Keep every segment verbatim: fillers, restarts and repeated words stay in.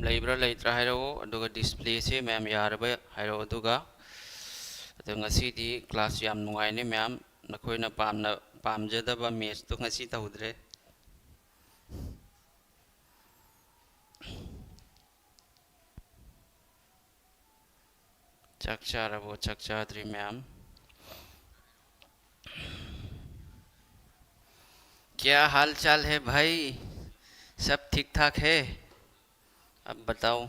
ꯂꯩꯕ꯭ꯔꯥ ꯂꯩꯇ꯭ꯔꯥ ꯍꯥꯏꯔꯛꯑꯣ, ꯑꯗꯨꯒ displayꯁꯦ ꯃꯌꯥꯝ ꯌꯥꯔꯕ ꯍꯥꯏꯔꯛꯑꯣ꯫ ꯑꯗꯨꯒ ꯑꯗꯣ ꯉꯁꯤꯗꯤ class ꯌꯥꯝ ꯅꯨꯡꯉꯥꯏꯅꯤ ꯃꯌꯥꯝ꯫ ꯅꯈꯣꯏꯅ ꯄꯥꯝꯅ ꯄꯥꯝꯖꯗꯕ mathsꯇꯣ ꯉꯁꯤ ꯇꯧꯗ꯭ꯔꯦ꯫ ꯆꯥꯛ ꯆꯥꯔꯕꯣ? ꯆꯥꯛ ꯆꯥꯗ꯭ꯔꯤ ꯃꯌꯥꯝ꯫ क्या हाल चाल है भाई? सब ठीक ठाक है? अब बताओ।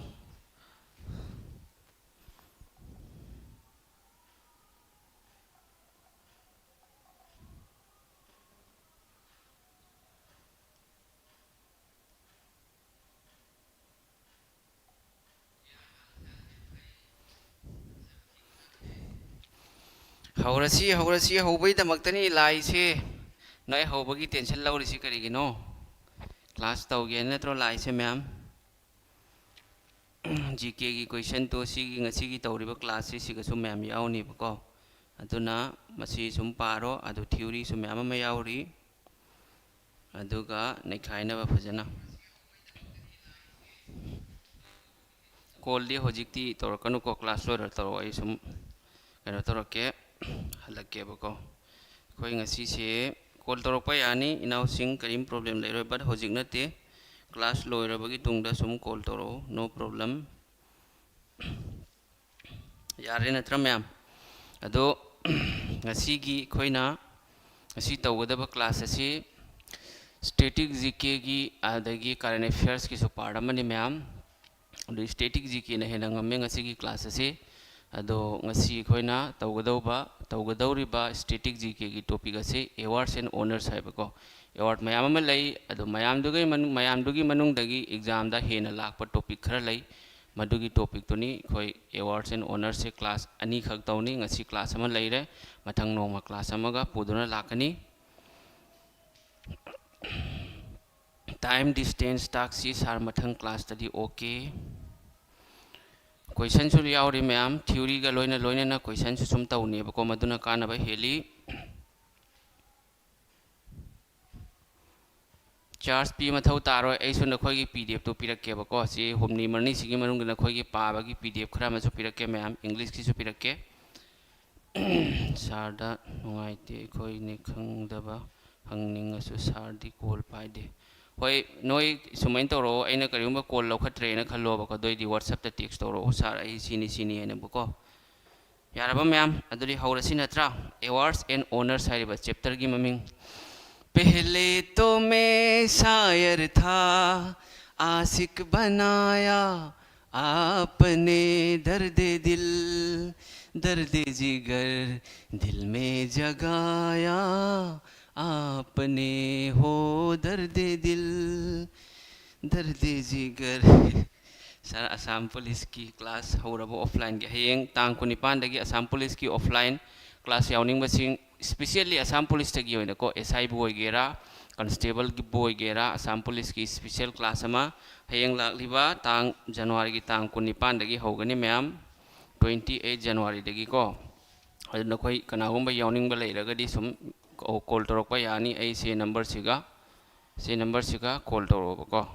ꯍꯧꯔꯁꯤ, ꯍꯧꯔꯁꯤ, ꯍꯧꯕꯩꯗꯃꯛꯇꯅꯤ ꯂꯥꯏꯁꯦ꯫ ꯅꯣꯏ ꯍꯧꯕꯒꯤ tension ꯂꯧꯔꯤꯁꯤ ꯀꯔꯤꯒꯤꯅꯣ? Class ꯇꯧꯒꯦ ꯍꯥꯏꯅ ꯅꯠꯇ꯭ꯔꯣ ꯂꯥꯏꯁꯦ ꯃꯌꯥꯝ? GKꯒꯤ questionꯗꯣ ꯁꯤꯒꯤ ꯉꯁꯤꯒꯤ ꯇꯧꯔꯤꯕ classꯁꯤ ꯁꯤꯒꯁꯨ ꯃꯌꯥꯝ ꯌꯥꯎꯅꯤꯕꯀꯣ꯫ ꯑꯗꯨꯅ ꯃꯁꯤ ꯁꯨꯝ ꯄꯥꯔꯣ, ꯑꯗꯨ theoryꯁꯨ ꯃꯌꯥꯝ ꯑꯃ ꯌꯥꯎꯔꯤ꯫ ꯑꯗꯨꯒ ꯅꯩꯈꯥꯏꯅꯕ ꯐꯖꯅ꯫ Callꯗꯤ ꯍꯧꯖꯤꯛꯇꯤ ꯇꯧꯔꯛꯀꯅꯨꯀꯣ, class ꯂꯣꯏꯔ ꯇꯧꯔꯛꯑꯣ꯫ ꯑꯩ ꯁꯨꯝ ꯀꯩꯅꯣ ꯇꯧꯔꯛꯀꯦ, ꯍꯜꯂꯛꯀꯦꯕꯀꯣ꯫ ꯑꯩꯈꯣꯏ ꯉꯁꯤꯁꯦ call ꯇꯧꯔꯛꯄ ꯌꯥꯅꯤ ꯏꯅꯥꯎꯁꯤꯡ, ꯀꯔꯤꯝ problem ꯂꯩꯔꯣꯏ, but ꯍꯧꯖꯤꯛ ꯅꯠꯇꯦ, class ꯂꯣꯏꯔꯕꯒꯤ ꯇꯨꯡꯗ ꯁꯨꯝ call ꯇꯧꯔꯛꯑꯣ, no problem꯫ ꯌꯥꯔꯦ ꯅꯠꯇ꯭ꯔꯥ ꯃꯌꯥꯝ? ꯑꯗꯣ ꯉꯁꯤꯒꯤ ꯑꯩꯈꯣꯏꯅ ꯉꯁꯤ ꯇꯧꯒꯗꯕ class ꯑꯁꯤ static GKꯒꯤ ꯑꯗꯒꯤ current affairsꯀꯤꯁꯨ part ꯑꯃꯅꯤ ꯃꯌꯥꯝ꯫ ꯑꯗꯨ static GKꯅ ꯍꯦꯟꯅ ꯉꯝꯃꯦ ꯉꯁꯤꯒꯤ class ꯑꯁꯤ꯫ ꯑꯗꯣ ꯉꯁꯤ ꯑꯩꯈꯣꯏꯅ ꯇꯧꯒꯗꯧꯕ ꯇꯧꯒꯗꯧꯔꯤꯕ static GKꯒꯤ topic ꯑꯁꯤ awards and honours ꯍꯥꯏꯕꯀꯣ, award ꯃꯌꯥꯝ ꯑꯃ ꯂꯩ꯫ ꯑꯗꯣ ꯃꯌꯥꯝꯗꯨꯒꯤ ꯃꯅꯨꯡ ꯃꯌꯥꯝꯗꯨꯒꯤ ꯃꯅꯨꯡꯗꯒꯤ examꯗ ꯍꯦꯟꯅ ꯂꯥꯛꯄ topic ꯈꯔ ꯂꯩ꯫ ꯃꯗꯨꯒꯤ topicꯇꯨꯅꯤ ꯑꯩꯈꯣꯏ awards and honours say class ꯑꯅꯤꯈꯛ ꯇꯧꯅꯤ꯫ ꯉꯁꯤ class ꯑꯃ ꯂꯩꯔꯦ, ꯃꯊꯪ ꯅꯣꯡꯃ class ꯑꯃꯒ ꯄꯨꯗꯨꯅ ꯂꯥꯛꯀꯅꯤ꯫ Time distance ꯇꯥꯛꯁꯤ sir ꯃꯊꯪ classꯇꯗꯤ꯫ Okay, questionꯁꯨ ꯌꯥꯎꯔꯤ ꯃꯌꯥꯝ, theoryꯒ ꯂꯣꯏꯅ ꯂꯣꯏꯅꯅ questionꯁꯨ ꯁꯨꯝ ꯇꯧꯅꯦꯕꯀꯣ, ꯃꯗꯨꯅ ꯀꯥꯟꯅꯕ ꯍꯦꯜꯂꯤ꯫ ꯆꯥꯔꯖ ꯄꯤ ꯃꯊꯧ ꯇꯥꯔꯣꯏ꯫ ꯑꯩꯁꯨ ꯅꯈꯣꯏꯒꯤ ꯄꯤ ꯗꯤ ꯑꯦꯐꯇꯨ ꯄꯤꯔꯛꯀꯦꯕꯀꯣ꯫ ꯁꯤ ꯍꯨꯝꯅꯤ ꯃꯔꯤꯅꯤꯁꯤꯒꯤ ꯃꯅꯨꯡꯗ ꯅꯈꯣꯏꯒꯤ ꯄꯥꯕꯒꯤ ꯄꯤ ꯗꯤ ꯑꯦꯐ ꯈꯔ ꯑꯃꯁꯨ ꯄꯤꯔꯛꯀꯦ ꯃꯌꯥꯝ, ꯏꯪꯂꯤꯁꯀꯤꯁꯨ ꯄꯤꯔꯛꯀꯦ꯫ ꯁꯥꯔꯗ ꯅꯨꯡꯉꯥꯏꯇꯦ, ꯑꯩꯈꯣꯏꯅ ꯈꯪꯗꯕ ꯍꯪꯅꯤꯡꯉꯁꯨ ꯁꯥꯔꯗꯤ ꯀꯣꯜ ꯄꯥꯏꯗꯦ꯫ ꯍꯣꯏ, ꯅꯣꯏ ꯁꯨꯃꯥꯏꯅ ꯇꯧꯔꯛꯑꯣ, ꯑꯩꯅ ꯀꯔꯤꯒꯨꯝꯕ ꯀꯣꯜ ꯂꯧꯈꯠꯇ꯭ꯔꯦꯅ ꯈꯜꯂꯣꯕꯀꯣ, ꯑꯗꯨꯑꯣꯏꯗꯤ ꯋꯥꯆꯞꯇ ꯇꯦꯛꯁ ꯇꯧꯔꯛꯑꯣ, "ꯁꯥꯔ, ꯑꯩ ꯁꯤꯅꯤ ꯁꯤꯅꯤ" ꯍꯥꯏꯅꯕꯀꯣ꯫ ꯌꯥꯔꯕ ꯃꯌꯥꯝ? ꯑꯗꯨꯗꯤ ꯍꯧꯔꯁꯤ ꯅꯠꯇ꯭ꯔꯥ? ꯑꯦꯋꯥꯔꯗꯁ ꯑꯦꯟ ꯑꯣꯅꯔꯁ ꯍꯥꯏꯔꯤꯕ ꯆꯦꯞꯇꯔꯒꯤ ꯃꯃꯤꯡ꯫ पहले तो मैं शायर था, आशिक बनाया आपने दर्द दिल, दर्द जिगर दिल में जगाया आपने हो दर्द दिल, दर्द जिगर꯫ ꯁꯥꯔ, ꯑꯁꯥꯝ ꯄꯨꯂꯤꯁꯀꯤ ꯀ꯭ꯂꯥꯁ ꯍꯧꯔꯕ ꯑꯣꯐꯂꯥꯏꯟꯒꯤ? ꯍꯌꯦꯡ ꯇꯥꯡ ꯀꯨꯟꯅꯤꯄꯥꯟꯗꯒꯤ ꯑꯁꯥꯝ ꯄꯨꯂꯤꯁꯀꯤ ꯑꯣꯐꯂꯥꯏꯟ ꯀ꯭ꯂꯥꯁ ꯌꯥꯎꯅꯤꯡꯕꯁꯤꯡ, ꯏꯁꯄꯤꯁꯦꯜꯂꯤ ꯑꯁꯥꯝ ꯄꯨꯂꯤꯁꯇꯒꯤ ꯑꯣꯏꯅꯀꯣ, ꯑꯦꯁ ꯑꯥꯏꯕꯨ ꯑꯣꯏꯒꯦꯔꯥ, ꯀꯟꯁꯇꯦꯕꯜꯒꯤꯕꯨ ꯑꯣꯏꯒꯦꯔꯥ, ꯑꯁꯥꯝ ꯄꯨꯂꯤꯁꯀꯤ ꯏꯁꯄꯤꯁꯦꯜ ꯀ꯭ꯂꯥꯁ ꯑꯃ ꯍꯌꯦꯡ ꯂꯥꯛꯂꯤꯕ ꯇꯥꯡ, ꯖꯅꯋꯥꯔꯤꯒꯤ ꯇꯥꯡ ꯀꯨꯟꯅꯤꯄꯥꯟꯗꯒꯤ ꯍꯧꯒꯅꯤ ꯃꯌꯥꯝ, twenty eight ꯖꯅꯋꯥꯔꯤꯗꯒꯤꯀꯣ꯫ ꯑꯗꯨ ꯅꯈꯣꯏ ꯀꯅꯥꯒꯨꯝꯕ ꯌꯥꯎꯅꯤꯡꯕ ꯂꯩꯔꯒꯗꯤ ꯁꯨꯝ ꯀꯣꯜ ꯇꯧꯔꯛꯄ ꯌꯥꯅꯤ꯫ ꯑꯩ ꯁꯤ ꯅꯝꯕꯔꯁꯤꯒ, ꯁꯤ ꯅꯝꯕꯔꯁꯤꯒ ꯀꯣꯜ ꯇꯧꯔꯛꯑꯣꯕꯀꯣ꯫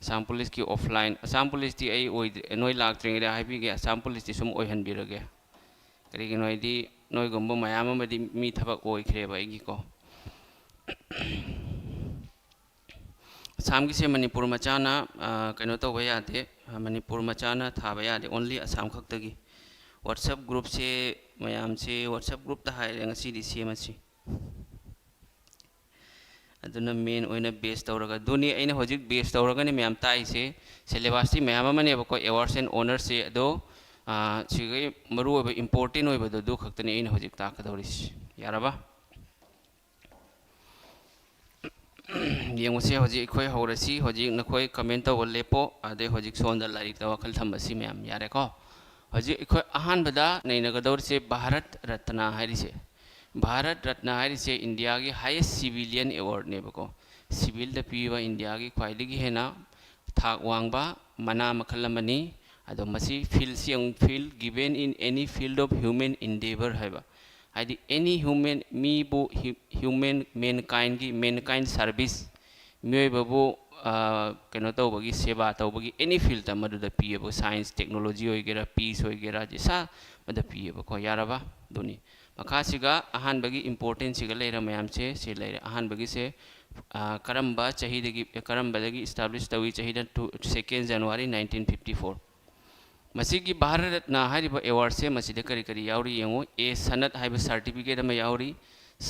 ꯑꯁꯥꯝ ꯄꯨꯂꯤꯁꯀꯤ ꯑꯣꯐꯂꯥꯏꯟ, ꯑꯁꯥꯝ ꯄꯨꯂꯤꯁꯇꯤ ꯑꯩ ꯑꯣꯏꯗ꯭ꯔꯦ, ꯅꯣꯏ ꯂꯥꯛꯇ꯭ꯔꯤꯉꯩꯗ ꯍꯥꯏꯕꯤꯒꯦ, ꯑꯁꯥꯝ ꯄꯨꯂꯤꯁꯇꯤ ꯁꯨꯝ ꯑꯣꯏꯍꯟꯕꯤꯔꯒꯦ꯫ ꯀꯔꯤꯒꯤꯅꯣ ꯍꯥꯏꯗꯤ ꯅꯣꯏꯒꯨꯝꯕ ꯃꯌꯥꯝ ꯑꯃꯗꯤ ꯃꯤ ꯊꯕꯛ ꯑꯣꯏꯈ꯭ꯔꯦꯕ ꯑꯩꯒꯤꯀꯣ꯫ ꯑꯁꯥꯝꯒꯤꯁꯦ ꯃꯅꯤꯄꯨꯔ ꯃꯆꯥꯅ, ꯑ, ꯀꯩꯅꯣ ꯇꯧꯕ ꯌꯥꯗꯦ, ꯑ, ꯃꯅꯤꯄꯨꯔ ꯃꯆꯥꯅ ꯊꯥꯕ ꯌꯥꯗꯦ, only ꯑꯁꯥꯝ ꯈꯛꯇꯒꯤ꯫ WhatsApp groupꯁꯦ, ꯃꯌꯥꯝꯁꯦ WhatsApp groupꯇ ꯍꯥꯏꯔꯦ ꯉꯁꯤꯗꯤ ꯁꯦꯝꯃꯁꯤ꯫ ꯑꯗꯨꯅ main ꯑꯣꯏꯅ base ꯇꯧꯔꯒ, ꯑꯗꯨꯅꯤ ꯑꯩꯅ ꯍꯧꯖꯤꯛ base ꯇꯧꯔꯒꯅꯤ ꯃꯌꯥꯝ ꯇꯥꯛꯏꯁꯦ꯫ Syllabusꯇꯤ ꯃꯌꯥꯝ ꯑꯃꯅꯦꯕꯀꯣ, ꯑꯦꯋꯥꯔꯗꯁ ꯑꯦꯟ ꯑꯣꯅꯔꯁꯁꯦ, ꯑꯗꯣ, ꯑ, ꯁꯤꯒꯤ ꯃꯔꯨꯑꯣꯏꯕ important ꯑꯣꯏꯕꯗꯣ ꯑꯗꯨ ꯈꯛꯇꯅꯤ ꯑꯩꯅ ꯍꯧꯖꯤꯛ ꯇꯥꯛꯀꯗꯧꯔꯤꯁꯤ꯫ ꯌꯥꯔꯕ? ꯌꯦꯡꯉꯨꯁꯦ, ꯍꯧꯖꯤꯛ ꯑꯩꯈꯣꯏ ꯍꯧꯔꯁꯤ꯫ ꯍꯧꯖꯤꯛ ꯅꯈꯣꯏ comment ꯇꯧꯕ ꯂꯦꯞꯄꯣ, ꯑꯗꯩ ꯍꯧꯖꯤꯛ ꯁꯣꯝꯗ ꯂꯥꯏꯔꯤꯛꯇ ꯋꯥꯈꯜ ꯊꯝꯕꯁꯤ ꯃꯌꯥꯝ ꯌꯥꯔꯦꯀꯣ꯫ ꯍꯧꯖꯤꯛ ꯑꯩꯈꯣꯏ ꯑꯍꯥꯟꯕꯗ ꯅꯩꯅꯒꯗꯧꯔꯤꯁꯦ ꯚꯥꯔꯠ ꯔꯠꯅ ꯍꯥꯏꯔꯤꯁꯦ꯫ ꯚꯥꯔꯠ ꯔꯠꯅ ꯍꯥꯏꯔꯤꯁꯦ ꯏꯟꯗꯤꯌꯥꯒꯤ highest civilian awardꯅꯦꯕꯀꯣ꯫ Civilꯗ ꯄꯤꯕ ꯏꯟꯗꯤꯌꯥꯒꯤ ꯈ꯭ꯋꯥꯏꯗꯒꯤ ꯍꯦꯟꯅ ꯊꯥꯛ ꯋꯥꯡꯕ ꯃꯅꯥ ꯃꯈꯜ ꯑꯃꯅꯤ꯫ ꯑꯗꯣ ꯃꯁꯤ fieldꯁꯤ ꯑꯃꯨꯛ, field given in any field of human endeavor ꯍꯥꯏꯕ, ꯍꯥꯏꯗꯤ any human, ꯃꯤꯕꯨ, hu-, human, mankindꯒꯤ, mankind service, ꯃꯤꯑꯣꯏꯕꯕꯨ ꯀꯩꯅꯣ ꯇꯧꯕꯒꯤ, ꯁꯦꯕꯥ ꯇꯧꯕꯒꯤ ꯑꯦꯅꯤ ꯐꯤꯜꯗ ꯃꯗꯨꯗ ꯄꯤꯌꯦꯕ꯫ ꯁꯥꯏꯟꯁ, ꯇꯦꯛꯅꯣꯂꯣꯖꯤ ꯑꯣꯏꯒꯦꯔꯥ, ꯄꯤꯁ ꯑꯣꯏꯒꯦꯔꯥ, ꯏꯁꯥ ꯑꯃꯗ ꯄꯤꯌꯦꯕꯀꯣ꯫ ꯌꯥꯔꯕ? ꯑꯗꯨꯅꯤ꯫ ꯃꯈꯥꯁꯤꯒ ꯑꯍꯥꯟꯕꯒꯤ ꯏꯝꯄꯣꯔꯇꯦꯟꯁꯤꯒ ꯂꯩꯔ ꯃꯌꯥꯝꯁꯦ ꯁꯤ ꯂꯩꯔꯦ꯫ ꯑꯍꯥꯟꯕꯒꯤꯁꯦ ꯀꯔꯝꯕ ꯆꯍꯤꯗꯒꯤ, ꯀꯔꯝꯕꯗꯒꯤ ꯏꯁꯇꯥꯕ꯭ꯂꯤꯁ ꯇꯧꯏ? ꯆꯍꯤꯗ ꯇꯨ, ꯁꯦꯀꯦꯟ ꯖꯅꯋꯥꯔꯤ ꯅꯥꯏꯟꯇꯤꯟ ꯐꯤꯐꯇꯤ ꯐꯣꯔ꯫ ꯃꯁꯤꯒꯤ ꯚꯥꯔꯠ ꯔꯠꯅ ꯍꯥꯏꯔꯤꯕ ꯑꯦꯋꯥꯔꯗꯁꯦ ꯃꯁꯤꯗ ꯀꯔꯤ ꯀꯔꯤ ꯌꯥꯎꯔꯤ ꯌꯦꯡꯉꯨ꯫ ꯑꯦ ꯁꯅꯠ ꯍꯥꯏꯕ ꯁꯥꯔꯇꯤꯐꯤꯀꯦꯠ ꯑꯃ ꯌꯥꯎꯔꯤ,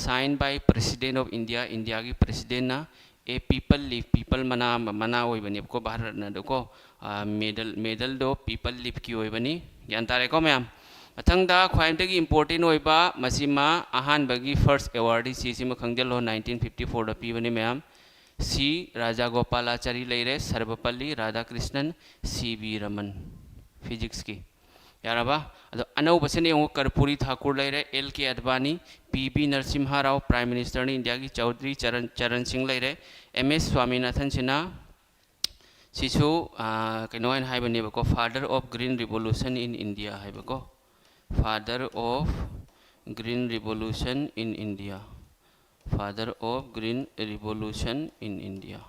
sign by president of India, ꯏꯟꯗꯤꯌꯥꯒꯤ ꯄ꯭ꯔꯁꯤꯗꯦꯟꯅ꯫ ꯑꯦ ꯄꯤꯄꯜ ꯂꯤꯐ, ꯄꯤꯄꯜ ꯃꯅꯥ, ꯃꯅꯥ ꯑꯣꯏꯕꯅꯦꯕꯀꯣ ꯚꯥꯔꯠ ꯔꯠꯅꯗꯀꯣ꯫ ꯃꯦꯗꯜ, ꯃꯦꯗꯜꯗꯣ ꯄꯤꯄꯜ ꯂꯤꯐꯀꯤ ꯑꯣꯏꯕꯅꯤ꯫ ꯒ꯭ꯌꯥꯟ ꯇꯥꯔꯦꯀꯣ ꯃꯌꯥꯝ? ꯃꯊꯪꯗ ꯈ꯭ꯋꯥꯏꯗꯒꯤ ꯏꯝꯄꯣꯔꯇꯦꯟ ꯑꯣꯏꯕ, ꯃꯁꯤꯃ ꯑꯍꯥꯟꯕꯒꯤ ꯐꯥꯔꯁ ꯑꯦꯋꯥꯔꯗꯤ ꯁꯤꯁꯤꯃ ꯈꯪꯖꯤꯜꯂꯣ, ꯅꯥꯏꯟꯇꯤꯟ ꯐꯤꯐꯇꯤ ꯐꯣꯔꯗ ꯄꯤꯕꯅꯤ ꯃꯌꯥꯝ꯫ ꯁꯤ ꯔꯥꯖꯥꯒꯣꯄꯥꯂꯥꯆꯥꯔꯤ ꯂꯩꯔꯦ, ꯁꯔꯕꯄꯜꯂꯤ ꯔꯥꯙꯥꯀ꯭ꯔꯤꯁꯅꯟ, ꯁꯤ ꯚꯤ ꯔꯃꯟ, ꯐꯤꯖꯤꯛꯁꯀꯤ꯫ ꯌꯥꯔꯕ? ꯑꯗꯣ ꯑꯅꯧꯕꯁꯤꯅ ꯌꯦꯡꯉꯨ, ꯀꯔꯄꯨꯔꯤ ꯊꯥꯀꯨꯔ ꯂꯩꯔꯦ, ꯑꯦꯜ ꯀꯦ ꯑꯗꯕꯥꯅꯤ, ꯄꯤ ꯕꯤ ꯅꯔꯁꯤꯝꯍ ꯔꯥꯎ, ꯄ꯭ꯔꯥꯏꯝ ꯃꯤꯅꯤꯁꯇꯔꯅꯤ ꯏꯟꯗꯤꯌꯥꯒꯤ, ꯆꯧꯙꯔꯤ ꯆꯔꯟ, ꯆꯔꯟ ꯁꯤꯡ ꯂꯩꯔꯦ, ꯑꯦꯝ ꯑꯦꯁ ꯁ꯭ꯋꯥꯃꯤꯅꯥꯊꯟ ꯁꯤꯟꯍꯥ, ꯁꯤꯁꯨ ꯀꯩꯅꯣ ꯍꯥꯏꯅ ꯍꯥꯏꯕꯅꯦꯕꯀꯣ, Father of Green Revolution in India ꯍꯥꯏꯕꯀꯣ, Father of Green Revolution in India, Father of Green Revolution in India꯫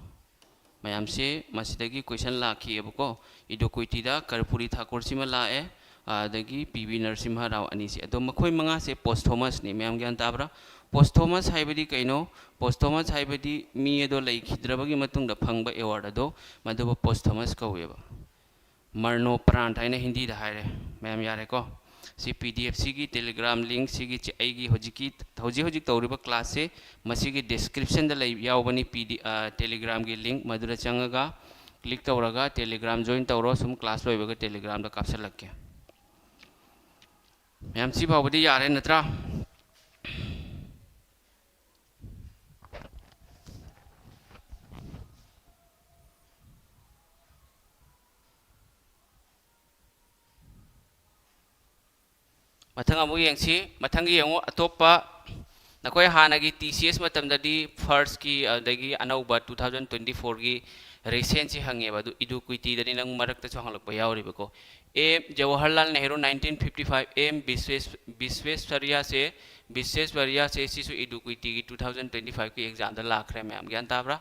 ꯃꯌꯥꯝꯁꯦ ꯃꯁꯤꯗꯒꯤ ꯀꯣꯏꯁꯟ ꯂꯥꯛꯈꯤꯑꯕꯀꯣ꯫ ꯏꯗꯨꯀ꯭ꯋꯤꯇꯤꯗ ꯀꯔꯄꯨꯔꯤ ꯊꯥꯀꯨꯔꯁꯤꯃ ꯂꯥꯛꯑꯦ, ꯑꯗꯒꯤ ꯄꯤ ꯕꯤ ꯅꯔꯁꯤꯝꯍ ꯔꯥꯎ ꯑꯅꯤꯁꯦ꯫ ꯑꯗꯣ ꯃꯈꯣꯏ ꯃꯉꯥꯁꯦ ꯄꯣꯁꯊꯣꯃꯁꯅꯤ꯫ ꯃꯌꯥꯝ ꯒ꯭ꯌꯥꯟ ꯇꯥꯕ꯭ꯔꯥ? ꯄꯣꯁꯊꯣꯃꯁ ꯍꯥꯏꯕꯗꯤ ꯀꯩꯅꯣ? ꯄꯣꯁꯊꯣꯃꯁ ꯍꯥꯏꯕꯗꯤ ꯃꯤ ꯑꯗꯣ ꯂꯩꯈꯤꯗ꯭ꯔꯕꯒꯤ ꯃꯇꯨꯡꯗ ꯐꯪꯕ ꯑꯦꯋꯥꯔꯗ ꯑꯗꯣ ꯃꯗꯨꯕꯨ ꯄꯣꯁꯊꯣꯃꯁ ꯀꯧꯋꯦꯕ꯫ ꯃꯔꯅꯣꯄ꯭ꯔꯥꯟꯠ ꯍꯥꯏꯅ ꯍꯤꯟꯗꯤꯗ ꯍꯥꯏꯔꯦ꯫ ꯃꯌꯥꯝ ꯌꯥꯔꯦꯀꯣ? ꯁꯤ ꯄꯤ ꯗꯤ ꯑꯦꯐ ꯁꯤꯒꯤ ꯇꯦꯂꯤꯒ꯭ꯔꯥꯝ ꯂꯤꯡ, ꯁꯤꯒꯤ ꯆꯦ-, ꯑꯩꯒꯤ ꯍꯧꯖꯤꯛꯀꯤ, ꯍꯧꯖꯤꯛ ꯍꯧꯖꯤꯛ ꯇꯧꯔꯤꯕ ꯀ꯭ꯂꯥꯁꯁꯦ ꯃꯁꯤꯒꯤ ꯗꯤꯁꯀ꯭ꯔꯤꯞꯁꯟꯗ ꯂꯩ, ꯌꯥꯎꯕꯅꯤ꯫ ꯄꯤ ꯗꯤ, ꯇꯦꯂꯤꯒ꯭ꯔꯥꯝꯒꯤ ꯂꯤꯡ, ꯃꯗꯨꯗ ꯆꯪꯉꯒ ꯀ꯭ꯂꯤꯛ ꯇꯧꯔꯒ ꯇꯦꯂꯤꯒ꯭ꯔꯥꯝ ꯖꯣꯏꯟ ꯇꯧꯔꯣ꯫ ꯁꯨꯝ ꯀ꯭ꯂꯥꯁ ꯂꯣꯏꯕꯒ ꯇꯦꯂꯤꯒ꯭ꯔꯥꯝꯗ ꯀꯥꯞꯁꯤꯜꯂꯛꯀꯦ꯫ ꯃꯌꯥꯝ ꯁꯤ ꯐꯥꯎꯕꯗꯤ ꯌꯥꯔꯦ ꯅꯠꯇ꯭ꯔꯥ? ꯃꯊꯪ ꯑꯃꯨꯛ ꯌꯦꯡꯁꯤ꯫ ꯃꯊꯪꯒꯤ ꯌꯦꯡꯉꯨ, ꯑꯇꯣꯞꯄ ꯅꯈꯣꯏ ꯍꯥꯟꯅꯒꯤ ꯇꯤ ꯁꯤ ꯑꯦꯁ ꯃꯇꯝꯗꯗꯤ ꯐꯥꯔꯁꯀꯤ, ꯑꯗꯒꯤ ꯑꯅꯧꯕ ꯇꯨ ꯊꯥꯎꯖꯟ ꯇ꯭ꯋꯦꯟꯇꯤ ꯐꯣꯔꯒꯤ ꯔꯤꯁꯦꯟꯁꯤ ꯍꯪꯉꯦꯕ, ꯑꯗꯨ ꯏꯗꯨꯀ꯭ꯋꯤꯇꯤꯗꯅꯤ ꯅꯪ ꯃꯔꯛꯇꯁꯨ ꯍꯪꯂꯛꯄ ꯌꯥꯎꯔꯤꯕꯀꯣ꯫ ꯑꯦ Jawaharlal Nehru nineteen fifty five, M ꯕꯤꯁ꯭ꯋꯦꯁ-, ꯕꯤꯁ꯭ꯋꯦꯁ꯭ꯋꯔꯌꯥꯁꯦ, ꯕꯤꯁ꯭ꯋꯦꯁ꯭ꯋꯔꯌꯥꯁꯦ ꯁꯤꯁꯨ ꯏꯗꯨꯀ꯭ꯋꯤꯇꯤꯒꯤ ꯇꯨ ꯊꯥꯎꯖꯟ ꯇ꯭ꯋꯦꯟꯇꯤ ꯐꯥꯏꯚꯀꯤ ꯑꯦꯛꯖꯥꯝꯗ ꯂꯥꯛꯈ꯭ꯔꯦ ꯃꯌꯥꯝ, ꯒ꯭ꯌꯥꯟ ꯇꯥꯕ꯭ꯔꯥ?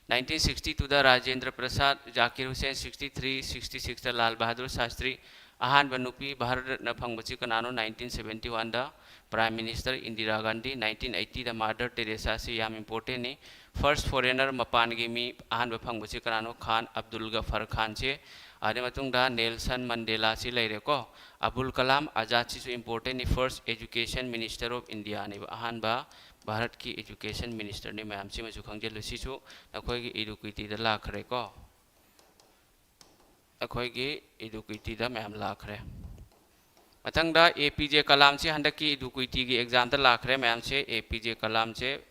ꯅꯥꯏꯟꯇꯤꯟ ꯁꯤꯛꯁꯇꯤ ꯇꯨꯗ Rajendra Prasad, Zakir Hussain sixty three, sixty ꯁꯤꯛꯁꯇ ꯂꯥꯜ ꯕꯍꯥꯗꯨꯔ ꯁꯥꯁꯇ꯭ꯔꯤ꯫ ꯑꯍꯥꯟꯕ ꯅꯨꯄꯤ ꯚꯥꯔꯠ ꯔꯠꯅ ꯐꯪꯕꯁꯤ ꯀꯅꯥꯅꯣ? ꯅꯥꯏꯟꯇꯤꯟ ꯁꯕꯦꯟꯇꯤ ꯋꯥꯟꯗ prime minister Indira Gandhi, nineteen ꯑꯩꯠꯇꯤꯗ ꯃꯥꯗꯔ ꯇꯦꯔꯦꯁꯥꯁꯤ ꯌꯥꯝ ꯏꯝꯄꯣꯔꯇꯦꯟꯅꯤ꯫ ꯐꯥꯔꯁ ꯐꯣꯔꯦꯅꯔ ꯃꯄꯥꯟꯒꯤ ꯃꯤ ꯑꯍꯥꯟꯕ ꯐꯪꯕꯁꯤ ꯀꯅꯥꯅꯣ? ꯈꯥꯟ ꯑꯕꯗꯨꯜ ꯒꯐꯔ ꯈꯥꯟꯁꯦ꯫ ꯑꯗꯨꯒꯤ ꯃꯇꯨꯡꯗ ꯅꯦꯜꯁꯟ ꯃꯟꯗꯦꯂꯥꯁꯤ ꯂꯩꯔꯦꯀꯣ꯫ ꯑꯕꯨꯜ ꯀꯂꯥꯝ ꯑꯖꯥꯗꯁꯤꯁꯨ ꯏꯝꯄꯣꯔꯇꯦꯟꯅꯤ, ꯐꯥꯔꯁ ꯑꯦꯖꯨꯀꯦꯁꯟ ꯃꯤꯅꯤꯁꯇꯔ ꯑꯣꯐ ꯏꯟꯗꯤꯌꯥꯅꯦꯕ, ꯑꯍꯥꯟꯕ ꯚꯥꯔꯠꯀꯤ ꯑꯦꯖꯨꯀꯦꯁꯟ ꯃꯤꯅꯤꯁꯇꯔꯅꯤ꯫ ꯃꯌꯥꯝꯁꯤꯃꯁꯨ ꯈꯪꯖꯤꯜꯂꯨ꯫ ꯁꯤꯁꯨ ꯅꯈꯣꯏꯒꯤ ꯏꯗꯨꯀ꯭ꯋꯤꯇꯤꯗ ꯂꯥꯛꯈ꯭ꯔꯦꯀꯣ꯫ ꯑꯩꯈꯣꯏꯒꯤ ꯏꯗꯨꯀ꯭ꯋꯤꯇꯤꯗ ꯃꯌꯥꯝ ꯂꯥꯛꯈ꯭ꯔꯦ꯫ ꯃꯊꯪꯗ ꯑꯦ ꯄꯤ ꯖꯦ ꯀꯂꯥꯝꯁꯤ ꯍꯟꯗꯛꯀꯤ ꯏꯗꯨꯀ꯭ꯋꯤꯇꯤꯒꯤ ꯑꯦꯛꯖꯥꯝꯗ ꯂꯥꯛꯈ꯭ꯔꯦ ꯃꯌꯥꯝꯁꯦ꯫ ꯑꯦ ꯄꯤ ꯖꯦ ꯀꯂꯥꯝꯁꯦ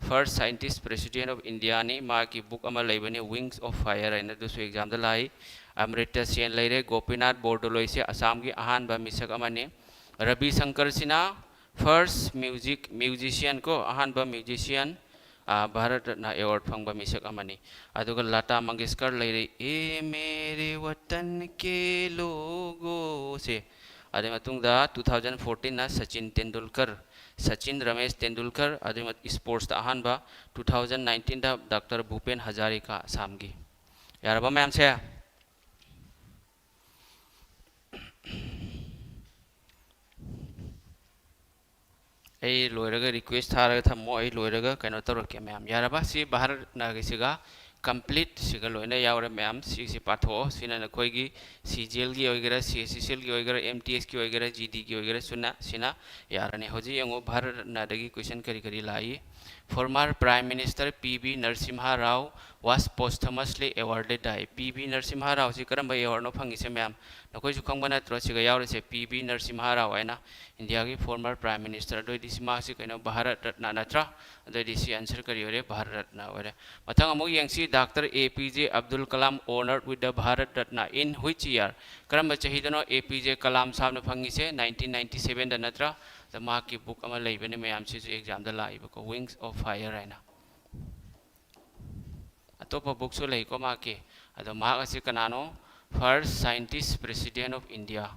first scientist president of Indiaꯅꯤ꯫ ꯃꯥꯒꯤ ꯕꯨꯛ ꯑꯃ ꯂꯩꯕꯅꯤ, Wings of Fire ꯍꯥꯏꯅ, ꯑꯗꯨꯁꯨ ꯑꯦꯛꯖꯥꯝꯗ ꯂꯥꯛꯏ꯫ ꯑꯃ꯭ꯔꯤꯇꯥ ꯁꯦꯟ ꯂꯩꯔꯦ, ꯒꯣꯄꯤꯅꯥꯊ ꯕꯣꯔꯗꯣꯂꯣꯏꯁꯦ ꯑꯁꯥꯝꯒꯤ ꯑꯍꯥꯟꯕ ꯃꯤꯁꯛ ꯑꯃꯅꯤ꯫ ꯔꯕꯤ ꯁꯪꯀꯔꯁꯤꯅ first music musician ꯀꯣ, ꯑꯍꯥꯟꯕ ꯃ꯭ꯌꯨꯖꯤꯁꯤꯌꯥꯟ, ꯚꯥꯔꯠ ꯔꯠꯅ ꯑꯦꯋꯥꯔꯗ ꯐꯪꯕ ꯃꯤꯁꯛ ꯑꯃꯅꯤ꯫ ꯑꯗꯨꯒ ꯂꯇꯥ ꯃꯪꯒꯦꯁꯀꯔ ꯂꯩꯔꯦ, ꯑꯦ ꯃꯦꯔꯦ ꯋꯇꯟ ꯀꯦ ꯂꯣꯒꯣꯁꯦ꯫ ꯑꯗꯨꯒꯤ ꯃꯇꯨꯡꯗ ꯇꯨ ꯊꯥꯎꯖꯟ ꯐꯣꯔꯇꯤꯟꯅ ꯁꯆꯤꯟ ꯇꯦꯟꯗꯨꯜꯀꯔ, ꯁꯆꯤꯟ ꯔꯃꯦꯁ ꯇꯦꯟꯗꯨꯜꯀꯔ꯫ ꯑꯗꯨꯒꯤ ꯃꯇꯨꯡ ꯏꯁꯄꯣꯔꯠꯁꯇ ꯑꯍꯥꯟꯕ ꯇꯨ ꯊꯥꯎꯖꯟ ꯅꯥꯏꯟꯇꯤꯟꯗ ꯗꯥꯛꯇꯔ ꯚꯨꯄꯦꯟ ꯍꯖꯥꯔꯤꯀꯥ ꯑꯁꯥꯝꯒꯤ꯫ ꯌꯥꯔꯕ ꯃꯌꯥꯝꯁꯦ? ꯑꯩ ꯂꯣꯏꯔꯒ ꯔꯤꯀ꯭ꯋꯦꯁ ꯊꯥꯔꯒ ꯊꯝꯃꯣ, ꯑꯩ ꯂꯣꯏꯔꯒ ꯀꯩꯅꯣ ꯇꯧꯔꯛꯀꯦ ꯃꯌꯥꯝ꯫ ꯌꯥꯔꯕ? ꯁꯤ ꯚꯥꯔꯠ ꯔꯠꯅꯒꯤꯁꯤꯒ ꯀꯝꯄ꯭ꯂꯤꯠ ꯁꯤꯒ ꯂꯣꯏꯅ ꯌꯥꯎꯔꯦ ꯃꯌꯥꯝ꯫ ꯁꯤꯁꯤ ꯄꯥꯊꯣꯛꯑꯣ꯫ ꯁꯤꯅ ꯅꯈꯣꯏꯒꯤ ꯁꯤ ꯖꯤ ꯑꯦꯜꯒꯤ ꯑꯣꯏꯒꯦꯔꯥ, ꯁꯤ ꯑꯦꯁ ꯁꯤ ꯁꯤ ꯑꯦꯜꯒꯤ ꯑꯣꯏꯒꯦꯔꯥ, ꯑꯦꯝ ꯇꯤ ꯑꯦꯁꯀꯤ ꯑꯣꯏꯒꯦꯔꯥ, ꯖꯤ ꯗꯤꯒꯤ ꯑꯣꯏꯒꯦꯔꯥ, ꯁꯤꯅ, ꯁꯤꯅ ꯌꯥꯔꯅꯤ꯫ ꯍꯧꯖꯤꯛ ꯌꯦꯡꯉꯣ, ꯚꯥꯔꯠ ꯔꯠꯅꯗꯒꯤ ꯀꯣꯏꯁꯟ ꯀꯔꯤ ꯀꯔꯤ ꯂꯥꯛꯏ꯫ Former Prime Minister P V Narasimha Rao was posthumously awarded ꯍꯥꯏ꯫ ꯄꯤ ꯚꯤ ꯅꯔꯁꯤꯝꯍ ꯔꯥꯎꯁꯤ ꯀꯔꯝꯕ ꯑꯦꯋꯥꯔꯗꯅꯣ ꯐꯪꯉꯤꯁꯦ ꯃꯌꯥꯝ? ꯅꯈꯣꯏꯁꯨ ꯈꯪꯕ ꯅꯠꯇ꯭ꯔꯣ ꯁꯤꯒ ꯌꯥꯎꯔꯤꯁꯦ? ꯄꯤ ꯚꯤ ꯅꯔꯁꯤꯝꯍ ꯔꯥꯎ ꯍꯥꯏꯅ, ꯏꯟꯗꯤꯌꯥꯒꯤ former Prime Minister꯫ ꯑꯗꯨ ꯑꯣꯏꯗꯤ ꯁꯤ ꯃꯥꯁꯤ ꯀꯩꯅꯣ? ꯚꯥꯔꯠ ꯔꯠꯅ ꯅꯠꯇ꯭ꯔꯥ? ꯑꯗꯨ ꯑꯣꯏꯗꯤ ꯁꯤ ꯑꯟꯁꯔ ꯀꯔꯤ ꯑꯣꯏꯔꯦ? ꯚꯥꯔꯠ ꯔꯠꯅ ꯑꯣꯏꯔꯦ꯫ ꯃꯊꯪ ꯑꯃꯨꯛ ꯌꯦꯡꯁꯤ, doctor A P J Abdul Kalam honored with the Bharat Ratna in which year? ꯀꯔꯝꯕ ꯆꯍꯤꯗꯅꯣ ꯑꯦ P J Kalam ꯁꯥꯍꯕꯅ ꯐꯪꯉꯤꯁꯦ? Nineteen ninety ꯁꯕꯦꯟꯗ ꯅꯠꯇ꯭ꯔꯥ? ꯑꯗ ꯃꯍꯥꯛꯀꯤ ꯕꯨꯛ ꯑꯃ ꯂꯩꯕꯅꯤ ꯃꯌꯥꯝꯁꯤꯁꯨ ꯑꯦꯛꯖꯥꯝꯗ ꯂꯥꯛꯏꯕꯀꯣ, Wings of Fire ꯍꯥꯏꯅ꯫ ꯑꯇꯣꯞꯄ ꯕꯨꯛꯁꯨ ꯂꯩꯀꯣ ꯃꯍꯥꯛꯀꯤ꯫ ꯑꯗꯣ ꯃꯍꯥꯛ ꯑꯁꯤ ꯀꯅꯥꯅꯣ? First scientist president of India꯫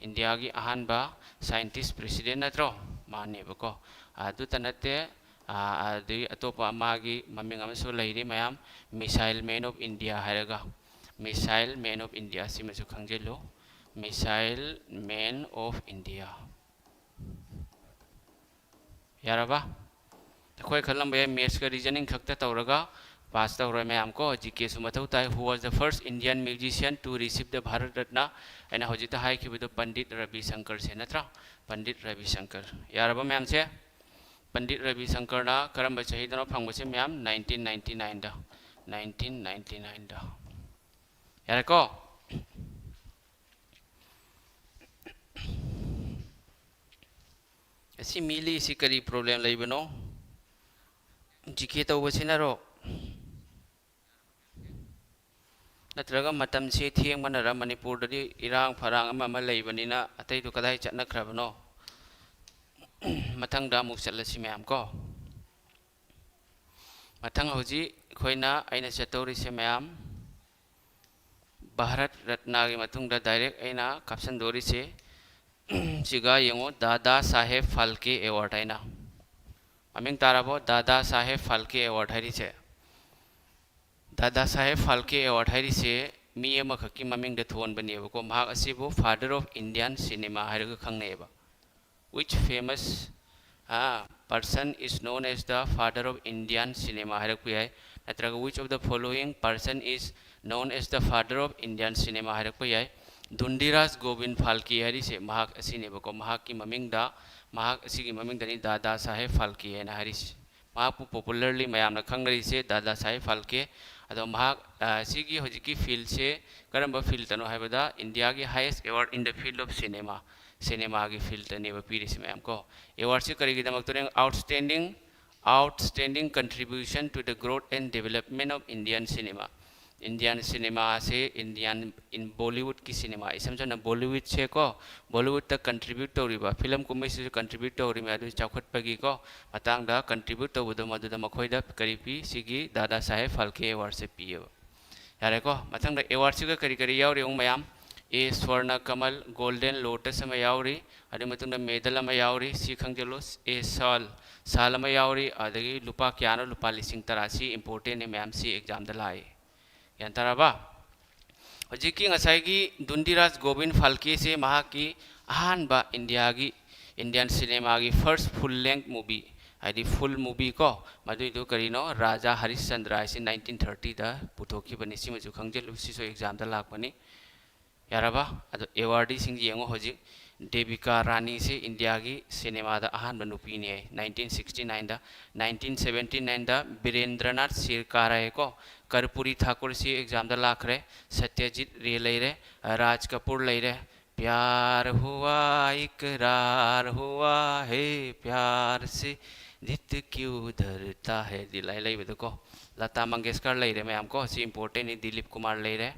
ꯏꯟꯗꯤꯌꯥꯒꯤ ꯑꯍꯥꯟꯕ scientist president ꯅꯠꯇ꯭ꯔꯣ? ꯃꯥꯅꯦꯕꯀꯣ꯫ ꯑꯗꯨꯇ ꯅꯠꯇꯦ, ꯑꯗꯒꯤ ꯑꯇꯣꯞꯄ ꯃꯥꯒꯤ ꯃꯃꯤꯡ ꯑꯃꯁꯨ ꯂꯩꯔꯤ ꯃꯌꯥꯝ, Missile Man of India ꯍꯥꯏꯔꯒ꯫ Missile Man of India ꯁꯤꯃꯁꯨ ꯈꯪꯖꯤꯜꯂꯨ, Missile Man of India꯫ ꯌꯥꯔꯕ? ꯑꯩꯈꯣꯏ ꯈꯜꯂꯝꯕ ꯌꯥꯏ ꯃꯦꯠꯁꯀ ꯔꯤꯖꯅꯤꯡ ꯈꯛꯇ ꯇꯧꯔꯒ ꯄꯥꯁ ꯇꯧꯔꯣꯏ ꯃꯌꯥꯝ ꯀꯣ꯫ ꯖꯤ ꯀꯦꯁꯨ ꯃꯊꯧ ꯇꯥꯏ꯫ Who was the first Indian musician to receive the Bharat Ratna? ꯑꯩꯅ ꯍꯧꯖꯤꯛꯇ ꯍꯥꯏꯈꯤꯕꯗꯣ ꯄꯟꯗꯤꯠ ꯔꯕꯤ ꯁꯪꯀꯔꯁꯦ ꯅꯠꯇ꯭ꯔꯥ? ꯄꯟꯗꯤꯠ ꯔꯕꯤ ꯁꯪꯀꯔ꯫ ꯌꯥꯔꯕ ꯃꯌꯥꯝꯁꯦ? ꯄꯟꯗꯤꯠ ꯔꯕꯤ ꯁꯪꯀꯔꯅ ꯀꯔꯝꯕ ꯆꯍꯤꯗꯅꯣ ꯐꯪꯕꯁꯦ ꯃꯌꯥꯝ? Nineteen ninety nineꯗ꯫ Nineteen ninety nineꯗ꯫ ꯌꯥꯔꯦꯀꯣ? ꯑꯁꯤ ꯃꯤꯂꯤꯁꯤ ꯀꯔꯤ ꯄ꯭ꯔꯣꯕ꯭ꯂꯦꯝ ꯂꯩꯕꯅꯣ? ꯖꯤ ꯀꯦ ꯇꯧꯕꯁꯤꯅꯔꯣ? ꯅꯠꯇ꯭ꯔꯒ ꯃꯇꯝꯁꯦ ꯊꯦꯡꯕꯅꯔ? ꯃꯅꯤꯄꯨꯔꯗꯗꯤ ꯏꯔꯥꯡ ꯐꯔꯥꯡ ꯑꯃ ꯑꯃ ꯂꯩꯕꯅꯤꯅ ꯑꯇꯩꯗꯨ ꯀꯗꯥꯏ ꯆꯠꯅꯈ꯭ꯔꯕꯅꯣ? ꯃꯊꯪꯗ ꯑꯃꯨꯛ ꯆꯠꯂꯁꯤ ꯃꯌꯥꯝ ꯀꯣ꯫ ꯃꯊꯪ ꯍꯧꯖꯤꯛ ꯑꯩꯈꯣꯏꯅ, ꯑꯩꯅ ꯆꯠꯇꯧꯔꯤꯁꯦ ꯃꯌꯥꯝ, ꯚꯥꯔꯠ ꯔꯠꯅꯥꯒꯤ ꯃꯇꯨꯡꯗ ꯗꯥꯏꯔꯦꯛ ꯑꯩꯅ ꯀꯥꯞꯁꯟꯗꯣꯔꯤꯁꯦ, ꯁꯤꯒ ꯌꯦꯡꯉꯣ, ꯗꯥꯗꯥ ꯁꯥꯍꯦꯕ ꯐꯥꯜꯀꯦ ꯑꯦꯋꯥꯔꯗ ꯍꯥꯏꯅ꯫ ꯃꯃꯤꯡ ꯇꯥꯔꯕꯣ? ꯗꯥꯗꯥ ꯁꯥꯍꯦꯕ ꯐꯥꯜꯀꯦ ꯑꯦꯋꯥꯔꯗ ꯍꯥꯏꯔꯤꯁꯦ꯫ ꯗꯥꯗꯥ ꯁꯥꯍꯦꯕ ꯐꯥꯜꯀꯦ ꯑꯦꯋꯥꯔꯗ ꯍꯥꯏꯔꯤꯁꯦ ꯃꯤ ꯑꯃꯈꯛꯀꯤ ꯃꯃꯤꯡꯗ ꯊꯣꯟꯕꯅꯦꯕꯀꯣ꯫ ꯃꯍꯥꯛ ꯑꯁꯤꯕꯨ Father of Indian Cinema ꯍꯥꯏꯔꯒ ꯈꯪꯅꯩꯑꯕ꯫ Which famous, ah, person is known as the father of Indian cinema ꯍꯥꯏꯔꯛꯄ ꯌꯥꯏ, ꯅꯠꯇ꯭ꯔꯒ which of the following person is known as the father of Indian cinema ꯍꯥꯏꯔꯛꯄ ꯌꯥꯏ꯫ ꯙꯨꯟꯙꯤꯔꯥꯖ ꯒꯣꯕꯤꯟ ꯐꯥꯜꯀꯦ ꯍꯥꯏꯔꯤꯁꯦ ꯃꯍꯥꯛ ꯑꯁꯤꯅꯦꯕꯀꯣ꯫ ꯃꯍꯥꯛꯀꯤ ꯃꯃꯤꯡꯗ, ꯃꯍꯥꯛ ꯑꯁꯤꯒꯤ ꯃꯃꯤꯡꯗꯅꯤ ꯗꯥꯗꯥ ꯁꯥꯍꯦꯕ ꯐꯥꯜꯀꯦ ꯍꯥꯏꯅ ꯍꯥꯏꯔꯤꯁꯦ꯫ ꯃꯍꯥꯛꯄꯨ popularly ꯃꯌꯥꯝꯅ ꯈꯪꯅꯔꯤꯁꯦ ꯗꯥꯗꯥ ꯁꯥꯍꯦꯕ ꯐꯥꯜꯀꯦ꯫ ꯑꯗꯣ ꯃꯍꯥꯛ, ꯑ, ꯁꯤꯒꯤ ꯍꯧꯖꯤꯛꯀꯤ fieldꯁꯦ ꯀꯔꯝꯕ fieldꯅꯣ ꯍꯥꯏꯕꯗ, Indiaꯒꯤ highest award in the field of cinema, ꯁꯤꯅꯦꯃꯥꯒꯤ fieldꯅꯦꯕ ꯄꯤꯔꯤꯁꯦ ꯃꯌꯥꯝ ꯀꯣ꯫ Awardꯁꯦ ꯀꯔꯤꯒꯤꯗꯃꯛꯇꯅꯣ? Outstanding, outstanding contribution to the growth and development of Indian cinema꯫ Indian cinemaꯁꯦ, Indian, in Bollywoodꯀꯤ cinema, ꯏꯁꯝ ꯁꯝꯅ Bollywoodꯁꯦ ꯀꯣ, Bollywoodꯇ contribute ꯇꯧꯔꯤꯕ, film ꯀꯨꯝꯍꯩꯁꯤꯁꯨ contribute ꯇꯧꯔꯤꯕ, ꯑꯗꯨ ꯆꯥꯎꯈꯠꯄꯒꯤ ꯀꯣ ꯃꯇꯥꯡꯗ contribute ꯇꯧꯕꯗꯣ, ꯃꯗꯨꯗ ꯃꯈꯣꯏꯗ ꯀꯔꯤ ꯄꯤ? ꯁꯤꯒꯤ ꯗꯥꯗꯥ ꯁꯥꯍꯦꯕ ꯐꯥꯜꯀꯦ awardꯁꯦ ꯄꯤꯌꯦꯕ꯫ ꯌꯥꯔꯦꯀꯣ? ꯃꯊꯪꯗ awardꯁꯤꯒ ꯀꯔꯤ ꯀꯔꯤ ꯌꯥꯎꯔꯤ ꯌꯦꯡꯉꯨ ꯃꯌꯥꯝ꯫ ꯑꯦ ꯁ꯭ꯋꯔꯅ ꯀꯃꯜ, ꯒꯣꯜꯗꯦꯟ ꯂꯣꯇꯁ ꯑꯃ ꯌꯥꯎꯔꯤ, ꯑꯗꯨꯒꯤ ꯃꯇꯨꯡꯗ ꯃꯦꯗꯜ ꯑꯃ ꯌꯥꯎꯔꯤ, ꯁꯤ ꯈꯪꯖꯤꯜꯂꯨ, ꯑꯦ ꯁꯥꯜ, ꯁꯥꯜ ꯑꯃ ꯌꯥꯎꯔꯤ, ꯑꯗꯒꯤ ꯂꯨꯄꯥ ꯀꯌꯥꯅꯣ? ꯂꯨꯄꯥ ꯂꯤꯁꯤꯡ ꯇꯔꯥ꯫ ꯁꯤ ꯏꯝꯄꯣꯔꯇꯦꯟꯅꯤ ꯃꯌꯥꯝ, ꯁꯤ ꯑꯦꯛꯖꯥꯝꯗ ꯂꯥꯛꯏ꯫ ꯒ꯭ꯌꯥꯟ ꯇꯥꯔꯕ? ꯍꯧꯖꯤꯛꯀꯤ ꯉꯁꯥꯏꯒꯤ ꯗꯨꯟꯗꯤꯔꯥꯖ ꯒꯣꯕꯤꯟ ꯐꯥꯜꯀꯦꯁꯦ ꯃꯍꯥꯛꯀꯤ ꯑꯍꯥꯟꯕ ꯏꯟꯗꯤꯌꯥꯒꯤ, ꯏꯟꯗꯤꯌꯥꯟ ꯁꯤꯅꯦꯃꯥꯒꯤ ꯐꯥꯔꯁ ꯐꯨꯜ ꯂꯦꯡꯊ ꯃꯨꯚꯤ, ꯍꯥꯏꯗꯤ ꯐꯨꯜ ꯃꯨꯚꯤ ꯀꯣ, ꯃꯗꯨꯏꯗꯨ ꯀꯔꯤꯅꯣ? ꯔꯥꯖꯥ ꯍꯔꯤꯁꯆꯟꯗ꯭ꯔ ꯍꯥꯏꯁꯤ ꯅꯥꯏꯟꯇꯤꯟ ꯊꯥꯔꯇꯤꯗ ꯄꯨꯊꯣꯛꯈꯤꯕꯅꯤ꯫ ꯁꯤꯃꯁꯨ ꯈꯪꯖꯤꯜꯂꯨ, ꯁꯤꯁꯨ ꯑꯦꯛꯖꯥꯝꯗ ꯂꯥꯛꯄꯅꯤ꯫ ꯌꯥꯔꯕ? ꯑꯗꯣ ꯑꯦꯋꯥꯔꯗꯤꯁꯤꯡ ꯌꯦꯡꯉꯣ ꯍꯧꯖꯤꯛ꯫ ꯗꯦꯕꯤꯀꯥ ꯔꯥꯅꯤꯁꯤ ꯏꯟꯗꯤꯌꯥꯒꯤ ꯁꯤꯅꯦꯃꯥꯗ ꯑꯍꯥꯟꯕ ꯅꯨꯄꯤꯅꯤ ꯍꯥꯏ, ꯅꯥꯏꯟꯇꯤꯟ ꯁꯤꯛꯁꯇꯤ ꯅꯥꯏꯟꯗ꯫ ꯅꯥꯏꯟꯇꯤꯟ ꯁꯕꯦꯟꯇꯤ ꯅꯥꯏꯟꯗ ꯕꯤꯔꯦꯟꯗ꯭ꯔꯅꯥꯊ ꯁꯤꯔꯀꯥꯔ ꯍꯥꯏꯀꯣ, ꯀꯔꯄꯨꯔꯤ ꯊꯥꯀꯨꯔꯁꯤ ꯑꯦꯛꯖꯥꯝꯗ ꯂꯥꯛꯈ꯭ꯔꯦ, ꯁꯇ꯭ꯌꯖꯤꯠ ꯔꯦ ꯂꯩꯔꯦ, ꯔꯥꯖ ꯀꯄꯨꯔ ꯂꯩꯔꯦ, "ꯄ꯭ꯌꯥꯔ ꯍꯨꯋꯥ ꯏꯀꯔꯥꯔ ꯍꯨꯋꯥ ꯍꯦ, ꯄ꯭ꯌꯥꯔ ꯁꯦ ꯖꯤꯠ ꯀ꯭ꯌꯨ ꯙꯔꯇꯥ ꯍꯦ", ꯗꯤ ꯂꯥꯏ ꯂꯩꯕꯗꯀꯣ꯫ ꯂꯇꯥ ꯃꯪꯒꯦꯁꯀꯔ ꯂꯩꯔꯦ ꯃꯌꯥꯝ ꯀꯣ, ꯁꯤ ꯏꯝꯄꯣꯔꯇꯦꯟꯅꯤ꯫ ꯗꯤꯂꯤꯞ ꯀꯨꯃꯥꯔ ꯂꯩꯔꯦ,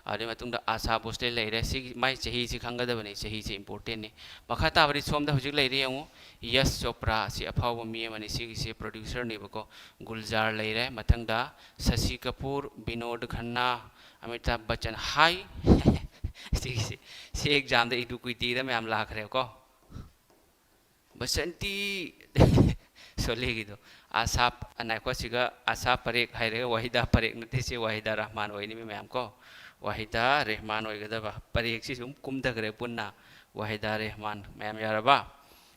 ꯑꯗꯨꯒꯤ ꯃꯇꯨꯡꯗ ꯑꯥꯁꯥ ꯚꯣꯁꯂꯦ ꯂꯩꯔꯦ꯫ ꯁꯤꯒꯤ ꯃꯥꯏ ꯆꯍꯤꯁꯤ ꯈꯪꯒꯗꯕꯅꯤ, ꯆꯍꯤꯁꯤ ꯏꯝꯄꯣꯔꯇꯦꯟꯅꯤ꯫ ꯃꯈꯥ ꯇꯥꯕꯗꯤ ꯁꯣꯝꯗ ꯍꯧꯖꯤꯛ ꯂꯩꯔꯤ ꯌꯦꯡꯉꯨ, ꯌꯁ ꯆꯣꯄ꯭ꯔꯥ, ꯁꯤ ꯑꯐꯥꯎꯕ ꯃꯤ ꯑꯃꯅꯤ, ꯁꯤꯒꯤꯁꯤ ꯄ꯭ꯔꯣꯗ꯭ꯌꯨꯁꯔꯅꯦꯕꯀꯣ꯫ ꯒꯨꯜꯖꯥꯔ ꯂꯩꯔꯦ, ꯃꯊꯪꯗ ꯁꯁꯤ ꯀꯄꯨꯔ, ꯕꯤꯅꯣꯗ ꯈꯟꯅꯥ, ꯑꯃꯤꯇꯥꯚ ꯕꯆꯟ, ꯍꯥꯏ꯫ ꯁꯤꯒꯤꯁꯤ, ꯁꯤ ꯑꯦꯛꯖꯥꯝꯗ ꯏꯗꯨ ꯀꯨꯏꯇꯤꯗ ꯃꯌꯥꯝ ꯂꯥꯛꯈ꯭ꯔꯦꯀꯣ꯫ ꯕꯁꯟꯇꯤ ꯁꯣꯂꯦꯒꯤꯗꯣ꯫ ꯑꯥꯁꯥ, ꯉꯥꯏꯈꯣ, ꯁꯤꯒ ꯑꯥꯁꯥ ꯄꯔꯦꯛ ꯍꯥꯏꯔꯒ ꯋꯥꯍꯤꯗꯥ ꯄꯔꯦꯛ ꯅꯠꯇꯦ, ꯁꯤ ꯋꯥꯍꯤꯗꯥ ꯔꯍꯃꯥꯟ ꯑꯣꯏꯅꯤ ꯃꯤ ꯃꯌꯥꯝ ꯀꯣ꯫ ꯋꯥꯍꯤꯗꯥ ꯔꯍꯃꯥꯟ ꯑꯣꯏꯒꯗꯕ꯫ ꯄꯔꯦꯛꯁꯤ ꯁꯨꯝ ꯀꯨꯝꯊꯈ꯭ꯔꯦ ꯄꯨꯟꯅ꯫ ꯋꯥꯍꯤꯗꯥ ꯔꯍꯃꯥꯟ꯫ ꯃꯌꯥꯝ ꯌꯥꯔꯕ?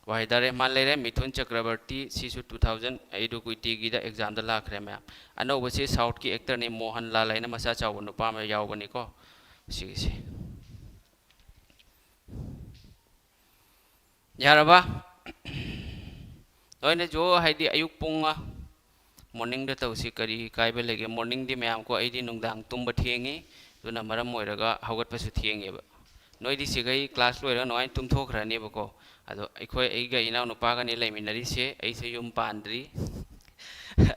ꯋꯥꯍꯤꯗꯥ ꯔꯍꯃꯥꯟ ꯂꯩꯔꯦ, ꯃꯤꯊꯨꯟ ꯆꯀ꯭ꯔꯕꯔꯇꯤ, ꯁꯤꯁꯨ ꯇꯨ ꯊꯥꯎꯖꯟ ꯑꯩꯠ ꯀꯨꯏꯇꯤꯒꯤꯗ ꯑꯦꯛꯖꯥꯝꯗ ꯂꯥꯛꯈ꯭ꯔꯦ ꯃꯌꯥꯝ꯫ ꯑꯅꯧꯕꯁꯤ ꯁꯥꯎꯠꯀꯤ ꯑꯦꯛꯇꯔꯅꯤ, ꯃꯣꯍꯟ ꯂꯥꯜ ꯍꯥꯏꯅ ꯃꯁꯥ ꯆꯥꯎꯕ ꯅꯨꯄꯥ ꯑꯃ ꯌꯥꯎꯕꯅꯤꯀꯣ꯫ ꯁꯤꯒꯤꯁꯦ꯫ ꯌꯥꯔꯕ? ꯂꯣꯏꯅ ꯖꯣ ꯍꯥꯏꯗꯤ ꯑꯌꯨꯛ ꯄꯨꯡ, ꯃꯣꯔꯅꯤꯡꯗ ꯇꯧꯁꯤ, ꯀꯔꯤ ꯀꯥꯏꯕ ꯂꯩꯒꯦ? ꯃꯣꯔꯅꯤꯡꯗꯤ ꯃꯌꯥꯝ ꯀꯣ, ꯑꯩꯗꯤ ꯅꯨꯡꯗꯥꯡ ꯇꯨꯝꯕ ꯊꯦꯡꯉꯤ, ꯑꯗꯨꯅ ꯃꯔꯝ ꯑꯣꯏꯔꯒ ꯍꯧꯒꯠꯄꯁꯨ ꯊꯦꯡꯉꯦꯕ꯫ ꯅꯣꯏꯗꯤ ꯁꯤꯈꯩ ꯀ꯭ꯂꯥꯁ ꯂꯣꯏꯔꯒ ꯅꯨꯡꯉꯥꯏꯅ ꯇꯨꯝꯊꯣꯛꯈ꯭ꯔꯅꯦꯕꯀꯣ꯫ ꯑꯗꯣ ꯑꯩꯈꯣꯏ, ꯑꯩꯒ ꯏꯅꯥꯎꯅꯨꯄꯥꯒꯅꯤ ꯂꯩꯃꯤꯟꯅꯔꯤꯁꯦ, ꯑꯩꯁꯦ ꯌꯨꯝ ꯄꯥꯟꯗ꯭ꯔꯤ꯫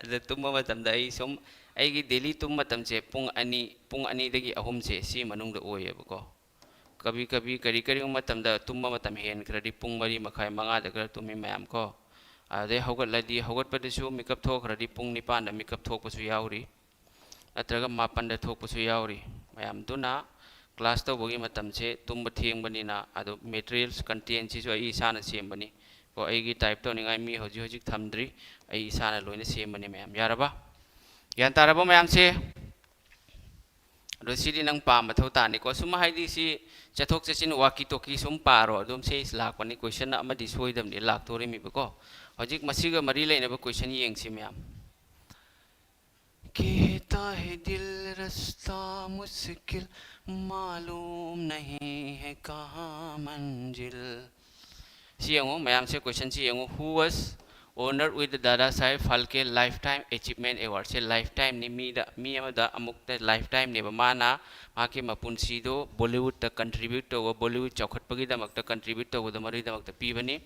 ꯑꯗ ꯇꯨꯝꯕ ꯃꯇꯝꯗ ꯑꯩ ꯁꯨꯝ, ꯑꯩꯒꯤ ꯗꯦꯂꯤ ꯇꯨꯝꯕ ꯃꯇꯝꯁꯦ ꯄꯨꯡ ꯑꯅꯤ, ꯄꯨꯡ ꯑꯅꯤꯗꯒꯤ ꯑꯍꯨꯝꯁꯦ ꯁꯤ ꯃꯅꯨꯡꯗ ꯑꯣꯏꯌꯦꯕꯀꯣ꯫ ꯀꯕꯤ ꯀꯕꯤ, ꯀꯔꯤ ꯀꯔꯤꯒꯨꯝꯕ ꯃꯇꯝꯗ ꯇꯨꯝꯕ ꯃꯇꯝ ꯍꯦꯟꯈ꯭ꯔꯗꯤ ꯄꯨꯡ ꯃꯔꯤ ꯃꯈꯥꯏ, ꯃꯉꯥꯗ ꯈꯔ ꯇꯨꯝꯃꯤ ꯃꯌꯥꯝ ꯀꯣ꯫ ꯑꯗꯩ ꯍꯧꯒꯠꯂꯗꯤ, ꯍꯧꯒꯠꯄꯗꯁꯨ ꯃꯤꯀꯞ ꯊꯣꯛꯈ꯭ꯔꯗꯤ ꯄꯨꯡ ꯅꯤꯄꯥꯟꯗ ꯃꯤꯀꯞ ꯊꯣꯛꯄꯁꯨ ꯌꯥꯎꯔꯤ, ꯅꯠꯇ꯭ꯔꯒ ꯃꯥꯄꯟꯗ ꯊꯣꯛꯄꯁꯨ ꯌꯥꯎꯔꯤ꯫ ꯃꯌꯥꯝꯗꯨꯅ class ꯇꯧꯕꯒꯤ ꯃꯇꯝꯁꯦ ꯇꯨꯝꯕ ꯊꯦꯡꯕꯅꯤꯅ, ꯑꯗꯨ materials content ꯁꯤꯁꯨ ꯑꯩ ꯏꯁꯥꯅ ꯁꯦꯝꯕꯅꯤ꯫ ꯀꯣ, ꯑꯩꯒꯤ type ꯇꯧꯅꯤꯡꯉꯥꯏ ꯃꯤ ꯍꯧꯖꯤꯛ ꯍꯧꯖꯤꯛ ꯊꯝꯗ꯭ꯔꯤ, ꯑꯩ ꯏꯁꯥꯅ ꯂꯣꯏꯅ ꯁꯦꯝꯕꯅꯤ ꯃꯌꯥꯝ꯫ ꯌꯥꯔꯕ? ꯒ꯭ꯌꯥꯟ ꯇꯥꯔꯕ ꯃꯌꯥꯝꯁꯦ? ꯑꯗꯣ ꯁꯤꯗꯤ ꯅꯪ ꯄꯥ ꯃꯊꯧ ꯇꯥꯅꯤꯀꯣ꯫ ꯁꯨꯝ ꯍꯥꯏꯗꯤ ꯁꯤ ꯆꯠꯊꯣꯛ ꯆꯠꯁꯤꯟ walkie talkie ꯁꯨꯝ ꯄꯥꯔꯣ, ꯑꯗꯨꯝ ꯁꯤ ꯂꯥꯛꯄꯅꯤ, question ꯑꯃꯗꯤ ꯁꯣꯏꯗꯕꯅꯤ ꯂꯥꯛꯇꯣꯔꯤꯃꯤꯕꯀꯣ꯫ ꯍꯧꯖꯤꯛ ꯃꯁꯤꯒ ꯃꯔꯤ ꯂꯩꯅꯕ question ꯌꯦꯡꯁꯤ ꯃꯌꯥꯝ꯫ कहता है दिल रास्ता मुश्किल, मालूम नहीं है कहाँ मंजिल। ꯁꯤ ꯌꯦꯡꯉꯨ, ꯃꯌꯥꯝꯁꯦ question ꯁꯤ ꯌꯦꯡꯉꯨ, "Who was honored with the Dada Saheb Phalke Lifetime Achievement Award"? Say lifetime ꯅꯤ, ꯃꯤꯗ, ꯃꯤ ꯑꯃꯗ ꯑꯃꯨꯛꯇ lifetime ꯅꯦꯕ꯫ ꯃꯥꯅ ꯃꯍꯥꯛꯀꯤ ꯃꯄꯨꯟꯁꯤꯗꯣ Bollywood ꯇ contribute ꯇꯧꯕ, Bollywood ꯆꯥꯎꯈꯠꯄꯒꯤꯗꯃꯛꯇ contribute ꯇꯧꯕꯗ ꯃꯗꯨꯒꯤꯗꯃꯛꯇ ꯄꯤꯕꯅꯤ꯫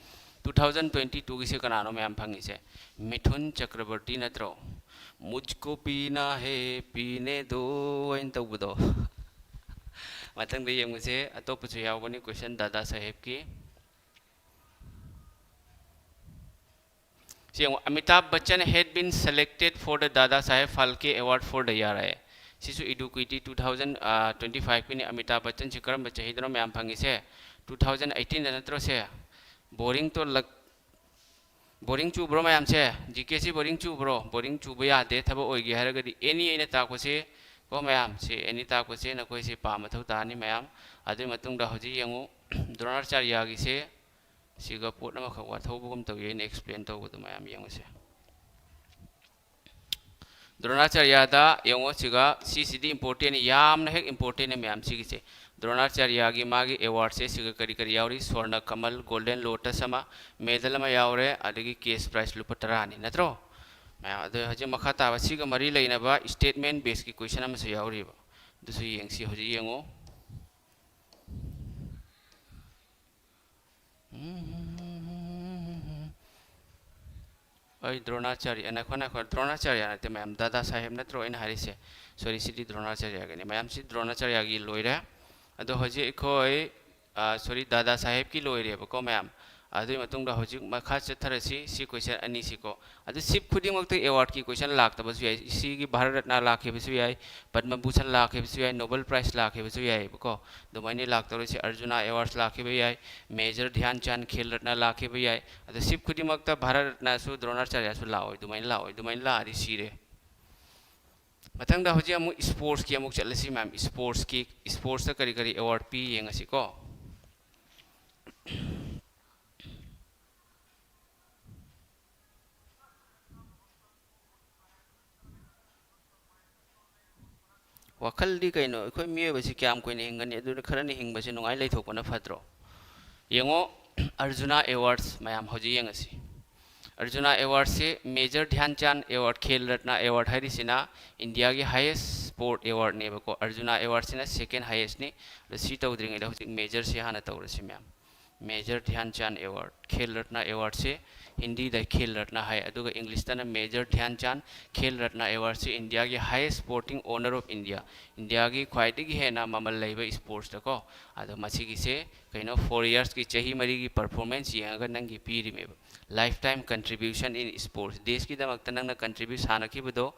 Two thousand twenty two ꯒꯤꯁꯦ ꯀꯅꯥꯅꯣ ꯃꯌꯥꯝ ꯐꯪꯉꯤꯁꯦ? ꯃꯤꯊꯨꯟ ꯆꯀ꯭ꯔꯕꯔꯇꯤ ꯅꯠꯇ꯭ꯔꯣ? "ꯃꯨꯖꯀꯣ ꯄꯤꯅꯥ ꯍꯦ ꯄꯤꯅꯦ ꯗꯣ" ꯍꯥꯏꯅ ꯇꯧꯕꯗꯣ꯫ ꯃꯊꯪꯗ ꯌꯦꯡꯉꯨꯁꯦ, ꯑꯇꯣꯞꯄꯁꯨ ꯌꯥꯎꯕꯅꯤ question ꯗꯥꯗꯥ ꯁꯥꯍꯦꯕꯀꯤ꯫ ꯁꯤ ꯌꯦꯡꯉꯨ, "Amitabh Bachchan had been selected for the Dada Saheb Phalke Award for the year" ꯍꯥꯏ꯫ ꯁꯤꯁꯨ ꯏꯗꯨ ꯀꯨꯏꯇꯤ two thousand twenty five ꯀꯤꯅꯤ꯫ ꯑꯃꯤꯇꯥꯕ ꯕꯆꯟꯁꯤ ꯀꯔꯝꯕ ꯆꯍꯤꯗꯅꯣ ꯃꯌꯥꯝ ꯐꯪꯉꯤꯁꯦ? Two thousand eighteen ꯗ ꯅꯠꯇ꯭ꯔꯣ ꯁꯦ? Boring ꯇꯣ ꯂꯛ-, boring ꯆꯨꯕ꯭ꯔꯣ ꯃꯌꯥꯝꯁꯦ? ꯖꯤ ꯀꯦ ꯁꯤ boring ꯆꯨꯕ꯭ꯔꯣ? Boring ꯆꯨꯕ ꯌꯥꯗꯦ꯫ ꯊꯕꯛ ꯑꯣꯏꯒꯦ ꯍꯥꯏꯔꯒꯗꯤ any ꯑꯩꯅ ꯇꯥꯛꯄꯁꯦ, ꯀꯣ ꯃꯌꯥꯝ, ꯁꯤ any ꯇꯥꯛꯄꯁꯦ ꯅꯈꯣꯏꯁꯦ ꯄꯥ ꯃꯊꯧ ꯇꯥꯅꯤ ꯃꯌꯥꯝ꯫ ꯑꯗꯨꯒꯤ ꯃꯇꯨꯡꯗ ꯍꯧꯖꯤꯛ ꯌꯦꯡꯉꯨ, ꯗ꯭ꯔꯣꯅꯥꯆꯥꯔꯌꯥꯒꯤꯁꯦ ꯁꯤꯒ ꯄꯣꯠ ꯑꯃꯈꯛ ꯋꯥꯊꯧꯕꯒꯨꯝ ꯇꯧꯏ, ꯑꯩꯅ explain ꯇꯧꯕꯗꯣ ꯃꯌꯥꯝ ꯌꯦꯡꯉꯨꯁꯦ꯫ ꯗ꯭ꯔꯣꯅꯥꯆꯥꯔꯌꯥꯗ ꯌꯦꯡꯉꯣ, ꯁꯤꯒ, ꯁꯤꯁꯤꯗꯤ important, ꯌꯥꯝꯅ ꯍꯦꯛ important ꯃꯌꯥꯝ ꯁꯤꯒꯤꯁꯦ꯫ ꯗ꯭ꯔꯣꯅꯥꯆꯥꯔꯌꯥꯒꯤ ꯃꯥꯒꯤ award ꯁꯦ ꯁꯤꯒ ꯀꯔꯤ ꯀꯔꯤ ꯌꯥꯎꯔꯤ? ꯁ꯭ꯋꯔꯅ ꯀꯃꯜ, Golden Lotus ꯑꯃ, medal ꯑꯃ ꯌꯥꯎꯔꯦ, ꯑꯗꯒꯤ cash prize ꯂꯨꯄꯥ ꯇꯔꯥꯅꯤ, ꯅꯠꯇ꯭ꯔꯣ? ꯃꯌꯥꯝ, ꯑꯗꯣ ꯍꯧꯖꯤꯛ ꯃꯈꯥ ꯇꯥꯕ ꯁꯤꯒ ꯃꯔꯤ ꯂꯩꯅꯕ statement base ꯀꯤ question ꯑꯃꯁꯨ ꯌꯥꯎꯔꯤꯕ, ꯑꯗꯨꯁꯨ ꯌꯦꯡꯁꯤ꯫ ꯍꯧꯖꯤꯛ ꯌꯦꯡꯉꯣ꯫ ꯑꯩ ꯗ꯭ꯔꯣꯅꯥꯆꯥꯔꯌ, ꯉꯥꯏꯈꯣ, ꯉꯥꯏꯈꯣ, ꯗ꯭ꯔꯣꯅꯥꯆꯥꯔꯌ ꯅꯠꯇꯦ ꯃꯌꯥꯝ, ꯗꯥꯗꯥ ꯁꯥꯍꯦꯕ ꯅꯠꯇ꯭ꯔꯣ ꯑꯩꯅ ꯍꯥꯏꯔꯤꯁꯦ? Sorry, ꯁꯤꯗꯤ ꯗ꯭ꯔꯣꯅꯥꯆꯥꯔꯌꯒꯤꯅꯤ꯫ ꯃꯌꯥꯝ, ꯁꯤ ꯗ꯭ꯔꯣꯅꯥꯆꯥꯔꯌꯒꯤ ꯂꯣꯏꯔꯦ꯫ ꯑꯗꯣ ꯍꯧꯖꯤꯛ ꯑꯩꯈꯣꯏ, ꯑ, sorry, ꯗꯥꯗꯥ ꯁꯥꯍꯦꯕꯀꯤ ꯂꯣꯏꯔꯦꯕꯀꯣ ꯃꯌꯥꯝ꯫ ꯑꯗꯨꯒꯤ ꯃꯇꯨꯡꯗ ꯍꯧꯖꯤꯛ ꯃꯈꯥ ꯆꯠꯊꯔꯁꯤ꯫ ꯁꯤ ꯀꯣꯏꯁꯟ ꯑꯅꯤꯁꯤꯀꯣ꯫ ꯑꯗꯨ ꯁꯤꯞ ꯈꯨꯗꯤꯡꯃꯛꯇ ꯑꯦꯋꯥꯔꯗꯀꯤ ꯀꯣꯏꯁꯟ ꯂꯥꯛꯇꯕꯁꯨ ꯌꯥꯏ꯫ ꯁꯤꯒꯤ ꯚꯥꯔꯠ ꯔꯠꯅ ꯂꯥꯛꯈꯤꯕꯁꯨ ꯌꯥꯏ, ꯄꯗꯃ ꯚꯨꯁꯟ ꯂꯥꯛꯈꯤꯕꯁꯨ ꯌꯥꯏ, ꯅꯣꯕꯦꯜ ꯄ꯭ꯔꯥꯏꯖ ꯂꯥꯛꯈꯤꯕꯁꯨ ꯌꯥꯏꯑꯕꯀꯣ꯫ ꯑꯗꯨꯃꯥꯏꯅ ꯂꯥꯛꯇꯧꯔꯤꯁꯦ꯫ ꯑꯔꯖꯨꯅꯥ ꯑꯦꯋꯥꯔꯗꯁ ꯂꯥꯛꯈꯤꯕ ꯌꯥꯏ, ꯃꯦꯖꯔ ꯙ꯭ꯌꯥꯟ ꯆꯥꯟ ꯈꯦꯜ ꯔꯠꯅ ꯂꯥꯛꯈꯤꯕ ꯌꯥꯏ꯫ ꯑꯗꯣ ꯁꯤꯞ ꯈꯨꯗꯤꯡꯃꯛꯇ ꯚꯥꯔꯠ ꯔꯠꯅꯁꯨ ꯗ꯭ꯔꯣꯅꯥꯆꯥꯔꯌꯁꯨ ꯂꯥꯛꯑꯣꯏ꯫ ꯑꯗꯨꯃꯥꯏꯅ ꯂꯥꯛꯑꯣꯏ꯫ ꯑꯗꯨꯃꯥꯏꯅ ꯂꯥꯛꯑꯗꯤ ꯁꯤꯔꯦ꯫ ꯃꯊꯪꯗ ꯍꯧꯖꯤꯛ ꯑꯃꯨꯛ ꯏꯁꯄꯣꯔꯠꯁꯀꯤ ꯑꯃꯨꯛ ꯆꯠꯂꯁꯤ ꯃꯌꯥꯝ꯫ ꯏꯁꯄꯣꯔꯠꯁꯀꯤ, ꯏꯁꯄꯣꯔꯠꯁꯇ ꯀꯔꯤ ꯀꯔꯤ ꯑꯦꯋꯥꯔꯗ ꯄꯤ ꯌꯦꯡꯉꯁꯤꯀꯣ꯫ ꯋꯥꯈꯜꯗꯤ ꯀꯩꯅꯣ? ꯑꯩꯈꯣꯏ ꯃꯤꯑꯣꯏꯕꯁꯤ ꯀꯌꯥꯝ ꯀꯨꯏꯅ ꯍꯤꯡꯒꯅꯤ? ꯑꯗꯨꯅ ꯈꯔꯅꯤ ꯍꯤꯡꯕꯁꯤ ꯅꯨꯡꯉꯥꯏ ꯂꯩꯊꯣꯛꯄꯅ ꯐꯠꯇ꯭ꯔꯣ? ꯌꯦꯡꯉꯣ, ꯑꯔꯖꯨꯅꯥ ꯑꯦꯋꯥꯔꯗꯁ ꯃꯌꯥꯝ ꯍꯧꯖꯤꯛ ꯌꯦꯡꯉꯁꯤ꯫ ꯑꯔꯖꯨꯅꯥ ꯑꯦꯋꯥꯔꯗꯁꯤ ꯃꯦꯖꯔ ꯙ꯭ꯌꯥꯟ ꯆꯥꯟ ꯑꯦꯋꯥꯔꯗ, ꯈꯦꯜ ꯔꯠꯅ ꯑꯦꯋꯥꯔꯗ ꯍꯥꯏꯔꯤꯁꯤꯅ ꯏꯟꯗꯤꯌꯥꯒꯤ ꯍꯥꯏꯌꯦꯁ ꯁ꯭ꯄꯣꯔꯠ ꯑꯦꯋꯥꯔꯗꯅꯦꯕꯀꯣ꯫ ꯑꯔꯖꯨꯅꯥ ꯑꯦꯋꯥꯔꯗꯁꯤꯅ ꯁꯦꯀꯦꯟ ꯍꯥꯏꯌꯦꯁꯅꯤ꯫ ꯑꯗꯣ ꯁꯤ ꯇꯧꯗ꯭ꯔꯤꯉꯩꯗ ꯍꯧꯖꯤꯛ ꯃꯦꯖꯔꯁꯤ ꯍꯥꯟꯅ ꯇꯧꯔꯁꯤ ꯃꯌꯥꯝ꯫ ꯃꯦꯖꯔ ꯙ꯭ꯌꯥꯟ ꯆꯥꯟ ꯑꯦꯋꯥꯔꯗ, ꯈꯦꯜ ꯔꯠꯅ ꯑꯦꯋꯥꯔꯗꯁꯦ ꯍꯤꯟꯗꯤꯗ ꯈꯦꯜ ꯔꯠꯅ ꯍꯥꯏ, ꯑꯗꯨꯒ ꯏꯪꯂꯤꯁꯇꯅ ꯃꯦꯖꯔ ꯙ꯭ꯌꯥꯟ ꯆꯥꯟ ꯈꯦꯜ ꯔꯠꯅ ꯑꯦꯋꯥꯔꯗꯁꯦ ꯏꯟꯗꯤꯌꯥꯒꯤ ꯍꯥꯏꯌꯦꯁ ꯁ꯭ꯄꯣꯔꯇꯤꯡ ꯑꯣꯅꯔ ꯑꯣꯐ ꯏꯟꯗꯤꯌꯥ, ꯏꯟꯗꯤꯌꯥꯒꯤ ꯈ꯭ꯋꯥꯏꯗꯒꯤ ꯍꯦꯟꯅ ꯃꯃꯜ ꯂꯩꯕ ꯏꯁꯄꯣꯔꯠꯁꯇꯀꯣ꯫ ꯑꯗꯣ ꯃꯁꯤꯒꯤꯁꯦ ꯀꯩꯅꯣ, ꯐꯣꯔ ꯏꯌꯔꯁꯀꯤ, ꯆꯍꯤ ꯃꯔꯤꯒꯤ ꯄꯔꯐꯣꯔꯃꯦꯟꯁ ꯌꯦꯡꯉꯒ ꯅꯪꯒꯤ ꯄꯤꯔꯤꯃꯦꯕ꯫ Lifetime contribution in sports, ꯗꯦꯁꯀꯤꯗꯃꯛꯇ ꯅꯪꯅ ꯀꯟꯇ꯭ꯔꯤꯕ꯭ꯌꯨꯠ ꯁꯥꯟꯅꯈꯤꯕꯗꯣ,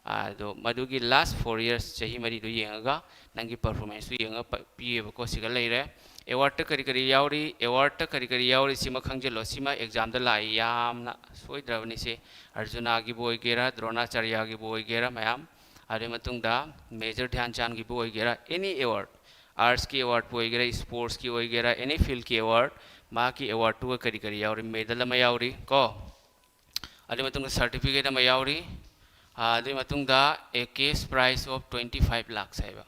ꯑꯗꯣ ꯃꯗꯨꯒꯤ ꯂꯥꯁ ꯐꯣꯔ ꯏꯌꯔꯁ, ꯆꯍꯤ ꯃꯔꯤꯗꯣ ꯌꯦꯡꯉꯒ ꯅꯪꯒꯤ ꯄꯔꯐꯣꯔꯃꯦꯟꯁꯇꯨ ꯌꯦꯡꯉꯒ ꯄ-, ꯄꯤꯌꯦꯕꯀꯣ꯫ ꯁꯤꯒ ꯂꯩꯔꯦ꯫ ꯑꯦꯋꯥꯔꯗꯇ ꯀꯔꯤ ꯀꯔꯤ ꯌꯥꯎꯔꯤ? ꯑꯦꯋꯥꯔꯗꯇ ꯀꯔꯤ ꯀꯔꯤ ꯌꯥꯎꯔꯤ? ꯁꯤꯃ ꯈꯪꯖꯤꯜꯂꯣ꯫ ꯁꯤꯃ ꯑꯦꯛꯖꯥꯝꯗ ꯂꯥꯛꯏ, ꯌꯥꯝꯅ ꯁꯣꯏꯗ꯭ꯔꯕꯅꯤ꯫ ꯁꯤ ꯑꯔꯖꯨꯅꯥꯒꯤꯕꯨ ꯑꯣꯏꯒꯦꯔꯥ, ꯗ꯭ꯔꯣꯅꯥꯆꯥꯔꯌꯥꯒꯤꯕꯨ ꯑꯣꯏꯒꯦꯔꯥ, ꯃꯌꯥꯝ꯫ ꯑꯗꯨꯒꯤ ꯃꯇꯨꯡꯗ ꯃꯦꯖꯔ ꯙ꯭ꯌꯥꯟ ꯆꯥꯟꯒꯤꯕꯨ ꯑꯣꯏꯒꯦꯔꯥ, ꯑꯦꯅꯤ ꯑꯦꯋꯥꯔꯗ, ꯑꯥꯔꯠꯁꯀꯤ ꯑꯦꯋꯥꯔꯗꯄꯨ ꯑꯣꯏꯒꯦꯔꯥ, ꯏꯁꯄꯣꯔꯠꯁꯀꯤ ꯑꯣꯏꯒꯦꯔꯥ, ꯑꯦꯅꯤ ꯐꯤꯜꯗꯀꯤ ꯑꯦꯋꯥꯔꯗ, ꯃꯍꯥꯛꯀꯤ ꯑꯦꯋꯥꯔꯗꯇꯨꯒ ꯀꯔꯤ ꯀꯔꯤ ꯌꯥꯎꯔꯤ? ꯃꯦꯗꯜ ꯑꯃ ꯌꯥꯎꯔꯤ ꯀꯣ꯫ ꯑꯗꯨꯒꯤ ꯃꯇꯨꯡꯗ ꯁꯥꯔꯇꯤꯐꯤꯀꯦꯠ ꯑꯃ ꯌꯥꯎꯔꯤ꯫ ꯑꯥ, ꯑꯗꯨꯒꯤ ꯃꯇꯨꯡꯗ a cash prize of twenty five lakhs ꯍꯥꯏꯕ꯫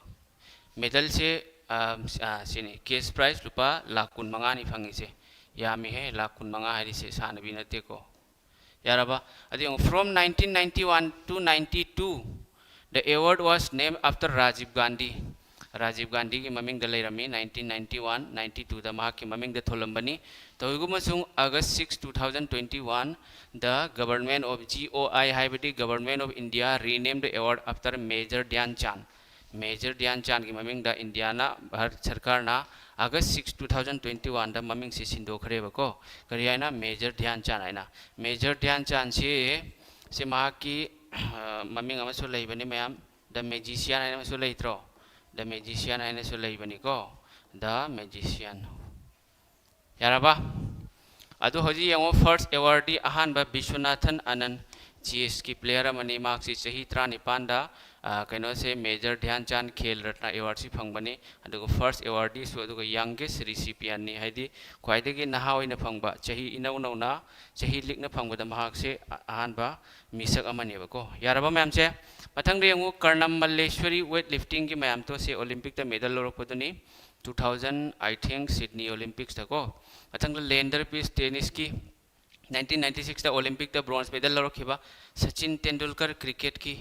ꯃꯦꯗꯜꯁꯦ, ꯑꯥ, ꯑꯥ, ꯁꯤꯅꯤ, ꯀꯦꯁ ꯄ꯭ꯔꯥꯏꯖ ꯂꯨꯄꯥ ꯂꯥꯈ ꯀꯨꯟ ꯃꯉꯥꯅꯤ ꯐꯪꯉꯤꯁꯦ꯫ ꯌꯥꯝꯃꯤꯍꯦ, ꯂꯥꯈ ꯀꯨꯟ ꯃꯉꯥ ꯍꯥꯏꯔꯤꯁꯦ ꯁꯥꯟꯅꯕꯤ ꯅꯠꯇꯦꯀꯣ꯫ ꯌꯥꯔꯕ? ꯑꯗꯨ ꯌꯦꯡꯉꯨ, from nineteen ninety one to ninety two, the award was named after Rajiv Gandhi. Rajiv ꯒꯥꯟꯙꯤꯒꯤ ꯃꯃꯤꯡꯗ ꯂꯩꯔꯝꯃꯤ꯫ Nineteen ninety one ninety two ꯗ ꯃꯍꯥꯛꯀꯤ ꯃꯃꯤꯡꯗ ꯊꯣꯜꯂꯝꯕꯅꯤ꯫ ꯇꯧꯏꯒꯨꯝꯕꯁꯨꯡ August six, two thousand twenty one, the government of G O I, ꯍꯥꯏꯕꯗꯤ Government of India, renamed the award after Major Dhyan Chand. Major Dhyan ꯆꯥꯟꯒꯤ ꯃꯃꯤꯡꯗ ꯏꯟꯗꯤꯌꯥꯅ, ꯚꯥꯔꯠ ꯁꯔꯀꯥꯔꯅ August six, two thousand twenty ꯋꯥꯟꯗ ꯃꯃꯤꯡꯁꯦ ꯁꯤꯟꯗꯣꯛꯈ꯭ꯔꯦꯕꯀꯣ꯫ ꯀꯔꯤ ꯍꯥꯏꯅ? ꯃꯦꯖꯔ ꯙ꯭ꯌꯥꯟ ꯆꯥꯟ ꯍꯥꯏꯅ꯫ ꯃꯦꯖꯔ ꯙ꯭ꯌꯥꯟ ꯆꯥꯟꯁꯤ, ꯁꯤ ꯃꯍꯥꯛꯀꯤ, ꯑ, ꯃꯃꯤꯡ ꯑꯃꯁꯨ ꯂꯩꯕꯅꯤ ꯃꯌꯥꯝ, ꯗ ꯃꯦꯖꯤꯁꯤꯌꯥꯟ ꯍꯥꯏꯅ ꯑꯃꯁꯨ ꯂꯩꯇ꯭ꯔꯣ? ꯗ ꯃꯦꯖꯤꯁꯤꯌꯥꯟ ꯍꯥꯏꯅꯁꯨ ꯂꯩꯕꯅꯤꯀꯣ, ꯗ ꯃꯦꯖꯤꯁꯤꯌꯥꯟ꯫ ꯌꯥꯔꯕ? ꯑꯗꯨ ꯍꯧꯖꯤꯛ ꯌꯦꯡꯉꯣ, ꯐꯥꯔꯁ ꯑꯦꯋꯥꯔꯗꯤ ꯑꯍꯥꯟꯕ ꯕꯤꯁ꯭ꯋꯅꯥꯊꯟ ꯑꯅꯟ, ꯆꯦꯁꯀꯤ ꯄ꯭ꯂꯦꯌꯔ ꯑꯃꯅꯤ꯫ ꯃꯍꯥꯛꯁꯤ ꯆꯍꯤ ꯇꯔꯥꯅꯤꯄꯥꯟꯗ, ꯑ, ꯀꯩꯅꯣꯁꯦ, ꯃꯦꯖꯔ ꯙ꯭ꯌꯥꯟ ꯆꯥꯟ ꯈꯦꯜ ꯔꯠꯅ ꯑꯦꯋꯥꯔꯗꯁꯤ ꯐꯪꯕꯅꯤ꯫ ꯑꯗꯨꯒ ꯐꯥꯔꯁ ꯑꯦꯋꯥꯔꯗꯤꯁꯨ, ꯑꯗꯨꯒ ꯌꯪꯒꯦꯁ ꯔꯤꯁꯤꯄꯤꯌꯟꯅꯤ, ꯍꯥꯏꯗꯤ ꯈ꯭ꯋꯥꯏꯗꯒꯤ ꯅꯍꯥ ꯑꯣꯏꯅ ꯐꯪꯕ, ꯆꯍꯤ ꯏꯅꯧ ꯅꯧꯅ, ꯆꯍꯤ ꯂꯤꯛꯅ ꯐꯪꯕꯗ ꯃꯍꯥꯛꯁꯦ ꯑ-, ꯑꯍꯥꯟꯕ ꯃꯤꯁꯛ ꯑꯃꯅꯦꯕꯀꯣ꯫ ꯌꯥꯔꯕ ꯃꯌꯥꯝꯁꯦ? ꯃꯊꯪꯗ ꯌꯦꯡꯉꯨ, ꯀꯔꯅꯝ ꯃꯜꯂꯦꯁ꯭ꯋꯔꯤ weight liftingꯒꯤ ꯃꯌꯥꯝꯗꯣ, ꯁꯤ ꯑꯣꯂꯤꯝꯄꯤꯛꯇ ꯃꯦꯗꯜ ꯂꯧꯔꯛꯄꯗꯨꯅꯤ꯫ ꯇꯨ ꯊꯥꯎꯖꯟ, I think, ꯁꯤꯗꯅꯤ ꯑꯣꯂꯤꯝꯄꯤꯛꯁꯇꯀꯣ꯫ ꯃꯊꯪꯗ ꯂꯦꯟꯗꯔ ꯄꯤꯁ ꯇꯦꯅꯤꯁꯀꯤ, ꯅꯥꯏꯟꯇꯤꯟ ꯅꯥꯏꯟꯇꯤ ꯁꯤꯛꯁꯇ ꯑꯣꯂꯤꯝꯄꯤꯛꯇ ꯕ꯭ꯔꯣꯟꯖ ꯃꯦꯗꯜ ꯂꯧꯔꯛꯈꯤꯕ ꯁꯆꯤꯟ ꯇꯦꯟꯗꯨꯜꯀꯔ ꯀ꯭ꯔꯤꯀꯦꯠꯀꯤ꯫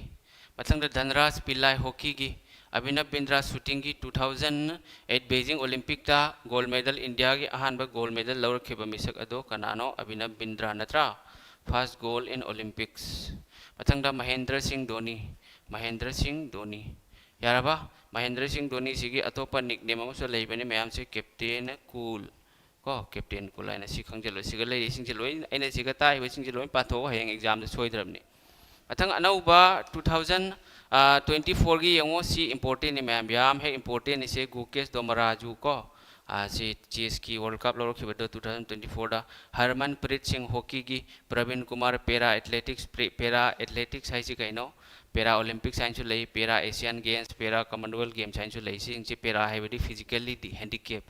ꯃꯊꯪꯗ ꯙꯟꯔꯥꯖ ꯄꯤꯜꯂꯥꯏ ꯍꯣꯀꯤꯒꯤ, ꯑꯚꯤꯅꯕ ꯕꯤꯟꯗ꯭ꯔꯥ ꯁꯨꯇꯤꯡꯒꯤ꯫ ꯇꯨ ꯊꯥꯎꯖꯟ ꯑꯩꯠ ꯕꯦꯖꯤꯡ ꯑꯣꯂꯤꯝꯄꯤꯛꯇ ꯒꯣꯜ ꯃꯦꯗꯜ, ꯏꯟꯗꯤꯌꯥꯒꯤ ꯑꯍꯥꯟꯕ ꯒꯣꯜ ꯃꯦꯗꯜ ꯂꯧꯔꯛꯈꯤꯕ ꯃꯤꯁꯛ ꯑꯗꯣ ꯀꯅꯥꯅꯣ? ꯑꯚꯤꯅꯕ ꯕꯤꯟꯗ꯭ꯔꯥ ꯅꯠꯇ꯭ꯔꯥ? First goal in Olympics꯫ ꯃꯊꯪꯗ ꯃꯍꯦꯟꯗ꯭ꯔ ꯁꯤꯡ ꯙꯣꯅꯤ, ꯃꯍꯦꯟꯗ꯭ꯔ ꯁꯤꯡ ꯙꯣꯅꯤ꯫ ꯌꯥꯔꯕ? ꯃꯍꯦꯟꯗ꯭ꯔ ꯁꯤꯡ ꯙꯣꯅꯤꯁꯤꯒꯤ ꯑꯇꯣꯞꯄ ꯅꯤꯛꯅꯦꯝ ꯑꯃꯁꯨ ꯂꯩꯕꯅꯤ ꯃꯌꯥꯝꯁꯦ, ꯀꯦꯞꯇꯦꯟ ꯀꯨꯜ꯫ ꯀꯣ, ꯀꯦꯞꯇꯦꯟ ꯀꯨꯜ ꯍꯥꯏꯅ ꯁꯤ ꯈꯪꯖꯤꯜꯂꯣ꯫ ꯁꯤꯒ ꯂꯩꯔꯤꯁꯤꯡꯁꯦ ꯂꯣꯏ, ꯑꯩꯅ ꯁꯤꯒ ꯇꯥꯛꯏꯕꯁꯤꯡꯁꯦ ꯂꯣꯏ ꯄꯥꯊꯣꯛꯑꯣ, ꯍꯌꯦꯡ ꯑꯦꯛꯖꯥꯝꯗ ꯁꯣꯏꯗ꯭ꯔꯕꯅꯤ꯫ ꯃꯊꯪ ꯑꯅꯧꯕ ꯇꯨ ꯊꯥꯎꯖꯟ, ꯑ, ꯇ꯭ꯋꯦꯟꯇꯤ ꯐꯣꯔꯒꯤ ꯌꯦꯡꯉꯣ, ꯁꯤ ꯏꯝꯄꯣꯔꯇꯦꯟꯅꯤ ꯃꯌꯥꯝ, ꯌꯥꯝ ꯍꯦꯛ ꯏꯝꯄꯣꯔꯇꯦꯟꯅꯤ꯫ ꯁꯤ ꯒꯨꯀꯦꯁ ꯗꯣꯃꯔꯥꯖꯨ ꯀꯣ, ꯑ, ꯁꯤ ꯆꯦꯁꯀꯤ ꯋꯥꯔꯜ ꯀꯞ ꯂꯧꯔꯛꯈꯤꯕꯗꯣ ꯇꯨ ꯊꯥꯎꯖꯟ ꯇ꯭ꯋꯦꯟꯇꯤ ꯐꯣꯔꯗ꯫ ꯍꯔꯃꯟ ꯄ꯭ꯔꯤꯠ ꯁꯤꯡ ꯍꯣꯀꯤꯒꯤ, ꯄ꯭ꯔꯕꯤꯟ ꯀꯨꯃꯥꯔ ꯄꯦꯔꯥ ꯑꯦꯊꯂꯦꯇꯤꯛꯁ, ꯄ꯭ꯔꯤ-, ꯄꯦꯔꯥ ꯑꯦꯊꯂꯦꯇꯤꯛꯁ ꯍꯥꯏꯁꯤ ꯀꯩꯅꯣ? ꯄꯦꯔꯥ ꯑꯣꯂꯤꯝꯄꯤꯛꯁ ꯍꯥꯏꯅꯁꯨ ꯂꯩ, para Asian games, para commonwealth games ꯍꯥꯏꯅꯁꯨ ꯂꯩ꯫ ꯁꯤꯁꯤꯡꯁꯦ ꯄꯦꯔꯥ ꯍꯥꯏꯕꯗꯤ physically handicap,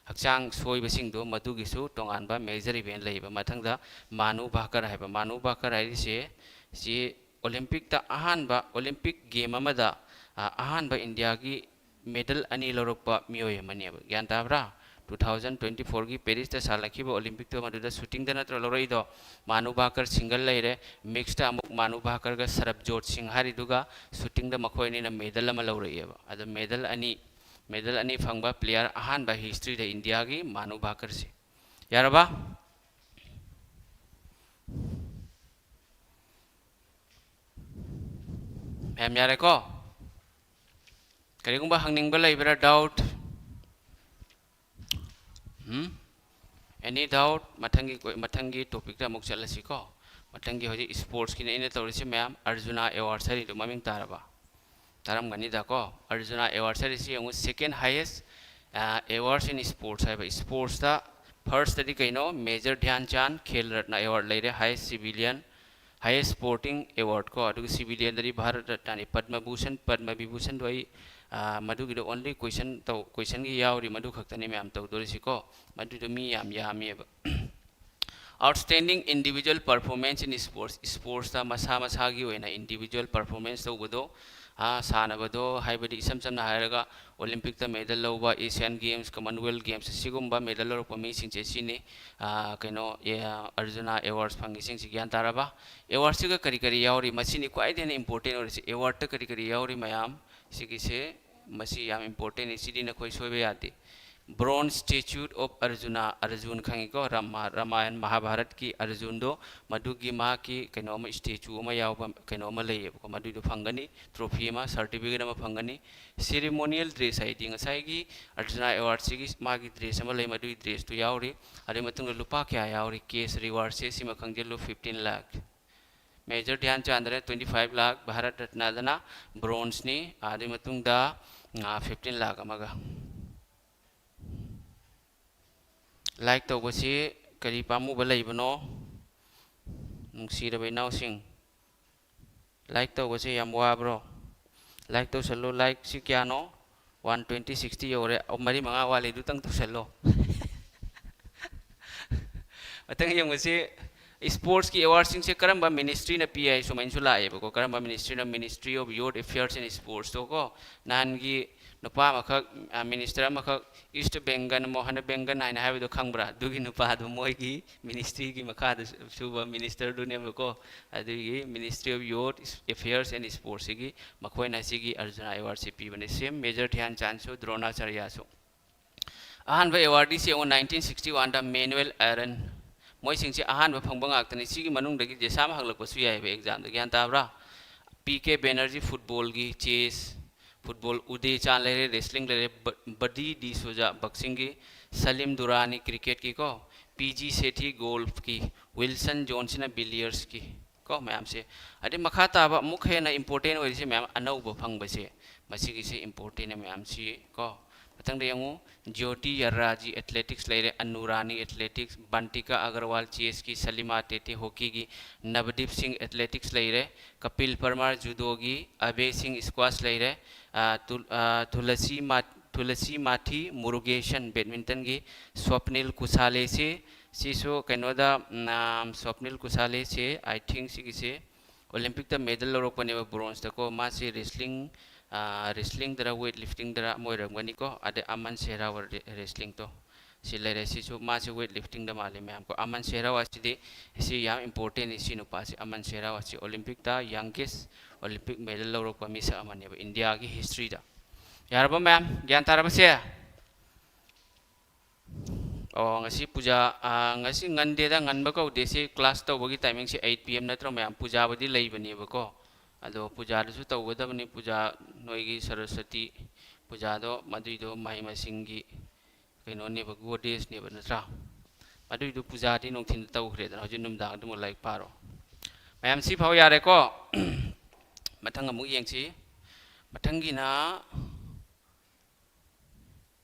ꯍꯛꯆꯥꯡ ꯁꯣꯏꯕꯁꯤꯡꯗꯣ, ꯃꯗꯨꯒꯤꯁꯨ ꯇꯣꯉꯥꯟꯕ ꯃꯦꯖꯔ ꯏꯚꯦꯟ ꯂꯩꯌꯦꯕ꯫ ꯃꯊꯪꯗ ꯃꯥꯅꯨ ꯚꯥꯀꯔ ꯍꯥꯏꯕ, ꯃꯥꯅꯨ ꯚꯥꯀꯔ ꯍꯥꯏꯔꯤꯁꯦ, ꯁꯤ ꯑꯣꯂꯤꯝꯄꯤꯛꯇ ꯑꯍꯥꯟꯕ, ꯑꯣꯂꯤꯝꯄꯤꯛ ꯒꯦꯝ ꯑꯃꯗ, ꯑ, ꯑꯍꯥꯟꯕ ꯏꯟꯗꯤꯌꯥꯒꯤ ꯃꯦꯗꯜ ꯑꯅꯤ ꯂꯧꯔꯛꯄ ꯃꯤꯑꯣꯏ ꯑꯃꯅꯦꯕ꯫ ꯒ꯭ꯌꯥꯟ ꯇꯥꯕ꯭ꯔꯥ? ꯇꯨ ꯊꯥꯎꯖꯟ ꯇ꯭ꯋꯦꯟꯇꯤ ꯐꯣꯔꯒꯤ ꯄꯦꯔꯤꯁꯇ ꯁꯥꯟꯅꯈꯤꯕ ꯑꯣꯂꯤꯝꯄꯤꯛꯇꯣ, ꯃꯗꯨꯗ ꯁꯨꯇꯤꯡꯗ ꯅꯠꯇ꯭ꯔꯣ ꯂꯧꯔꯛꯏꯗꯣ? ꯃꯥꯅꯨ ꯚꯥꯀꯔ ꯁꯤꯡꯒꯜ ꯂꯩꯔꯦ, ꯃꯤꯛꯁꯇ ꯑꯃꯨꯛ ꯃꯥꯅꯨ ꯚꯥꯀꯔꯒ ꯁꯔꯕꯖꯣꯠ ꯁꯤꯡ ꯍꯥꯏꯔꯤꯗꯨꯒ ꯁꯨꯇꯤꯡꯗ ꯃꯈꯣꯏ ꯑꯅꯤꯅ ꯃꯦꯗꯜ ꯑꯃ ꯂꯧꯔꯛꯑꯦꯕ꯫ ꯑꯗꯣ ꯃꯦꯗꯜ ꯑꯅꯤ, ꯃꯦꯗꯜ ꯑꯅꯤ ꯐꯪꯕ ꯄ꯭ꯂꯦꯌꯔ ꯑꯍꯥꯟꯕ ꯍꯤꯁꯇ꯭ꯔꯤꯗ ꯏꯟꯗꯤꯌꯥꯒꯤ ꯃꯥꯅꯨ ꯚꯥꯀꯔꯁꯦ꯫ ꯌꯥꯔꯕ? ꯃꯌꯥꯝ ꯌꯥꯔꯦꯀꯣ? ꯀꯔꯤꯒꯨꯝꯕ ꯍꯪꯅꯤꯡꯕ ꯂꯩꯕ꯭ꯔꯥ, ꯗꯥꯎꯠ? ꯎꯝ? ꯑꯦꯅꯤ ꯗꯥꯎꯠ? ꯃꯊꯪꯒꯤ ꯀꯣꯏ- ꯃꯊꯪꯒꯤ ꯇꯣꯄꯤꯛꯇ ꯑꯃꯨꯛ ꯆꯠꯂꯁꯤꯀꯣ꯫ ꯃꯊꯪꯒꯤ ꯍꯧꯖꯤꯛ ꯁ꯭ꯄꯣꯔꯠꯁꯀꯤꯅꯦ ꯑꯩꯅ ꯇꯧꯔꯤꯁꯤ ꯃꯌꯥꯝ꯫ ꯑꯔꯖꯨꯅꯥ ꯑꯦꯋꯥꯔꯗꯁ ꯍꯥꯏꯔꯤꯗꯣ ꯃꯃꯤꯡ ꯇꯥꯔꯕ? ꯇꯥꯔꯝꯒꯅꯤꯗꯀꯣ꯫ ꯑꯔꯖꯨꯅꯥ ꯑꯦꯋꯥꯔꯗꯁ ꯍꯥꯏꯔꯤꯁꯤ ꯌꯦꯡꯉꯨ, second highest, ꯑ, awards in sports ꯍꯥꯏꯕ꯫ ꯁ꯭ꯄꯣꯔꯠꯁꯇ ꯐꯥꯔꯁꯇꯗꯤ ꯀꯩꯅꯣ? ꯃꯦꯖꯔ ꯙ꯭ꯌꯥꯟ ꯆꯥꯟ ꯈꯦꯜ ꯔꯠꯅ ꯑꯦꯋꯥꯔꯗ ꯂꯩꯔꯦ, highest civilian, highest sporting award ꯀꯣ꯫ ꯑꯗꯨꯒ ꯁꯤꯚꯤꯂꯤꯌꯟꯗꯗꯤ ꯚꯥꯔꯠ ꯔꯠꯅꯥꯅꯤ, ꯄꯗꯃ ꯚꯨꯁꯟ, ꯄꯗꯃ ꯚꯤꯚꯨꯁꯟꯗꯣ ꯑꯩ, ꯑ, ꯃꯗꯨꯒꯤꯗꯣ only question ꯇꯧ, questionꯒꯤ ꯌꯥꯎꯔꯤ, ꯃꯗꯨ ꯈꯛꯇꯅꯤ ꯃꯌꯥꯝ ꯇꯧꯗꯣꯔꯤꯁꯤꯀꯣ꯫ ꯃꯗꯨꯗꯣ ꯃꯤ ꯌꯥꯝ ꯌꯥꯝꯃꯦꯕ꯫ Outstanding individual performance in sports, ꯁ꯭ꯄꯣꯔꯠꯁꯇ ꯃꯁꯥ ꯃꯁꯥꯒꯤ ꯑꯣꯏꯅ individual performance ꯇꯧꯕꯗꯣ, ꯑ, ꯁꯥꯟꯅꯕꯗꯣ, ꯍꯥꯏꯕꯗꯤ ꯏꯁꯝ ꯁꯝꯅ ꯍꯥꯏꯔꯒ ꯑꯣꯂꯤꯝꯄꯤꯛꯇ ꯃꯦꯗꯜ ꯂꯧꯕ, ꯑꯦꯁꯤꯌꯥꯟ ꯒꯦꯝꯁ, ꯀꯃꯟꯋꯦꯜꯊ ꯒꯦꯝꯁ, ꯑꯁꯤꯒꯨꯝꯕ ꯃꯦꯗꯜ ꯂꯧꯔꯛꯄ ꯃꯤꯁꯤꯡꯁꯦ ꯁꯤꯅꯤ, ꯑ, ꯀꯩꯅꯣ, ꯑꯦ, ꯑꯔꯖꯨꯅꯥ ꯑꯦꯋꯥꯔꯗꯁ ꯐꯪꯉꯤꯁꯤꯡꯁꯤ꯫ ꯒ꯭ꯌꯥꯟ ꯇꯥꯔꯕ? ꯑꯦꯋꯥꯔꯗꯁꯤꯒ ꯀꯔꯤ ꯀꯔꯤ ꯌꯥꯎꯔꯤ? ꯃꯁꯤꯅꯤ ꯈ꯭ꯋꯥꯏꯗꯒꯤ ꯍꯦꯟꯅ ꯏꯝꯄꯣꯔꯇꯦꯟ ꯑꯣꯏꯔꯤꯁꯤ꯫ ꯑꯦꯋꯥꯔꯗꯇ ꯀꯔꯤ ꯀꯔꯤ ꯌꯥꯎꯔꯤ ꯃꯌꯥꯝ? ꯁꯤꯒꯤꯁꯦ, ꯃꯁꯤ ꯌꯥꯝ ꯏꯝꯄꯣꯔꯇꯦꯟꯅꯤ, ꯁꯤꯗꯤ ꯅꯈꯣꯏ ꯁꯣꯏꯕ ꯌꯥꯗꯦ꯫ Bronze Statue of Arjuna, Arjun ꯈꯪꯉꯤꯀꯣ, ꯔꯃꯥ-, ꯔꯃꯥꯌꯟ ꯃꯍꯥꯚꯥꯔꯠꯀꯤ ꯑꯔꯖꯨꯟꯗꯣ, ꯃꯗꯨꯒꯤ ꯃꯍꯥꯛꯀꯤ ꯀꯩꯅꯣ ꯑꯃ, ꯁ꯭ꯇꯦꯆꯨ ꯑꯃ ꯌꯥꯎꯕ ꯀꯩꯅꯣ ꯑꯃ ꯂꯩꯌꯦꯕꯀꯣ, ꯃꯗꯨꯏꯗꯣ ꯐꯪꯒꯅꯤ, ꯇ꯭ꯔꯣꯐꯤ ꯑꯃ, ꯁꯥꯔꯇꯤꯐꯤꯀꯦꯠ ꯑꯃ ꯐꯪꯒꯅꯤ꯫ ꯁꯦꯔꯤꯃꯣꯅꯤꯌꯦꯜ ꯗ꯭ꯔꯦꯁ ꯍꯥꯏꯗꯤ ꯉꯁꯥꯏꯒꯤ ꯑꯔꯖꯨꯅꯥ ꯑꯦꯋꯥꯔꯗꯁꯤꯒꯤ ꯃꯥꯒꯤ ꯗ꯭ꯔꯦꯁ ꯑꯃ ꯂꯩ, ꯃꯗꯨꯒꯤ ꯗ꯭ꯔꯦꯁꯇꯨ ꯌꯥꯎꯔꯤ꯫ ꯑꯗꯨꯒꯤ ꯃꯇꯨꯡꯗ ꯂꯨꯄꯥ ꯀꯌꯥ ꯌꯥꯎꯔꯤ? ꯀꯦꯁ ꯔꯤꯋꯥꯔꯗꯁꯦ ꯁꯤꯃ ꯈꯪꯖꯤꯜꯂꯨ, fifteen lakh꯫ ꯃꯦꯖꯔ ꯙ꯭ꯌꯥꯟ ꯆꯥꯟꯗꯅ twenty five lakh, ꯚꯥꯔꯠ ꯔꯠꯅꯗꯅ ꯕ꯭ꯔꯣꯟꯖꯅꯤ꯫ ꯑꯗꯨꯒꯤ ꯃꯇꯨꯡꯗ, ꯑ, fifteen lakh ꯑꯃꯒ꯫ ꯂꯥꯏꯛ ꯇꯧꯕꯁꯤ ꯀꯔꯤ ꯄꯥꯝꯃꯨꯕ ꯂꯩꯕꯅꯣ? ꯅꯨꯡꯁꯤꯔꯕ ꯏꯅꯥꯎꯁꯤꯡ, ꯂꯥꯏꯛ ꯇꯧꯕꯁꯦ ꯌꯥꯝ ꯋꯥꯕ꯭ꯔꯣ? ꯂꯥꯏꯛ ꯇꯧꯁꯜꯂꯨ꯫ ꯂꯥꯏꯛꯁꯤ ꯀꯌꯥꯅꯣ? One twenty, sixty ꯌꯧꯔꯦ꯫ ꯑꯣ, ꯃꯔꯤ ꯃꯉꯥ ꯋꯥꯠꯂꯤ, ꯑꯗꯨꯇꯪ ꯇꯧꯁꯜꯂꯣ꯫ ꯃꯊꯪ ꯌꯦꯡꯕꯁꯤ, ꯁ꯭ꯄꯣꯔꯠꯁꯀꯤ ꯑꯦꯋꯥꯔꯗꯁꯤꯡꯁꯦ ꯀꯔꯝꯕ ꯃꯤꯅꯤꯁꯇ꯭ꯔꯤꯅ ꯄꯤ ꯍꯥꯏ ꯁꯨꯃꯥꯏꯅꯁꯨ ꯂꯥꯛꯑꯦꯕꯀꯣ꯫ ꯀꯔꯝꯕ ꯃꯤꯅꯤꯁꯇ꯭ꯔꯤꯅ? Ministry of Youth Affairs and Sportsꯇꯣ ꯀꯣ꯫ ꯅꯍꯥꯟꯒꯤ ꯅꯨꯄꯥ ꯑꯃꯈꯛ, ꯑ, ꯃꯤꯅꯤꯁꯇꯔ ꯑꯃꯈꯛ, ꯏꯁꯇ ꯕꯦꯡꯒꯟ, ꯃꯣꯍꯅ ꯕꯦꯡꯒꯟ ꯍꯥꯏꯅ ꯍꯥꯏꯕꯗꯣ ꯈꯪꯕ꯭ꯔꯥ? ꯑꯗꯨꯒꯤ ꯅꯨꯄꯥꯗꯣ ꯃꯣꯏꯒꯤ ꯃꯤꯅꯤꯁꯇ꯭ꯔꯤꯒꯤ ꯃꯈꯥꯗ ꯁꯨꯕ ꯃꯤꯅꯤꯁꯇꯔꯗꯨꯅꯦꯕꯀꯣ꯫ ꯑꯗꯨꯒꯤ Ministry of Youth Affairs and Sportsꯁꯤꯒꯤ ꯃꯈꯣꯏꯅ ꯁꯤꯒꯤ ꯑꯔꯖꯨꯅꯥ ꯑꯦꯋꯥꯔꯗꯁꯤ ꯄꯤꯕꯅꯦ꯫ ꯁꯦꯝ ꯃꯦꯖꯔ ꯙ꯭ꯌꯥꯟ ꯆꯥꯟꯗꯁꯨ, ꯗ꯭ꯔꯣꯅꯥꯆꯥꯔꯌꯥꯁꯨ꯫ ꯑꯍꯥꯟꯕ ꯑꯦꯋꯥꯔꯗꯤꯁꯤ ꯌꯦꯡꯉꯨ, nineteen sixty oneꯗ ꯃꯦꯅꯨꯑꯦꯜ ꯑꯥꯏꯔꯟ꯫ ꯃꯣꯏꯁꯤꯡꯁꯤ ꯑꯍꯥꯟꯕ ꯐꯪꯕ ꯉꯥꯛꯇꯅꯤ꯫ ꯁꯤꯒꯤ ꯃꯅꯨꯡꯗꯒꯤ ꯖꯦꯁꯥꯝ ꯍꯪꯂꯛꯄꯁꯨ ꯌꯥꯏꯑꯕ ꯑꯦꯛꯖꯥꯝꯗ, ꯒ꯭ꯌꯥꯟ ꯇꯥꯕ꯭ꯔꯥ? ꯄꯤ ꯀꯦ ꯕꯦꯅꯔꯖꯤ ꯐꯨꯠꯕꯣꯜꯒꯤ, ꯆꯦꯁ, ꯐꯨꯠꯕꯣꯜ ꯎꯗꯦ ꯆꯥꯟ ꯂꯩꯔꯦ, ꯔꯦꯁꯂꯤꯡ ꯂꯩꯔꯦ, ꯕ-, ꯕꯗꯤ ꯗꯤꯁꯣꯖꯥ ꯕꯛꯁꯤꯡꯒꯤ, ꯁꯂꯤꯝ ꯗꯨꯔꯥꯅꯤ ꯀ꯭ꯔꯤꯀꯦꯠꯀꯤꯀꯣ, ꯄꯤ ꯖꯤ ꯁꯦꯊꯤ ꯒꯣꯜꯐꯀꯤ, ꯋꯤꯜꯁꯟ ꯖꯣꯟꯁꯤꯅ ꯕꯤꯂꯤꯌꯔꯁꯀꯤ ꯀꯣ ꯃꯌꯥꯝꯁꯦ꯫ ꯑꯗꯩ ꯃꯈꯥ ꯇꯥꯕ ꯑꯃꯨꯛ ꯍꯦꯟꯅ ꯏꯝꯄꯣꯔꯇꯦꯟ ꯑꯣꯏꯔꯤꯁꯦ ꯃꯌꯥꯝ ꯑꯅꯧꯕ ꯐꯪꯕꯁꯦ, ꯃꯁꯤꯒꯤꯁꯦ ꯏꯝꯄꯣꯔꯇꯦꯟ ꯃꯌꯥꯝꯁꯤ ꯀꯣ꯫ ꯃꯊꯪꯗ ꯌꯦꯡꯉꯨ, ꯖ꯭ꯌꯣꯇꯤ ꯌꯔꯥꯖꯤ ꯑꯦꯊꯂꯦꯇꯤꯛꯁ ꯂꯩꯔꯦ, ꯑꯅꯨꯔꯥꯅꯤ ꯑꯦꯊꯂꯦꯇꯤꯛꯁ, ꯕꯟꯇꯤꯀꯥ ꯑꯒꯔꯋꯥꯜ ꯆꯦꯁꯀꯤ, ꯁꯂꯤꯃꯥ ꯇꯦꯇꯦ ꯍꯣꯀꯤꯒꯤ, ꯅꯕꯗꯤꯞ ꯁꯤꯡ ꯑꯦꯊꯂꯦꯇꯤꯛꯁ ꯂꯩꯔꯦ, ꯀꯄꯤꯜ ꯄꯔꯃꯥꯔ ꯖꯨꯗꯣꯒꯤ, ꯑꯕꯦ ꯁꯤꯡ ꯁ꯭ꯀ꯭ꯋꯥꯁ ꯂꯩꯔꯦ, ꯑ, ꯇꯨ-, ꯑ, ꯊꯨꯂꯁꯤ ꯃꯥ-, ꯊꯨꯂꯁꯤ ꯃꯥꯊꯤ ꯃꯨꯔꯨꯒꯦꯁꯟ ꯕꯦꯗꯃꯤꯟꯇꯟꯒꯤ, ꯁ꯭ꯋꯞꯅꯤꯜ ꯀꯨꯁꯥꯂꯦꯁꯤ, ꯁꯤꯁꯨ ꯀꯩꯅꯣꯗ, ꯎꯝ, ꯑ, ꯁ꯭ꯋꯞꯅꯤꯜ ꯀꯨꯁꯥꯂꯦꯁꯤ, I think ꯁꯤꯒꯤꯁꯤ ꯑꯣꯂꯤꯝꯄꯤꯛꯇ ꯃꯦꯗꯜ ꯂꯧꯔꯛꯄꯅꯦꯕ, ꯕ꯭ꯔꯣꯟꯖꯇꯀꯣ꯫ ꯃꯥꯁꯤ ꯔꯦꯁꯂꯤꯡ, ꯑ, ꯔꯦꯁꯂꯤꯡꯗꯔ ꯋꯦꯠ ꯂꯤꯐꯇꯤꯡꯗꯔ ꯑꯃ ꯑꯣꯏꯔꯝꯒꯅꯤꯀꯣ꯫ ꯑꯗꯩ ꯑꯃꯟ ꯁꯦꯔꯥꯋ ꯔꯦ-, ꯔꯦꯁꯂꯤꯡꯗꯣ꯫ ꯁꯤ ꯂꯩꯔꯦ꯫ ꯁꯤꯁꯨ ꯃꯥꯁꯤ ꯋꯦꯠ ꯂꯤꯐꯇꯤꯡꯗ ꯃꯥꯜꯂꯤ ꯃꯌꯥꯝ ꯀꯣ꯫ ꯑꯃꯟ ꯁꯦꯍꯔꯥꯋꯥꯠꯁꯤꯗꯤ, ꯁꯤ ꯌꯥꯝ ꯏꯝꯄꯣꯔꯇꯦꯟꯅꯤ꯫ ꯁꯤ ꯅꯨꯄꯥꯁꯤ, ꯑꯃꯟ ꯁꯦꯍꯔꯥꯋꯥꯠꯁꯤ ꯑꯣꯂꯤꯝꯄꯤꯛꯇ ꯌꯪꯒꯦꯁ ꯑꯣꯂꯤꯝꯄꯤꯛ ꯃꯦꯗꯜ ꯂꯧꯔꯛꯄ ꯃꯤꯁꯛ ꯑꯃꯅꯦꯕ ꯏꯟꯗꯤꯌꯥꯒꯤ ꯍꯤꯁꯇ꯭ꯔꯤꯗ꯫ ꯌꯥꯔꯕ ꯃꯌꯥꯝ? ꯒ꯭ꯌꯥꯟ ꯇꯥꯔꯕꯁꯦ? ꯑꯣ, ꯉꯁꯤ ꯄꯨꯖꯥ, ꯑꯥ, ꯉꯁꯤ ꯉꯟꯗꯦꯗ, ꯉꯟꯕ ꯀꯧꯗꯦ꯫ ꯁꯤ ꯀ꯭ꯂꯥꯁ ꯇꯧꯕꯒꯤ ꯇꯥꯏꯃꯤꯡꯁꯦ ꯑꯩꯠ ꯄꯤ ꯑꯦꯝ ꯅꯠꯇ꯭ꯔꯣ ꯃꯌꯥꯝ? ꯄꯨꯖꯥꯕꯨꯗꯤ ꯂꯩꯕꯅꯦꯕꯀꯣ꯫ ꯑꯗꯣ ꯄꯨꯖꯥꯗꯨꯁꯨ ꯇꯧꯒꯗꯕꯅꯤ꯫ ꯄꯨꯖꯥ, ꯅꯣꯏꯒꯤ ꯁꯔꯁ꯭ꯋꯇꯤ ꯄꯨꯖꯥꯗꯣ, ꯃꯗꯨꯏꯗꯣ ꯃꯍꯩ ꯃꯁꯤꯡꯒꯤ ꯀꯩꯅꯣꯅꯦꯕ, ꯒꯣꯗꯦꯁꯅꯦꯕ, ꯅꯠꯇ꯭ꯔꯥ? ꯑꯗꯨꯏꯗꯨ ꯄꯨꯖꯥꯗꯤ ꯅꯨꯡꯊꯤꯟꯗ ꯇꯧꯈ꯭ꯔꯦꯗꯅ, ꯍꯧꯖꯤꯛ ꯅꯨꯡꯗꯥꯡ ꯑꯗꯨꯃꯛ ꯂꯥꯏꯔꯤꯛ ꯄꯥꯔꯣ꯫ ꯃꯌꯥꯝ ꯁꯤ ꯐꯥꯎ ꯌꯥꯔꯦꯀꯣ? ꯃꯊꯪ ꯑꯃꯨꯛ ꯌꯦꯡꯁꯤ꯫ ꯃꯊꯪꯒꯤꯅ,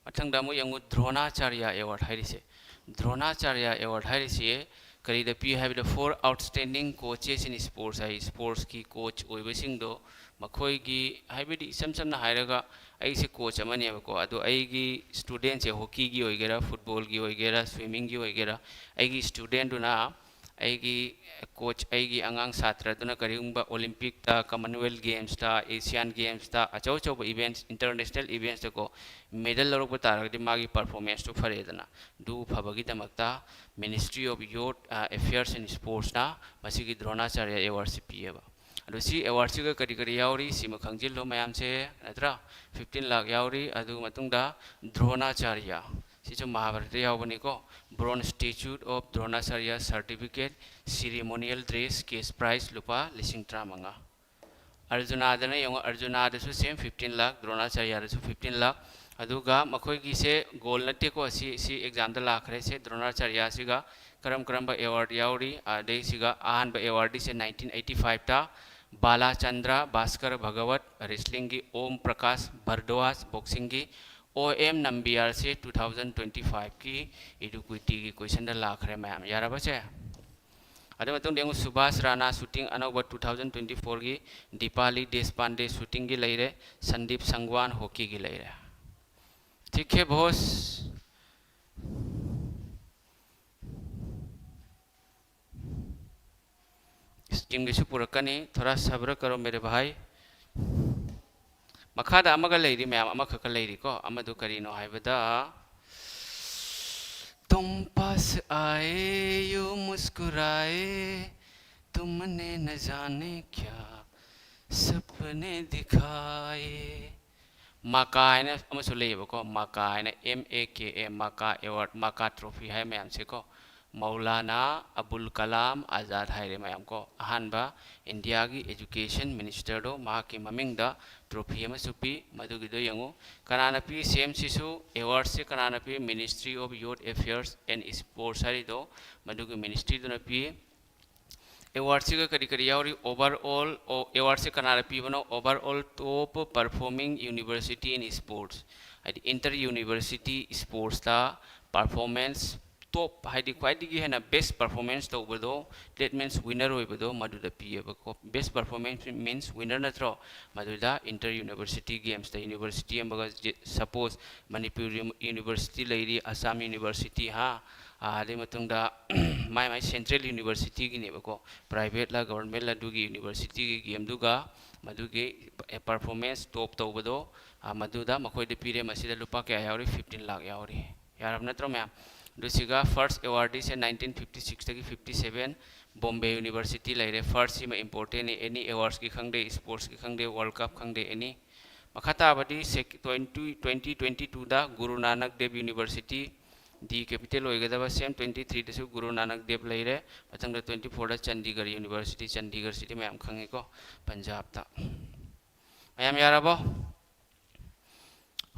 ꯃꯊꯪꯗ ꯑꯃꯨꯛ ꯌꯦꯡꯉꯨ, ꯗ꯭ꯔꯣꯅꯥꯆꯥꯔꯌ ꯑꯦꯋꯥꯔꯗ ꯍꯥꯏꯔꯤꯁꯦ꯫ ꯗ꯭ꯔꯣꯅꯥꯆꯥꯔꯌ ꯑꯦꯋꯥꯔꯗ ꯍꯥꯏꯔꯤꯁꯦ ꯀꯔꯤꯗ ꯄꯤ ꯍꯥꯏꯕꯗ, for outstanding coaches in sports ꯍꯥꯏ, ꯁ꯭ꯄꯣꯔꯠꯁꯀꯤ ꯀꯣꯆ ꯑꯣꯏꯕꯁꯤꯡꯗꯣ, ꯃꯈꯣꯏꯒꯤ, ꯍꯥꯏꯕꯗꯤ ꯏꯁꯝ ꯁꯝꯅ ꯍꯥꯏꯔꯒ, ꯑꯩꯁꯦ ꯀꯣꯆ ꯑꯃꯅꯦꯕꯀꯣ, ꯑꯗꯣ ꯑꯩꯒꯤ ꯁ꯭ꯇꯨꯗꯦꯟꯁꯦ ꯍꯣꯀꯤꯒꯤ ꯑꯣꯏꯒꯦꯔꯥ, ꯐꯨꯠꯕꯣꯜꯒꯤ ꯑꯣꯏꯒꯦꯔꯥ, ꯁ꯭ꯋꯤꯃꯤꯡꯒꯤ ꯑꯣꯏꯒꯦꯔꯥ, ꯑꯩꯒꯤ ꯁ꯭ꯇꯨꯗꯦꯟꯗꯨꯅ, ꯑꯩꯒꯤ ꯀꯣꯆ, ꯑꯩꯒꯤ ꯑꯉꯥꯡ ꯁꯥꯇ꯭ꯔꯗꯨꯅ ꯀꯔꯤꯒꯨꯝꯕ ꯑꯣꯂꯤꯝꯄꯤꯛꯇ, ꯀꯃꯟꯋꯦꯜꯊ ꯒꯦꯝꯁꯇ, ꯑꯦꯁꯤꯌꯥꯟ ꯒꯦꯝꯁꯇ, ꯑꯆꯧ ꯑꯆꯧꯕ ꯏꯚꯦꯟꯠꯁ, ꯏꯟꯇꯔꯅꯦꯁꯅꯦꯜ ꯏꯚꯦꯟꯠꯁꯇꯀꯣ ꯃꯦꯗꯜ ꯂꯧꯔꯛꯄ ꯇꯥꯔꯒꯗꯤ ꯃꯥꯒꯤ ꯄꯔꯐꯣꯔꯃꯦꯟꯁꯇꯨ ꯐꯔꯦꯗꯅ꯫ ꯑꯗꯨ ꯐꯕꯒꯤꯗꯃꯛꯇ Ministry of Youth, ꯑ, Affairs and Sportsꯅ ꯃꯁꯤꯒꯤ ꯗ꯭ꯔꯣꯅꯥꯆꯥꯔꯌ ꯑꯦꯋꯥꯔꯗꯁꯤ ꯄꯤꯌꯦꯕ꯫ ꯑꯗꯣ ꯁꯤ ꯑꯦꯋꯥꯔꯗꯁꯤꯒ ꯀꯔꯤ ꯀꯔꯤ ꯌꯥꯎꯔꯤ, ꯁꯤꯃ ꯈꯪꯖꯤꯜꯂꯣ ꯃꯌꯥꯝꯁꯦ, ꯅꯠꯇ꯭ꯔꯥ? ꯐꯤꯐꯇꯤꯟ ꯂꯥꯈ ꯌꯥꯎꯔꯤ꯫ ꯑꯗꯨ ꯃꯇꯨꯡꯗ ꯗ꯭ꯔꯣꯅꯥꯆꯥꯔꯌ, ꯁꯤꯁꯨ ꯃꯍꯥꯚꯥꯔꯠꯇ ꯌꯥꯎꯕꯅꯤꯀꯣ꯫ Bronze Statue of Dronacharya Certificate, Ceremonial Dress, Cash Prize ꯂꯨꯄꯥ ꯂꯤꯁꯤꯡ ꯇꯔꯥꯃꯉꯥ꯫ ꯑꯔꯖꯨꯅꯥꯗꯅ ꯌꯦꯡꯉꯣ, ꯑꯔꯖꯨꯅꯥꯗꯁꯨ same fifteen ꯂꯥꯛ, ꯗ꯭ꯔꯣꯅꯥꯆꯥꯔꯌꯥꯗꯁꯨ fifteen ꯂꯥꯛ꯫ ꯑꯗꯨꯒ ꯃꯈꯣꯏꯒꯤꯁꯦ goal ꯅꯠꯇꯦꯀꯣ, ꯁꯤ, ꯁꯤ examꯗ ꯂꯥꯛꯈ꯭ꯔꯦ꯫ ꯁꯦ ꯗ꯭ꯔꯣꯅꯥꯆꯥꯔꯌꯥꯁꯤꯒ ꯀꯔꯝ ꯀꯔꯝꯕ award ꯌꯥꯎꯔꯤ? ꯑꯗꯩ ꯁꯤꯒ ꯑꯍꯥꯟꯕ awardꯁꯦ nineteen eighty fiveꯇ ꯕꯥꯂꯥꯆꯟꯗ꯭ꯔ ꯚꯥꯁꯀꯔ ꯚꯒꯋꯠ wrestlingꯒꯤ, ꯑꯣꯝ ꯄ꯭ꯔꯀꯥꯁ ꯚꯔꯗ꯭ꯋꯥꯖ boxingꯒꯤ, ꯑꯣ ꯑꯦꯝ ꯅꯝꯕꯤꯌꯥꯔꯁꯦ two thousand twenty fiveꯀꯤ ꯏꯗꯨꯀ꯭ꯋꯤꯇꯤꯒꯤ questionꯗ ꯂꯥꯛꯈ꯭ꯔꯦ ꯃꯌꯥꯝ꯫ ꯌꯥꯔꯕꯁꯦ? ꯑꯗꯨ ꯃꯇꯨꯡꯗ ꯌꯦꯡꯉꯨ, ꯁꯨꯕꯥꯁ ꯔꯥꯅꯥ shooting ꯑꯅꯧꯕ two thousand twenty fourꯒꯤ, ꯗꯤꯄꯥꯂꯤ ꯗꯦꯁꯄꯥꯟꯗꯦ shootingꯒꯤ ꯂꯩꯔꯦ, ꯁꯟꯗꯤꯞ ꯁꯪꯋꯥꯟ hockeyꯒꯤ ꯂꯩꯔꯦ꯫ ठीक है बॉस। Scheme ꯒꯤꯁꯨ ꯄꯨꯔꯛꯀꯅꯤ꯫ थोड़ा सब्र करो मेरे भाई꯫ ꯃꯈꯥꯗ ꯑꯃꯒ ꯂꯩꯔꯤ ꯃꯌꯥꯝ, ꯑꯃꯈꯛꯀ ꯂꯩꯔꯤꯀꯣ꯫ ꯑꯃꯗꯨ ꯀꯔꯤꯅꯣ ꯍꯥꯏꯕꯗ, तुम पास आए यूं मुस्कुराए, तुमने न जाने क्या सपने दिखाए। ꯃꯥꯀꯥ ꯍꯥꯏꯅ ꯑꯃꯁꯨ ꯂꯩꯌꯦꯕꯀꯣ, ꯃꯥꯀꯥ ꯍꯥꯏꯅ, M A K A, ꯃꯥꯀꯥ award, ꯃꯥꯀꯥ trophy ꯍꯥꯏ ꯃꯌꯥꯝꯁꯦꯀꯣ꯫ ꯃꯧꯂꯥꯅꯥ ꯑꯕꯨꯜ ꯀꯂꯥꯝ ꯑꯥꯖꯥꯗ ꯍꯥꯏꯔꯦ ꯃꯌꯥꯝ ꯀꯣ꯫ ꯑꯍꯥꯟꯕ ꯏꯟꯗꯤꯌꯥꯒꯤ education ministerꯗꯣ ꯃꯍꯥꯛꯀꯤ ꯃꯃꯤꯡꯗ trophy ꯑꯃꯁꯨ ꯄꯤ꯫ ꯃꯗꯨꯒꯤꯗꯣ ꯌꯦꯡꯉꯨ꯫ ꯀꯅꯥꯅ ꯄꯤ? Same ꯁꯤꯁꯨ, awardꯁꯦ ꯀꯅꯥꯅ ꯄꯤ? Ministry of Youth Affairs and Sports ꯍꯥꯏꯔꯤꯗꯣ, ꯃꯗꯨꯒꯤ ministryꯗꯨꯅ ꯄꯤ꯫ Awardꯁꯤꯒ ꯀꯔꯤ ꯀꯔꯤ ꯌꯥꯎꯔꯤ? Overall, ꯑꯣ, awardꯁꯦ ꯀꯅꯥꯗ ꯄꯤꯕꯅꯣ? Overall top performing university in sports, ꯍꯥꯏꯗꯤ inter university sportsꯇ performance top, ꯍꯥꯏꯗꯤ ꯈ꯭ꯋꯥꯏꯗꯒꯤ ꯍꯦꯟꯅ best performance ꯇꯧꯕꯗꯣ, that means winner ꯑꯣꯏꯕꯗꯣ, ꯃꯗꯨꯗ ꯄꯤꯌꯦꯕꯀꯣ꯫ Best performance means winner ꯅꯠꯇ꯭ꯔꯣ? ꯃꯗꯨꯗ inter university gamesꯇ university ꯑꯃꯒ, suppose ꯃꯅꯤꯄꯨꯔ university ꯂꯩꯔꯤ, ꯑꯁꯥꯝ university, ꯍꯥ, ꯑꯗꯩ ꯃꯇꯨꯡꯗ ꯃꯥꯏ ꯃꯥꯏ central universityꯒꯤꯅꯦꯕꯀꯣ, privateꯂ governmentꯂ, ꯑꯗꯨꯒꯤ universityꯒꯤ gameꯗꯨꯒ ꯃꯗꯨꯒꯤ performance top ꯇꯧꯕꯗꯣ, ꯃꯗꯨꯗ ꯃꯈꯣꯏꯗ ꯄꯤꯔꯦ꯫ ꯃꯁꯤꯗ ꯂꯨꯄꯥ ꯀꯌꯥ ꯌꯥꯎꯔꯤ? Fifteen ꯂꯥꯛ ꯌꯥꯎꯔꯤ꯫ ꯌꯥꯔꯕ ꯅꯠꯇ꯭ꯔꯣ ꯃꯌꯥꯝ? ꯑꯗꯨ ꯁꯤꯒ first awardꯁꯦ nineteen fifty sixꯇꯒꯤ fifty seven, Bombay University ꯂꯩꯔꯦ꯫ First ꯁꯤꯃ importantꯅꯤ, any awardsꯀꯤ ꯈꯪꯗꯦ, sportsꯀꯤ ꯈꯪꯗꯦ, World Cup ꯈꯪꯗꯦ, any꯫ ꯃꯈꯥ ꯇꯥꯕꯗꯤ sec-, twenty, twenty twenty twoꯗ Guru Nanak Dev University, ꯗꯤ ꯀꯦꯄꯤꯇꯦꯜ ꯑꯣꯏꯒꯗꯕ ꯁꯦꯝ ꯇ꯭ꯋꯦꯟꯇꯤ ꯊ꯭ꯔꯤꯗꯁꯨ ꯒꯨꯔꯨ ꯅꯥꯅꯛ ꯗꯦꯕ ꯂꯩꯔꯦ꯫ ꯃꯊꯪꯗ ꯇ꯭ꯋꯦꯟꯇꯤ ꯐꯣꯔꯗ ꯆꯟꯗꯤꯒꯔ ꯌꯨꯅꯤꯚꯔꯁꯤꯇꯤ, ꯆꯟꯗꯤꯒꯔꯁꯤꯗꯤ ꯃꯌꯥꯝ ꯈꯪꯉꯤꯀꯣ, ꯄꯟꯖꯥꯕꯇ꯫ ꯃꯌꯥꯝ ꯌꯥꯔꯕꯣ?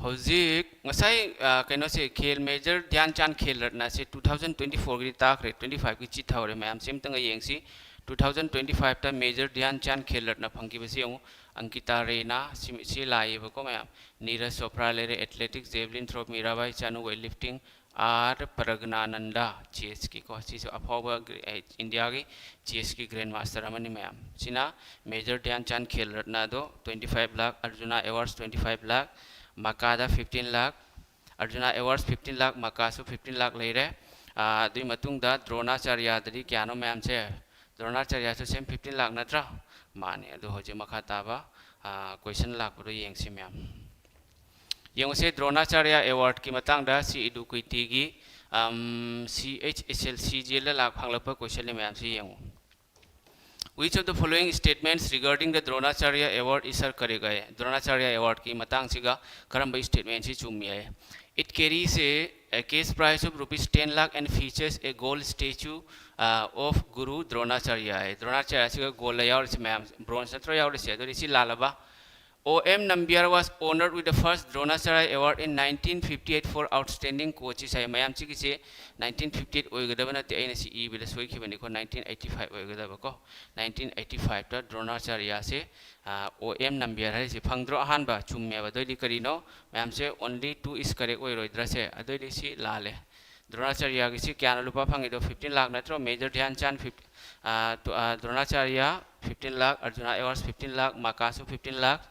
ꯍꯧꯖꯤꯛ ꯉꯁꯥꯏ, ꯑ, ꯀꯩꯅꯣꯁꯦ, ꯈꯦꯜ, ꯃꯦꯖꯔ ꯙ꯭ꯌꯥꯟ ꯆꯥꯟ ꯈꯦꯜ ꯔꯠꯅꯁꯦ ꯇꯨ ꯊꯥꯎꯖꯟ ꯇ꯭ꯋꯦꯟꯇꯤ ꯐꯣꯔꯒꯤꯗꯤ ꯇꯥꯈ꯭ꯔꯦ, ꯇ꯭ꯋꯦꯟꯇꯤ ꯐꯥꯏꯚꯀꯤ ꯆꯤꯠ ꯍꯧꯔꯦ꯫ ꯃꯌꯥꯝꯁꯦ ꯑꯝꯇꯪꯒ ꯌꯦꯡꯁꯤ꯫ ꯇꯨ ꯊꯥꯎꯖꯟ ꯇ꯭ꯋꯦꯟꯇꯤ ꯐꯥꯏꯚꯇ ꯃꯦꯖꯔ ꯙ꯭ꯌꯥꯟ ꯆꯥꯟ ꯈꯦꯜ ꯔꯠꯅ ꯐꯪꯈꯤꯕꯁꯤ ꯌꯦꯡꯉꯨ꯫ ꯑꯪꯀꯤꯇꯥ ꯔꯦꯅꯥ, ꯁꯤ, ꯁꯤ ꯂꯥꯛꯏꯕꯀꯣ ꯃꯌꯥꯝ꯫ ꯅꯤꯔꯖ ꯆꯣꯄ꯭ꯔꯥ ꯂꯩꯔꯦ, athletics, javelin throw, Mirabai Chanu, weight lifting, R Praggnanandhaa, ꯆꯦꯁꯀꯤꯀꯣ, ꯁꯤꯁꯨ ꯑꯐꯥꯎꯕ ꯒ꯭ꯔꯦ-, ꯑꯦ, ꯏꯟꯗꯤꯌꯥꯒꯤ ꯆꯦꯁꯀꯤ ꯒ꯭ꯔꯦꯟ ꯃꯥꯁꯇꯔ ꯑꯃꯅꯤ ꯃꯌꯥꯝ꯫ ꯁꯤꯅ ꯃꯦꯖꯔ ꯙ꯭ꯌꯥꯟ ꯆꯥꯟ ꯈꯦꯜ ꯔꯠꯅ ꯑꯗꯣ twenty five lakh, Arjuna awards twenty five lakh, ꯃꯀꯥꯗ fifteen lakh, Arjuna awards fifteen lakh, ꯃꯀꯥꯁꯨ ꯐꯤꯐꯇꯤꯟ ꯂꯥꯈ ꯂꯩꯔꯦ꯫ ꯑꯥ, ꯑꯗꯨꯒꯤ ꯃꯇꯨꯡꯗ ꯗ꯭ꯔꯣꯅꯥꯆꯥꯔꯌꯥꯗꯗꯤ ꯀꯌꯥꯅꯣ ꯃꯌꯥꯝꯁꯦ? ꯗ꯭ꯔꯣꯅꯥꯆꯥꯔꯌꯥꯁꯨ ꯁꯦꯝ ꯐꯤꯐꯇꯤꯟ ꯂꯥꯈ ꯅꯠꯇ꯭ꯔꯥ? ꯃꯥꯅꯦ꯫ ꯑꯗꯨ ꯍꯧꯖꯤꯛ ꯃꯈꯥ ꯇꯥꯕ, ꯑꯥ, ꯀꯣꯏꯁꯟ ꯂꯥꯛꯄꯗꯣ ꯌꯦꯡꯁꯤ ꯃꯌꯥꯝ꯫ ꯌꯦꯡꯉꯨꯁꯦ, ꯗ꯭ꯔꯣꯅꯥꯆꯥꯔꯌꯥ ꯑꯦꯋꯥꯔꯗꯀꯤ ꯃꯇꯥꯡꯗ ꯁꯤ ꯏꯗꯨꯀꯩꯇꯤꯒꯤ, ꯑꯝ, ꯁꯤ ꯑꯩꯆ ꯑꯦꯁ ꯑꯦꯜ ꯁꯤ ꯖꯤ ꯑꯦꯜꯗ ꯂꯥꯛ ꯐꯪꯂꯛꯄ ꯀꯣꯏꯁꯟꯅꯤ ꯃꯌꯥꯝꯁꯤ ꯌꯦꯡꯉꯨ꯫ Which of the following statements regarding the Dronacharya Award is correct ꯍꯥꯏ꯫ ꯗ꯭ꯔꯣꯅꯥꯆꯥꯔꯌꯥ ꯑꯦꯋꯥꯔꯗꯀꯤ ꯃꯇꯥꯡꯁꯤꯒ ꯀꯔꯝꯕ ꯁ꯭ꯇꯦꯠꯃꯦꯟꯁꯤ ꯆꯨꯝꯃꯤ ꯍꯥꯏ? It carries a, a cash prize of rupees ten lakh and features a gold statue, uh, of Guru Dronacharya ꯍꯥꯏ꯫ ꯗ꯭ꯔꯣꯅꯥꯆꯥꯔꯌꯥꯁꯤꯒ ꯒꯣꯜꯗ ꯌꯥꯎꯔꯤꯁꯤ ꯃꯌꯥꯝ, ꯕ꯭ꯔꯣꯟꯖ ꯅꯠꯇ꯭ꯔꯣ ꯌꯥꯎꯔꯤꯁꯦ? ꯑꯗꯨꯗꯤ ꯁꯤ ꯂꯥꯜꯂꯕ? O M Nambiar was honored with the first Dronacharya Award in nineteen fifty-eight for outstanding coaches ꯍꯥꯏ꯫ ꯃꯌꯥꯝ ꯁꯤꯒꯤꯁꯦ ꯅꯥꯏꯟꯇꯤꯟ ꯐꯤꯐꯇꯤ ꯑꯩꯠ ꯑꯣꯏꯒꯗꯕ ꯅꯠꯇꯦ, ꯑꯩꯅ ꯁꯤ ꯏꯕꯗ ꯁꯣꯏꯈꯤꯕꯅꯤꯀꯣ, ꯅꯥꯏꯟꯇꯤꯟ ꯑꯩꯠꯇꯤ ꯐꯥꯏꯚ ꯑꯣꯏꯒꯗꯕꯀꯣ꯫ ꯅꯥꯏꯟꯇꯤꯟ ꯑꯩꯠꯇꯤ ꯐꯥꯏꯚꯇ ꯗ꯭ꯔꯣꯅꯥꯆꯥꯔꯌꯥꯁꯦ, ꯑꯥ, O M Nambiar ꯍꯥꯏꯔꯤꯁꯦ ꯐꯪꯗ꯭ꯔꯣ? ꯑꯍꯥꯟꯕ ꯆꯨꯝꯃꯦꯕ꯫ ꯑꯗꯨꯑꯣꯏꯗꯤ ꯀꯔꯤꯅꯣ? ꯃꯌꯥꯝꯁꯦ only two is correct ꯑꯣꯏꯔꯣꯏꯗ꯭ꯔꯥꯁꯦ? ꯑꯗꯨꯑꯣꯏꯗꯤ ꯁꯤ ꯂꯥꯜꯂꯦ꯫ ꯗ꯭ꯔꯣꯅꯥꯆꯥꯔꯌꯥꯒꯤꯁꯤ ꯀꯌꯥꯅꯣ ꯂꯨꯄꯥ ꯐꯪꯉꯤꯗꯣ? ꯐꯤꯐꯇꯤꯟ ꯂꯥꯈ ꯅꯠꯇ꯭ꯔꯣ? ꯃꯦꯖꯔ ꯙ꯭ꯌꯥꯟ ꯆꯥꯟ ꯐꯤꯐ-, ꯑꯥ, ꯇꯨ-, ꯑꯥ, Dronacharya fifteen lakh, Arjuna awards fifteen lakh, ꯃꯀꯥꯁꯨ ꯐꯤꯐꯇꯤꯟ ꯂꯥꯈ,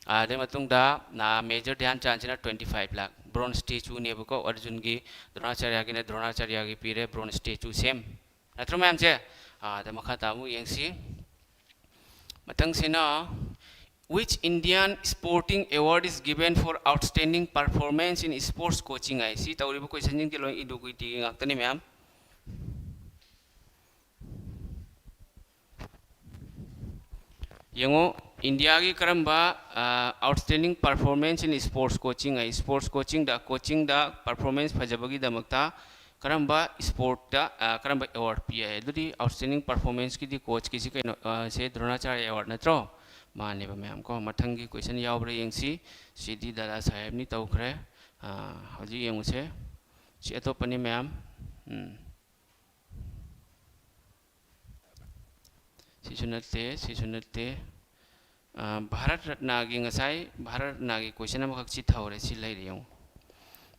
ꯑꯥ, ꯑꯗꯩ ꯃꯇꯨꯡꯗ, ꯑꯥ, ꯃꯦꯖꯔ ꯙ꯭ꯌꯥꯟ ꯆꯥꯟꯁꯤꯅ ꯇ꯭ꯋꯦꯟꯇꯤ ꯐꯥꯏꯚ ꯂꯥꯈ꯫ ꯕ꯭ꯔꯣꯟꯖ ꯁ꯭ꯇꯦꯆꯨꯅꯦꯕꯀꯣ ꯑꯔꯖꯨꯟꯒꯤ, ꯗ꯭ꯔꯣꯅꯥꯆꯥꯔꯌꯥꯒꯤꯅ ꯗ꯭ꯔꯣꯅꯥꯆꯥꯔꯌꯥꯒꯤ ꯄꯤꯔꯦ ꯕ꯭ꯔꯣꯟꯖ ꯁ꯭ꯇꯦꯆꯨ ꯁꯦꯝ꯫ ꯅꯠꯇ꯭ꯔꯣ ꯃꯌꯥꯝꯁꯦ? ꯑꯥ, ꯑꯗ ꯃꯈꯥ ꯇꯥꯕ ꯑꯃꯨꯛ ꯌꯦꯡꯁꯤ꯫ ꯃꯊꯪꯁꯤꯅ, which Indian sporting award is given for outstanding performance in sports coaching ꯍꯥꯏ꯫ ꯁꯤ ꯇꯧꯔꯤꯕ ꯀꯣꯏꯁꯟꯁꯤꯡꯁꯦ ꯂꯣꯏ ꯏꯗꯨꯀꯩꯇꯤꯒꯤ ꯉꯥꯛꯇꯅꯤ ꯃꯌꯥꯝ꯫ ꯌꯦꯡꯉꯣ, ꯏꯟꯗꯤꯌꯥꯒꯤ ꯀꯔꯝꯕ ꯑꯥꯎꯠꯁ꯭ꯇꯦꯟꯗꯤꯡ ꯄꯔꯐꯣꯔꯃꯦꯟꯁ ꯏꯟ ꯁ꯭ꯄꯣꯔꯠꯁ ꯀꯣꯆꯤꯡ ꯍꯥꯏ, ꯁ꯭ꯄꯣꯔꯠꯁ ꯀꯣꯆꯤꯡꯗ, ꯀꯣꯆꯤꯡꯗ ꯄꯔꯐꯣꯔꯃꯦꯟꯁ ꯐꯖꯕꯒꯤꯗꯃꯛꯇ ꯀꯔꯝꯕ ꯁ꯭ꯄꯣꯔꯠꯇ ꯀꯔꯝꯕ ꯑꯦꯋꯥꯔꯗ ꯄꯤ ꯍꯥꯏ? ꯑꯗꯨꯗꯤ ꯑꯥꯎꯠꯁ꯭ꯇꯦꯟꯗꯤꯡ ꯄꯔꯐꯣꯔꯃꯦꯟꯁꯀꯤꯗꯤ ꯀꯣꯆꯀꯤꯁꯤ ꯀꯩꯅꯣ, ꯁꯦ ꯗ꯭ꯔꯣꯅꯥꯆꯥꯔꯌ ꯑꯦꯋꯥꯔꯗ ꯅꯠꯇ꯭ꯔꯣ? ꯃꯥꯅꯦꯕ ꯃꯌꯥꯝ ꯀꯣ꯫ ꯃꯊꯪꯒꯤ ꯀꯣꯏꯁꯟ ꯌꯥꯎꯕ꯭ꯔꯥ ꯌꯦꯡꯁꯤ꯫ ꯁꯤꯗꯤ ꯗꯥꯗꯥ ꯁꯥꯍꯦꯕꯅꯤ ꯇꯧꯈ꯭ꯔꯦ꯫ ꯍꯧꯖꯤꯛ ꯌꯦꯡꯉꯨꯁꯦ꯫ ꯁꯤ ꯑꯇꯣꯞꯄꯅꯤ ꯃꯌꯥꯝ꯫ ꯎꯝ꯫ ꯁꯤꯁꯨ ꯅꯠꯇꯦ, ꯁꯤꯁꯨ ꯅꯠꯇꯦ꯫ ꯚꯥꯔꯠ ꯔꯠꯅꯥꯒꯤ, ꯉꯁꯥꯏ ꯚꯥꯔꯠ ꯔꯠꯅꯥꯒꯤ ꯀꯣꯏꯁꯟ ꯑꯃꯈꯛ ꯆꯤꯊꯍꯧꯔꯦ꯫ ꯁꯤ ꯂꯩꯔꯦ ꯌꯦꯡꯉꯨ꯫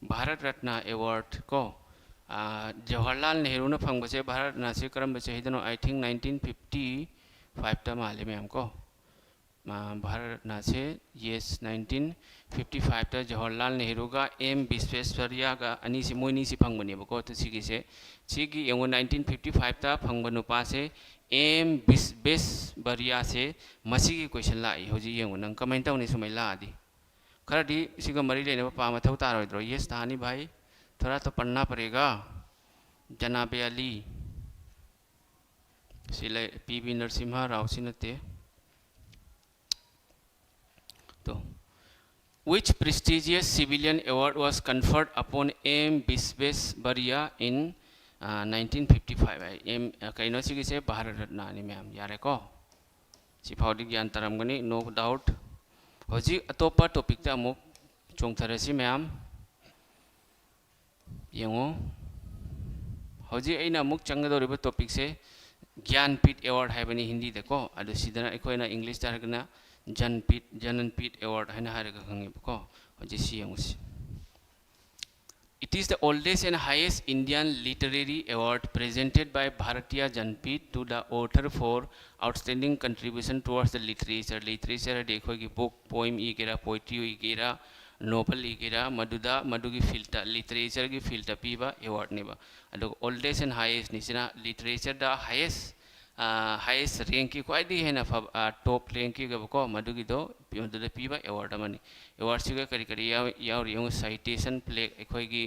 ꯚꯥꯔꯠ ꯔꯠꯅꯥ ꯑꯦꯋꯥꯔꯗ ꯀꯣ, ꯖꯋꯥꯍꯔꯂꯥꯜ ꯅꯦꯍꯔꯨꯅ ꯐꯪꯕꯁꯦ, ꯚꯥꯔꯠ ꯔꯠꯅꯥꯁꯦ ꯀꯔꯝꯕ ꯆꯍꯤꯗꯅꯣ? I think nineteen fifty fiveꯇ ꯃꯥꯜꯂꯦ ꯃꯌꯥꯝ ꯀꯣ꯫ ꯚꯥꯔꯠ ꯔꯠꯅꯥꯁꯦ, ꯌꯦꯁ, nineteen fifty fiveꯇ ꯖꯋꯥꯍꯔꯂꯥꯜ ꯅꯦꯍꯔꯨꯒ ꯑꯦꯝ ꯕꯤꯁ꯭ꯋꯦꯁꯕꯔꯌꯥꯒ ꯑꯅꯤꯁꯤ, ꯃꯣꯏꯅꯤꯁꯤ ꯐꯪꯕꯅꯦꯕꯀꯣ꯫ ꯑꯗꯨ ꯁꯤꯒꯤꯁꯦ, ꯁꯤꯒꯤ ꯌꯦꯡꯉꯨ, nineteen fifty fiveꯇ ꯐꯪꯕ ꯅꯨꯄꯥꯁꯦ ꯑꯦꯝ ꯕꯤꯁ꯭ꯋꯦꯁꯕꯔꯌꯥꯁꯦ ꯃꯁꯤꯒꯤ ꯀꯣꯏꯁꯟ ꯂꯥꯛꯏ꯫ ꯍꯧꯖꯤꯛ ꯌꯦꯡꯉꯨ ꯅꯪ ꯀꯃꯥꯏꯅ ꯇꯧꯅꯤ ꯁꯨꯃꯥꯏꯅ ꯂꯥꯛꯑꯗꯤ꯫ ꯈꯔꯗꯤ ꯁꯤꯒ ꯃꯔꯤ ꯂꯩꯅꯕ ꯄꯥ ꯃꯊꯧ ꯇꯥꯔꯣꯏꯗ꯭ꯔꯣ? ꯌꯦꯁ ꯇꯥꯅꯤ ꯚꯥꯏ, ꯊꯣꯔꯥ ꯇꯣ ꯄꯟꯅꯥ ꯄꯔꯦꯒꯥ꯫ ꯖꯅꯥꯕꯦ ꯑꯂꯤ꯫ ꯁꯤ ꯂꯩ, ꯄꯤ ꯕꯤ ꯅꯔꯁꯤꯝꯍ ꯔꯥꯎ ꯁꯤ ꯅꯠꯇꯦ꯫ ꯇꯣ, which prestigious civilian award was conferred upon M Visvesvarya in nineteen fifty five ꯍꯥꯏ꯫ ꯑꯦꯝ, ꯀꯩꯅꯣ ꯁꯤꯒꯤꯁꯦ? ꯚꯥꯔꯠ ꯔꯠꯅꯥꯅꯤ ꯃꯌꯥꯝ, ꯌꯥꯔꯦꯀꯣ? ꯁꯤꯐꯥꯎꯗꯤ ꯒ꯭ꯌꯥꯟ ꯇꯥꯔꯝꯒꯅꯤ, no doubt꯫ ꯍꯧꯖꯤꯛ ꯑꯇꯣꯞꯄ ꯇꯣꯄꯤꯛꯇ ꯑꯃꯨꯛ ꯆꯣꯡꯊꯔꯁꯤ ꯃꯌꯥꯝ꯫ ꯌꯦꯡꯉꯣ, ꯍꯧꯖꯤꯛ ꯑꯩꯅ ꯑꯃꯨꯛ ꯆꯪꯒꯗꯧꯔꯤꯕ ꯇꯣꯄꯤꯛꯁꯦ ꯒ꯭ꯌꯥꯟꯄꯤꯠ ꯑꯦꯋꯥꯔꯗ ꯍꯥꯏꯕꯅꯤ ꯍꯤꯟꯗꯤꯗꯀꯣ꯫ ꯑꯗꯨ ꯁꯤꯗꯅ ꯑꯩꯈꯣꯏꯅ ꯏꯪꯂꯤꯁꯇ ꯍꯥꯏꯔꯒꯅ ꯖꯟꯄꯤꯠ, ꯖꯅꯟꯄꯤꯠ ꯑꯦꯋꯥꯔꯗ ꯍꯥꯏꯅ ꯍꯥꯏꯔꯒ ꯈꯪꯉꯦꯕꯀꯣ꯫ ꯍꯧꯖꯤꯛ ꯁꯤ ꯌꯦꯡꯉꯨꯁꯤ꯫ It is the oldest and highest Indian literary award presented by Bharatiya Janpith to the author for outstanding contribution towards the literature. Literature ꯍꯥꯏꯗꯤ ꯑꯩꯈꯣꯏꯒꯤ ꯕꯨꯛ, ꯄꯣꯏꯝ ꯏꯒꯦꯔꯥ, ꯄꯣꯏꯇ꯭ꯔꯤ ꯏꯒꯦꯔꯥ, ꯅꯣꯕꯦꯜ ꯏꯒꯦꯔꯥ, ꯃꯗꯨꯗ, ꯃꯗꯨꯒꯤ ꯐꯤꯜꯗ, ꯂꯤꯇꯔꯦꯆꯔꯒꯤ ꯐꯤꯜꯗ ꯄꯤꯕ ꯑꯦꯋꯥꯔꯗꯅꯦꯕ꯫ ꯑꯗꯨꯒ oldest and highestꯅꯤ ꯁꯤꯅ ꯂꯤꯇꯔꯦꯆꯔꯗ ꯍꯥꯏꯌꯦꯁ, ꯍꯥꯏꯌꯦꯁ ꯔꯦꯡꯀꯤ ꯈ꯭ꯋꯥꯏꯗꯒꯤ ꯍꯦꯟꯅ ꯐꯕ, ꯇꯣꯞ ꯔꯦꯡꯀꯤꯒꯕꯀꯣ, ꯃꯗꯨꯒꯤꯗꯣ, ꯃꯗꯨꯗ ꯄꯤꯕ ꯑꯦꯋꯥꯔꯗ ꯑꯃꯅꯤ꯫ ꯑꯦꯋꯥꯔꯗꯁꯤꯒ ꯀꯔꯤ ꯀꯔꯤ ꯌꯥꯎ-, ꯌꯥꯎꯔꯤ ꯌꯦꯡꯉꯨ꯫ ꯁꯥꯏꯇꯦꯁꯟ ꯄ꯭ꯂꯦꯛ, ꯑꯩꯈꯣꯏꯒꯤ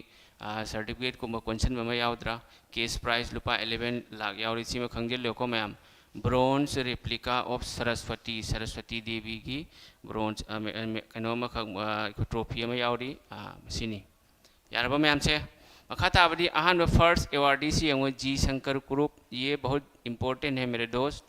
ꯁꯥꯔꯇꯤꯐꯤꯀꯦꯠꯀꯨꯝꯕ ꯀꯣꯟꯁꯤꯟꯕ ꯑꯃ ꯌꯥꯎꯗ꯭ꯔꯥ? ꯀꯦꯁ ꯄ꯭ꯔꯥꯏꯖ ꯂꯨꯄꯥ eleven ꯂꯥꯛ ꯌꯥꯎꯔꯤ꯫ ꯁꯤꯃ ꯈꯪꯖꯤꯜꯂꯨꯀꯣ ꯃꯌꯥꯝ꯫ Bronze replica of Saraswati, Saraswati ꯗꯦꯕꯤꯒꯤ bronze, ꯑ, ꯃꯦ-, ꯑ, ꯃꯦ-, ꯀꯩꯅꯣ ꯑꯃꯈꯛ, ꯑ, ꯑꯩꯈꯣꯏ trophy ꯑꯃ ꯌꯥꯎꯔꯤ, ꯑ, ꯃꯁꯤꯅꯤ꯫ ꯌꯥꯔꯕ ꯃꯌꯥꯝꯁꯦ? ꯃꯈꯥ ꯇꯥꯕꯗꯤ ꯑꯍꯥꯟꯕ first awardee ꯁꯤ ꯌꯦꯡꯉꯣ, ꯖꯤ ꯁꯪꯀꯔ ꯀꯨꯔꯨꯞ꯫ ये बहुत important है मेरे दोस्त,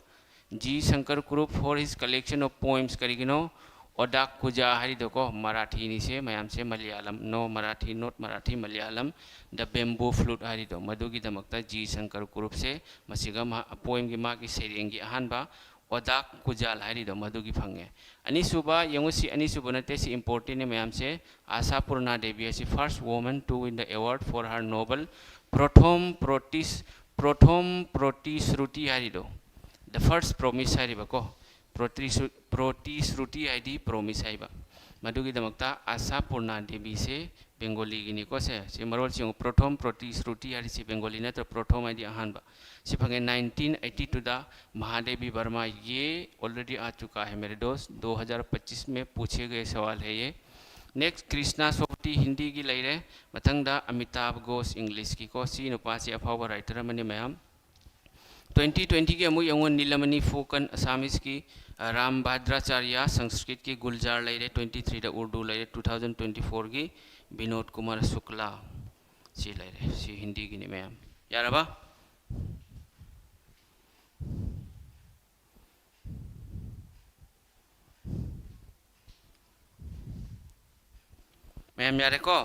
G Shankar Kurup for his collection of poems꯫ ꯀꯔꯤꯒꯤꯅꯣ? ꯑꯣꯗꯥꯛ ꯀꯨꯖꯥ ꯍꯥꯏꯔꯤꯗꯣꯀꯣ, ꯃꯔꯥꯊꯤꯅꯤꯁꯦ ꯃꯌꯥꯝꯁꯦ, Malayalam, no, Marathi, not Marathi, Malayalam, The Bamboo Flute ꯍꯥꯏꯔꯤꯗꯣ, ꯃꯗꯨꯒꯤꯗꯃꯛꯇ ꯖꯤ ꯁꯪꯀꯔ ꯀꯨꯔꯨꯞꯁꯦ, ꯃꯁꯤꯒ ꯃꯍꯥ-, poemꯒꯤ ꯃꯥꯒꯤ ꯁꯩꯔꯦꯡꯒꯤ ꯑꯍꯥꯟꯕ ꯑꯣꯗꯥꯛ ꯀꯨꯖꯥꯜ ꯍꯥꯏꯔꯤꯗꯣ, ꯃꯗꯨꯒꯤ ꯐꯪꯉꯦ꯫ ꯑꯅꯤꯁꯨꯕ, ꯌꯦꯡꯉꯨ, ꯁꯤ ꯑꯅꯤꯁꯨꯕ ꯅꯠꯇꯦ, ꯁꯤ importantꯅꯦ ꯃꯌꯥꯝꯁꯦ꯫ ꯑꯥꯁꯥ ꯄꯨꯔꯅꯥ ꯗꯦꯕꯤ ꯑꯁꯤ first woman to win the award for her novel ꯄ꯭ꯔꯣꯊꯣꯝ ꯄ꯭ꯔꯣꯇꯤꯁ-, ꯄ꯭ꯔꯣꯊꯣꯝ ꯄ꯭ꯔꯣꯇꯤꯁ꯭ꯔꯨꯇꯤ ꯍꯥꯏꯔꯤꯗꯣ, The First Promise ꯍꯥꯏꯔꯤꯕꯀꯣ, ꯄ꯭ꯔꯣꯇꯤꯁ꯭ꯔꯨ-, ꯄ꯭ꯔꯣꯇꯤꯁ꯭ꯔꯨꯇꯤ ꯍꯥꯏꯗꯤ promise ꯍꯥꯏꯕ꯫ ꯃꯗꯨꯒꯤꯗꯃꯛꯇ ꯑꯥꯁꯥ ꯄꯨꯔꯅꯥ ꯗꯦꯕꯤꯁꯦ ꯕꯦꯡꯒꯣꯂꯤꯒꯤꯅꯤꯀꯣ ꯁꯦ꯫ ꯁꯤ ꯃꯔꯣꯜꯁꯤ ꯌꯦꯡꯉꯨ, ꯄ꯭ꯔꯣꯊꯣꯝ ꯄ꯭ꯔꯣꯇꯤꯁ꯭ꯔꯨꯇꯤ ꯍꯥꯏꯔꯤꯁꯤ ꯕꯦꯡꯒꯣꯂꯤ ꯅꯠꯇ꯭ꯔꯣ? ꯄ꯭ꯔꯣꯊꯣꯝ ꯍꯥꯏꯗꯤ ꯑꯍꯥꯟꯕ꯫ ꯁꯤ ꯐꯪꯉꯦ꯫ ꯅꯥꯏꯟꯇꯤꯟ ꯑꯩꯠꯇꯤ ꯇꯨꯗ ꯃꯍꯥꯗꯦꯕꯤ ꯕꯔꯃꯥ, ये already आ चुका है मेरे दोस्त, दो हज़ार पच्चीस में पूछे गए सवाल है ये। Next, कृष्णा सोबती, ꯍꯤꯟꯗꯤꯒꯤ ꯂꯩꯔꯦ꯫ ꯃꯊꯪꯗ ꯑꯃꯤꯇꯥꯚ ꯘꯣꯁ, ꯏꯪꯂꯤꯁꯀꯤꯀꯣ꯫ ꯁꯤ ꯅꯨꯄꯥꯁꯤ ꯑꯐꯥꯎꯕ writer ꯑꯃꯅꯤ ꯃꯌꯥꯝ꯫ ꯇ꯭ꯋꯦꯟꯇꯤ ꯇ꯭ꯋꯦꯟꯇꯤꯒꯤ ꯑꯃꯨꯛ ꯌꯦꯡꯉꯨ, ꯅꯤꯂꯃꯅꯤ ꯐꯨꯀꯟ, ꯑꯁꯥꯃꯤꯁꯀꯤ, ꯑ, ꯔꯥꯝ ꯚꯥꯗ꯭ꯔꯥꯆꯥꯔꯌ, ꯁꯪꯁꯀ꯭ꯔꯤꯠꯀꯤ ꯒꯨꯜꯖꯥꯔ ꯂꯩꯔꯦ, ꯇ꯭ꯋꯦꯟꯇꯤ ꯊ꯭ꯔꯤꯗ ꯎꯔꯗꯨ ꯂꯩꯔꯦ, ꯇꯨ ꯊꯥꯎꯖꯟ ꯇ꯭ꯋꯦꯟꯇꯤ ꯐꯣꯔꯒꯤ ꯕꯤꯅꯣꯗ ꯀꯨꯃꯥꯔ ꯁꯨꯀ꯭ꯂꯥ꯫ ꯁꯤ ꯂꯩꯔꯦ, ꯁꯤ ꯍꯤꯟꯗꯤꯒꯤꯅꯤ ꯃꯌꯥꯝ꯫ ꯌꯥꯔꯕ? ꯃꯌꯥꯝ ꯌꯥꯔꯦꯀꯣ?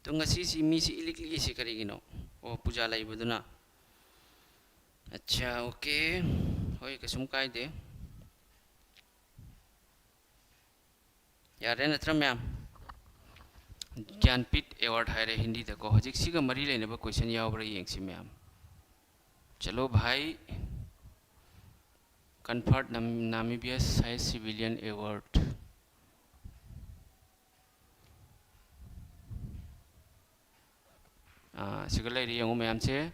ꯑꯗꯣ ꯉꯁꯤꯁꯤ ꯃꯤꯁꯤ ꯏꯂꯤꯛ ꯂꯤꯛꯏꯁꯤ ꯀꯔꯤꯒꯤꯅꯣ? ꯑꯣ, ꯄꯨꯖꯥ ꯂꯩꯕꯗꯨꯅ꯫ ꯑꯠꯆꯥ, okay꯫ ꯍꯣꯏ, ꯀꯩꯁꯨꯝ ꯀꯥꯏꯗꯦ꯫ ꯌꯥꯔꯦ ꯅꯠꯇ꯭ꯔꯥ ꯃꯌꯥꯝ? ꯒ꯭ꯌꯥꯟꯄꯤꯠ award ꯍꯥꯏꯔꯦ ꯍꯤꯟꯗꯤꯗꯀꯣ꯫ ꯍꯧꯖꯤꯛ ꯁꯤꯒ ꯃꯔꯤ ꯂꯩꯅꯕ question ꯌꯥꯎꯕ꯭ꯔꯥ ꯌꯦꯡꯁꯤ ꯃꯌꯥꯝ꯫ चलो भाई, conferred Nam-, Namibia's highest civilian award꯫ ꯑꯥ, ꯁꯤꯒ ꯂꯩꯔꯦ ꯌꯦꯡꯉꯨ ꯃꯌꯥꯝꯁꯦ꯫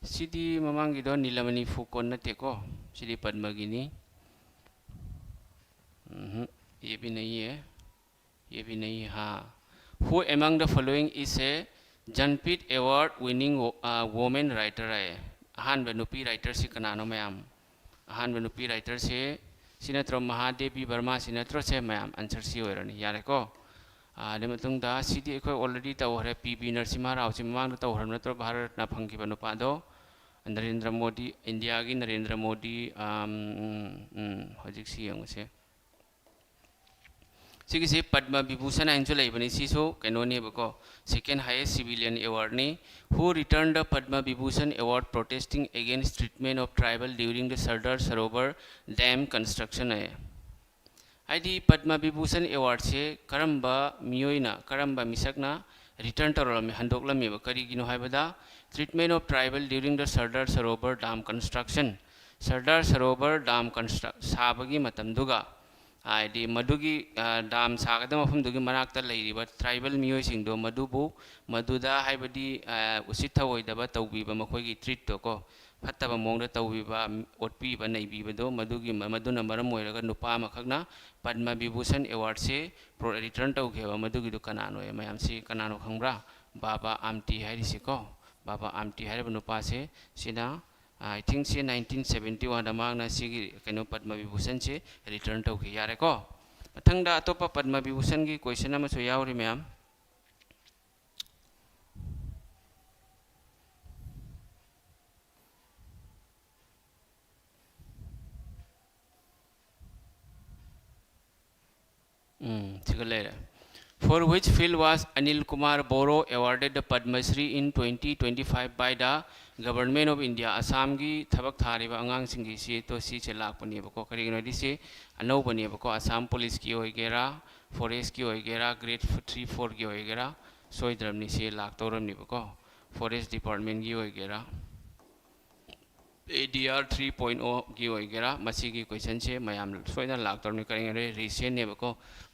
ꯁꯤꯗꯤ ꯃꯃꯥꯡꯒꯤꯗꯣ ꯅꯤꯂꯃꯅꯤ ꯐꯨꯀꯣꯟ ꯅꯠꯇꯦꯀꯣ꯫ ꯁꯤꯗꯤ ꯄꯗꯃꯒꯤꯅꯤ꯫ ꯎꯝꯍꯨꯝ, ये भी नहीं है, ये भी नहीं है, हाँ। Who among the following is a Jnanpith Award winning wo-, uh, woman writer है? ꯑꯍꯥꯟꯕ ꯅꯨꯄꯤ ꯔꯥꯏꯇꯔꯁꯤ ꯀꯅꯥꯅꯣ ꯃꯌꯥꯝ? ꯑꯍꯥꯟꯕ ꯅꯨꯄꯤ ꯔꯥꯏꯇꯔꯁꯤ ꯁꯤ ꯅꯠꯇ꯭ꯔꯣ? ꯃꯍꯥꯗꯦꯕꯤ ꯕꯔꯃꯥ ꯁꯤ ꯅꯠꯇ꯭ꯔꯣ? ꯁꯦ ꯃꯌꯥꯝ ꯑꯟꯁꯔ ꯁꯤ ꯑꯣꯏꯔꯅꯤ꯫ ꯌꯥꯔꯦꯀꯣ? ꯑꯗꯨ ꯃꯇꯨꯡꯗ ꯁꯤꯗꯤ ꯑꯩꯈꯣꯏ ꯑꯣꯜꯔꯦꯗꯤ ꯇꯧꯈ꯭ꯔꯦ꯫ ꯄꯤ ꯕꯤ ꯅꯔꯁꯤꯝꯍ ꯔꯥꯎꯁꯤ ꯃꯃꯥꯡꯗ ꯇꯧꯈ꯭ꯔꯕ ꯅꯠꯇ꯭ꯔꯣ? ꯚꯥꯔꯠ ꯔꯠꯅ ꯐꯪꯈꯤꯕ ꯅꯨꯄꯥꯗꯣ, ꯅꯔꯦꯟꯗ꯭ꯔ ꯃꯣꯗꯤ, ꯏꯟꯗꯤꯌꯥꯒꯤ ꯅꯔꯦꯟꯗ꯭ꯔ ꯃꯣꯗꯤ꯫ ꯑꯝ, ꯎꯝ, ꯎꯝ, ꯍꯧꯖꯤꯛꯁꯤ ꯌꯦꯡꯉꯨꯁꯦ꯫ ꯁꯤꯒꯤꯁꯦ ꯄꯗꯃ ꯕꯤꯚꯨꯁꯟ ꯍꯥꯏꯅꯁꯨ ꯂꯩꯕꯅꯤ꯫ ꯁꯤꯁꯨ ꯀꯩꯅꯣꯅꯦꯕꯀꯣ, second highest civilian awardꯅꯤ꯫ Who returned the Padma Vibhushan Award protesting against treatment of tribal during the Sardar Sarovar Dam construction ꯍꯥꯏ꯫ ꯍꯥꯏꯗꯤ ꯄꯗꯃ ꯕꯤꯚꯨꯁꯟ ꯑꯦꯋꯥꯔꯗꯁꯦ ꯀꯔꯝꯕ ꯃꯤꯑꯣꯏꯅ, ꯀꯔꯝꯕ ꯃꯤꯁꯛꯅ ꯔꯤꯇꯔꯟ ꯇꯧꯔꯛꯂꯝꯃꯤ, ꯍꯟꯗꯣꯛꯂꯝꯃꯤꯕ? ꯀꯔꯤꯒꯤꯅꯣ ꯍꯥꯏꯕꯗ, treatment of tribal during the Sardar Sarovar Dam construction, Sardar Sarovar dam construct ꯁꯥꯕꯒꯤ ꯃꯇꯝꯗꯨꯒ, ꯍꯥꯏꯗꯤ ꯃꯗꯨꯒꯤ, ꯑ, dam ꯁꯥꯒꯗꯕ ꯃꯐꯝꯗꯨꯒꯤ ꯃꯅꯥꯛꯇ ꯂꯩꯔꯤꯕ ꯇ꯭ꯔꯥꯏꯕꯦꯜ ꯃꯤꯑꯣꯏꯁꯤꯡꯗꯣ, ꯃꯗꯨꯕꯨ, ꯃꯗꯨꯗ ꯍꯥꯏꯕꯗꯤ, ꯑ, ꯎꯁꯤꯠ ꯊꯑꯣꯏꯗꯕ ꯇꯧꯕꯤꯕ, ꯃꯈꯣꯏꯒꯤ ꯇ꯭ꯔꯤꯠꯇꯣ ꯀꯣ, ꯐꯠꯇꯕ ꯃꯑꯣꯡꯗ ꯇꯧꯕꯤꯕ, ꯑꯣꯠꯄꯤꯕ, ꯅꯩꯕꯤꯕꯗꯣ, ꯃꯗꯨꯒꯤ, ꯃꯗꯨꯅ ꯃꯔꯝ ꯑꯣꯏꯔꯒ ꯅꯨꯄꯥ ꯑꯃꯈꯛꯅ ꯄꯗꯃ ꯕꯤꯚꯨꯁꯟ ꯑꯦꯋꯥꯔꯗꯁꯦ ꯄ꯭ꯔꯣ-, ꯔꯤꯇꯔꯟ ꯇꯧꯈꯤꯕ, ꯃꯗꯨꯒꯤꯗꯨ ꯀꯅꯥꯅꯣ? ꯃꯌꯥꯝꯁꯤ ꯀꯅꯥꯅꯣ ꯈꯪꯕ꯭ꯔꯥ? ꯕꯥꯕꯥ ꯑꯥꯝꯇꯤ ꯍꯥꯏꯔꯤꯁꯤꯀꯣ, ꯕꯥꯕꯥ ꯑꯥꯝꯇꯤ ꯍꯥꯏꯔꯤꯕ ꯅꯨꯄꯥꯁꯦ, ꯁꯤꯅ, I think ꯁꯤ nineteen seventy oneꯗ ꯃꯍꯥꯛꯅ ꯁꯤꯒꯤ ꯀꯩꯅꯣ ꯄꯗꯃ ꯕꯤꯚꯨꯁꯟꯁꯦ ꯔꯤꯇꯔꯟ ꯇꯧꯈꯤ꯫ ꯌꯥꯔꯦꯀꯣ? ꯃꯊꯪꯗ ꯑꯇꯣꯞꯄ ꯄꯗꯃ ꯕꯤꯚꯨꯁꯟꯒꯤ ꯀꯣꯏꯁꯟ ꯑꯃꯁꯨ ꯌꯥꯎꯔꯤ ꯃꯌꯥꯝ꯫ ꯎꯝ, ꯁꯤꯒ ꯂꯩꯔꯦ꯫ For which field was Anil Kumar Boro awarded the Padma Shri in twenty twenty-five by the Government of India? ꯑꯁꯥꯝꯒꯤ ꯊꯕꯛ ꯊꯥꯔꯤꯕ ꯑꯉꯥꯡꯁꯤꯡꯒꯤ ꯁꯤ ꯇꯣ ꯁꯤꯁꯦ ꯂꯥꯛꯄꯅꯦꯕꯀꯣ꯫ ꯀꯔꯤꯒꯤꯅꯣ ꯍꯥꯏꯗꯤ ꯁꯤ ꯑꯅꯧꯕꯅꯦꯕꯀꯣ꯫ ꯑꯁꯥꯝ ꯄꯨꯂꯤꯁꯀꯤ ꯑꯣꯏꯒꯦꯔꯥ, ꯐꯣꯔꯦꯁꯀꯤ ꯑꯣꯏꯒꯦꯔꯥ, grade three fourꯒꯤ ꯑꯣꯏꯒꯦꯔꯥ, ꯁꯣꯏꯗ꯭ꯔꯕꯅꯤ ꯁꯤ ꯂꯥꯛꯇꯧꯔꯕꯅꯦꯕꯀꯣ꯫ ꯐꯣꯔꯦꯁ ꯗꯤꯄꯥꯔꯠꯃꯦꯟꯒꯤ ꯑꯣꯏꯒꯦꯔꯥ, ADR three point oꯒꯤ ꯑꯣꯏꯒꯦꯔꯥ, ꯃꯁꯤꯒꯤ ꯀꯣꯏꯁꯟꯁꯦ ꯃꯌꯥꯝ ꯁꯣꯏꯗꯅ ꯂꯥꯛꯇꯧꯔꯕꯅꯤ꯫ ꯀꯔꯤꯒꯤꯅꯣ ꯍꯥꯏꯗꯤ ꯔꯤꯁꯦꯟꯅꯦꯕꯀꯣ꯫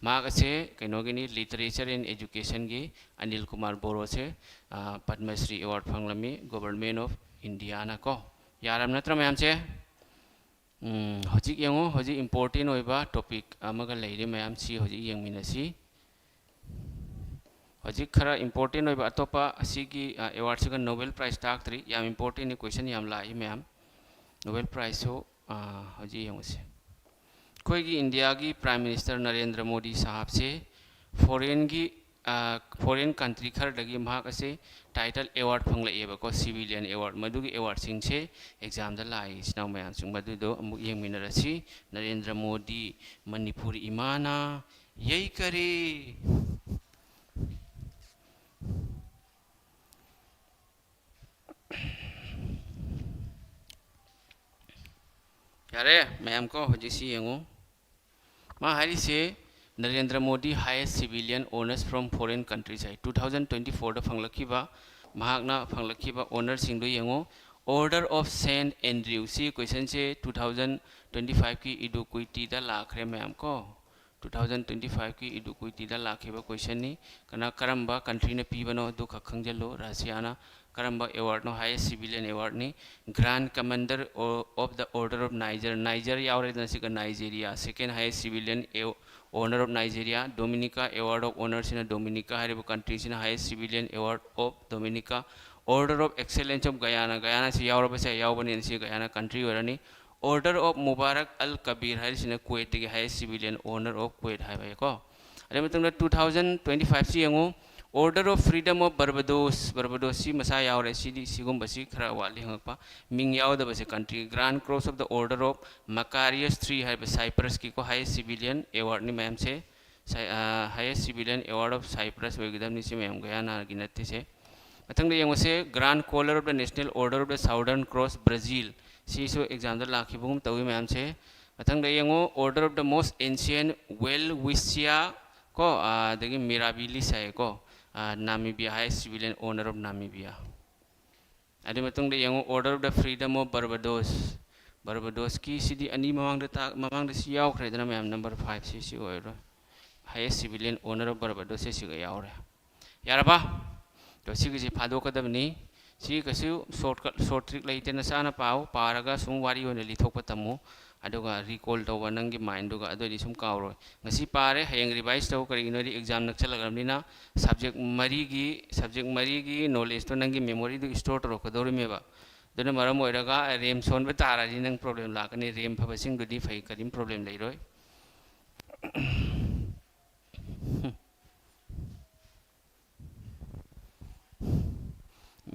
ꯃꯍꯥꯛ ꯑꯁꯦ ꯀꯩꯅꯣꯒꯤꯅꯤ, Literature and Educationꯒꯤ ꯑꯅꯤꯜ ꯀꯨꯃꯥꯔ ꯕꯣꯔꯣꯁꯦ, ꯑ, ꯄꯗꯃ ꯁ꯭ꯔꯤ ꯑꯦꯋꯥꯔꯗ ꯐꯪꯂꯝꯃꯤ Government of Indiaꯅ ꯀꯣ꯫ ꯌꯥꯔꯕ ꯅꯠꯇ꯭ꯔꯥ ꯃꯌꯥꯝꯁꯦ? ꯎꯝ, ꯍꯧꯖꯤꯛ ꯌꯦꯡꯉꯣ, ꯍꯧꯖꯤꯛ important ꯑꯣꯏꯕ topic ꯑꯃꯒ ꯂꯩꯔꯦ ꯃꯌꯥꯝ, ꯁꯤ ꯍꯧꯖꯤꯛ ꯌꯦꯡꯃꯤꯟꯅꯁꯤ꯫ ꯍꯧꯖꯤꯛ ꯈꯔ ꯏꯝꯄꯣꯔꯇꯦꯟ ꯑꯣꯏꯕ ꯑꯇꯣꯞꯄ ꯑꯁꯤꯒꯤ ꯑꯦꯋꯥꯔꯗꯁꯤꯒ ꯅꯣꯕꯦꯜ ꯄ꯭ꯔꯥꯏꯖ ꯇꯥꯛꯇ꯭ꯔꯤ꯫ ꯌꯥꯝ ꯏꯝꯄꯣꯔꯇꯦꯟꯅꯤ, ꯀꯣꯏꯁꯟ ꯌꯥꯝ ꯂꯥꯛꯏ ꯃꯌꯥꯝ꯫ ꯅꯣꯕꯦꯜ ꯄ꯭ꯔꯥꯏꯖꯁꯨ ꯍꯧꯖꯤꯛ ꯌꯦꯡꯉꯨꯁꯦ꯫ ꯑꯩꯈꯣꯏꯒꯤ ꯏꯟꯗꯤꯌꯥꯒꯤ ꯄ꯭ꯔꯥꯏꯝ ꯃꯤꯅꯤꯁꯇꯔ ꯅꯔꯦꯟꯗ꯭ꯔ ꯃꯣꯗꯤ ꯁꯥꯍꯕꯁꯦ ꯐꯣꯔꯦꯟꯒꯤ, ꯐꯣꯔꯦꯟ ꯀꯟꯇ꯭ꯔꯤ ꯈꯔꯗꯒꯤ ꯃꯍꯥꯛ ꯑꯁꯦ ꯇꯥꯏꯇꯜ ꯑꯦꯋꯥꯔꯗ ꯐꯪꯂꯛꯑꯦꯕꯀꯣ, ꯁꯤꯚꯤꯂꯤꯌꯟ ꯑꯦꯋꯥꯔꯗ꯫ ꯃꯗꯨꯒꯤ ꯑꯦꯋꯥꯔꯗꯁꯤꯡꯁꯦ ꯑꯦꯛꯖꯥꯝꯗ ꯂꯥꯛꯏ, ꯏꯆꯤꯟ ꯏꯅꯥꯎ ꯃꯌꯥꯝꯁꯤꯡ꯫ ꯃꯗꯨꯗꯣ ꯑꯃꯨꯛ ꯌꯦꯡꯃꯤꯟꯅꯔꯁꯤ꯫ ꯅꯔꯦꯟꯗ꯭ꯔ ꯃꯣꯗꯤ, ꯃꯅꯤꯄꯨꯔ ꯏꯃꯥꯅ, ꯌꯩꯀꯔꯦ꯫ ꯌꯥꯔꯦ ꯃꯌꯥꯝ ꯀꯣ, ꯍꯧꯖꯤꯛꯁꯤ ꯌꯦꯡꯉꯨ꯫ ꯃꯥ ꯍꯥꯏꯔꯤꯁꯦ, Narendra Modi highest civilian honours from foreign countries ꯍꯥꯏ꯫ ꯇꯨ ꯊꯥꯎꯖꯟ ꯇ꯭ꯋꯦꯟꯇꯤ ꯐꯣꯔꯗ ꯐꯪꯂꯛꯈꯤꯕ, ꯃꯍꯥꯛꯅ ꯐꯪꯂꯛꯈꯤꯕ ꯑꯣꯅꯔꯁꯤꯡꯗꯨ ꯌꯦꯡꯉꯨ꯫ Order of Saint Andrew, ꯁꯤ ꯀꯣꯏꯁꯟꯁꯦ ꯇꯨ ꯊꯥꯎꯖꯟ ꯇ꯭ꯋꯦꯟꯇꯤ ꯐꯥꯏꯚꯀꯤ ꯏꯗꯨ ꯀꯨꯏꯇꯤꯗ ꯂꯥꯛꯈ꯭ꯔꯦ ꯃꯌꯥꯝ ꯀꯣ꯫ ꯇꯨ ꯊꯥꯎꯖꯟ ꯇ꯭ꯋꯦꯟꯇꯤ ꯐꯥꯏꯚꯀꯤ ꯏꯗꯨ ꯀꯨꯏꯇꯤꯗ ꯂꯥꯛꯈꯤꯕ ꯀꯣꯏꯁꯟꯅꯤ꯫ ꯀꯅꯥ, ꯀꯔꯝꯕ ꯀꯟꯇ꯭ꯔꯤꯅ ꯄꯤꯕꯅꯣ ꯑꯗꯨꯈꯛ ꯈꯪꯖꯜꯂꯨ꯫ ꯔꯁꯤꯌꯥꯅ꯫ ꯀꯔꯝꯕ ꯑꯦꯋꯥꯔꯗꯅꯣ? Highest civilian awardꯅꯤ꯫ Grand Commander of the Order of Niger, ꯅꯥꯏꯖꯔ ꯌꯥꯎꯔꯦꯗꯅ, ꯁꯤꯒ ꯅꯥꯏꯖꯦꯔꯤꯌꯥ꯫ Second highest civilian honor of Nigeria, Dominica, Award of Honour ꯁꯤꯅ ꯗꯣꯃꯤꯅꯤꯀꯥ ꯍꯥꯏꯔꯤꯕ ꯀꯟꯇ꯭ꯔꯤꯁꯤꯅ highest civilian award of Dominica, Order of Excellence of Guyana, ꯒꯌꯥꯅꯥꯁꯤ ꯌꯥꯎꯔꯕꯁꯦ, ꯌꯥꯎꯕꯅꯤꯅ ꯁꯤ ꯒꯌꯥꯅꯥ ꯀꯟꯇ꯭ꯔꯤ ꯑꯣꯏꯔꯅꯤ꯫ Order of Mubarak Al Kabir ꯍꯥꯏꯔꯤꯁꯤꯅ ꯀꯨꯋꯦꯠꯇꯒꯤ highest civilian honor of Kuwait ꯍꯥꯏꯕ ꯀꯣ꯫ ꯑꯗꯩ ꯃꯇꯨꯡꯗ ꯇꯨ ꯊꯥꯎꯖꯟ ꯇ꯭ꯋꯦꯟꯇꯤ ꯐꯥꯏꯚꯁꯤ ꯌꯦꯡꯉꯨ, Order of Freedom of Barbados, ꯕꯔꯕꯗꯣꯁꯁꯤ ꯃꯁꯥ ꯌꯥꯎꯔꯦ꯫ ꯁꯤꯗꯤ, ꯁꯤꯒꯨꯝꯕꯁꯤ ꯈꯔ ꯋꯥꯠꯂꯤ ꯍꯪꯉꯛꯄ꯫ ꯃꯤꯡ ꯌꯥꯎꯗꯕꯁꯦ country. Grand Cross of the Order of Macarius three ꯍꯥꯏꯕ ꯁꯥꯏꯄ꯭ꯔꯁꯀꯤꯀꯣ highest civilian awardꯅꯤ ꯃꯌꯥꯝꯁꯦ꯫ ꯁꯥꯏ-, ꯑ, highest civilian award of Cyprus ꯑꯣꯏꯒꯗꯕꯅꯤ꯫ ꯁꯤ ꯃꯌꯥꯝ ꯒꯌꯥꯅꯥꯒꯤ ꯅꯠꯇꯦ ꯁꯦ꯫ ꯃꯊꯪꯗ ꯌꯦꯡꯉꯨꯁꯦ, Grand Collar of the National Order of the Southern Cross, Brazil꯫ ꯁꯤꯁꯨ ꯑꯦꯛꯖꯥꯝꯗ ꯂꯥꯛꯈꯤꯕꯒꯨꯝ ꯇꯧꯏ ꯃꯌꯥꯝꯁꯦ꯫ ꯃꯊꯪꯗ ꯌꯦꯡꯉꯨ, Order of the Most Ancient Well Wisher ꯀꯣ, ꯑ, ꯑꯗꯒꯤ Mirabilis ꯍꯥꯏꯌꯦꯀꯣ, ꯑ, Namibia, highest civilian honor of Namibia꯫ ꯑꯗꯨꯒꯤ ꯃꯇꯨꯡꯗ ꯌꯦꯡꯉꯨ, Order of the Freedom of Barbados꯫ ꯕꯔꯕꯗꯣꯁꯀꯤ ꯁꯤꯗꯤ ꯑꯅꯤ ꯃꯃꯥꯡꯗ ꯇꯥ-, ꯃꯃꯥꯡꯗ ꯁꯤ ꯌꯥꯎꯈ꯭ꯔꯦꯗꯅ ꯃꯌꯥꯝ, number five ꯁꯤ, ꯁꯤ ꯑꯣꯏꯔꯣꯏ꯫ Highest civilian honor of Barbados ꯁꯤ ꯁꯤꯒ ꯌꯥꯎꯔꯦ꯫ ꯌꯥꯔꯕ? ꯑꯗꯣ ꯁꯤꯒꯤꯁꯤ ꯐꯥꯗꯣꯛꯀꯗꯕꯅꯤ꯫ ꯁꯤ ꯀꯩꯁꯨ shortcut, short trick ꯂꯩꯇꯦ꯫ ꯅꯁꯥꯅ ꯄꯥꯎ, ꯄꯥꯔꯒ ꯁꯨꯝ ꯋꯥꯔꯤ ꯑꯣꯏꯅ ꯂꯤꯊꯣꯛꯄ ꯇꯝꯃꯨ꯫ ꯑꯗꯨꯒ recall ꯇꯧꯕ ꯅꯪꯒꯤ mindꯗꯨꯒ, ꯑꯗꯨꯑꯣꯏꯗꯤ ꯁꯨꯝ ꯀꯥꯎꯔꯣꯏ꯫ ꯉꯁꯤ ꯄꯥꯔꯦ, ꯍꯌꯦꯡ revise ꯇꯧ꯫ ꯀꯔꯤꯒꯤꯅꯣ ꯍꯥꯏꯗꯤ exam ꯅꯛꯁꯜꯂꯛꯂꯕꯅꯤꯅ subject ꯃꯔꯤꯒꯤ, subject ꯃꯔꯤꯒꯤ knowledgeꯇꯣ ꯅꯪꯒꯤ memoryꯗꯨ store ꯇꯧꯔꯛꯀꯗꯧꯔꯤꯃꯦꯕ꯫ ꯑꯗꯨꯅ ꯃꯔꯝ ꯑꯣꯏꯔꯒ RAM ꯁꯣꯟꯕ ꯇꯥꯔꯗꯤ ꯅꯪ problem ꯂꯥꯛꯀꯅꯤ꯫ RAM ꯐꯕꯁꯤꯡꯗꯨꯗꯤ ꯐꯩ, ꯀꯔꯤꯝ problem ꯂꯩꯔꯣꯏ꯫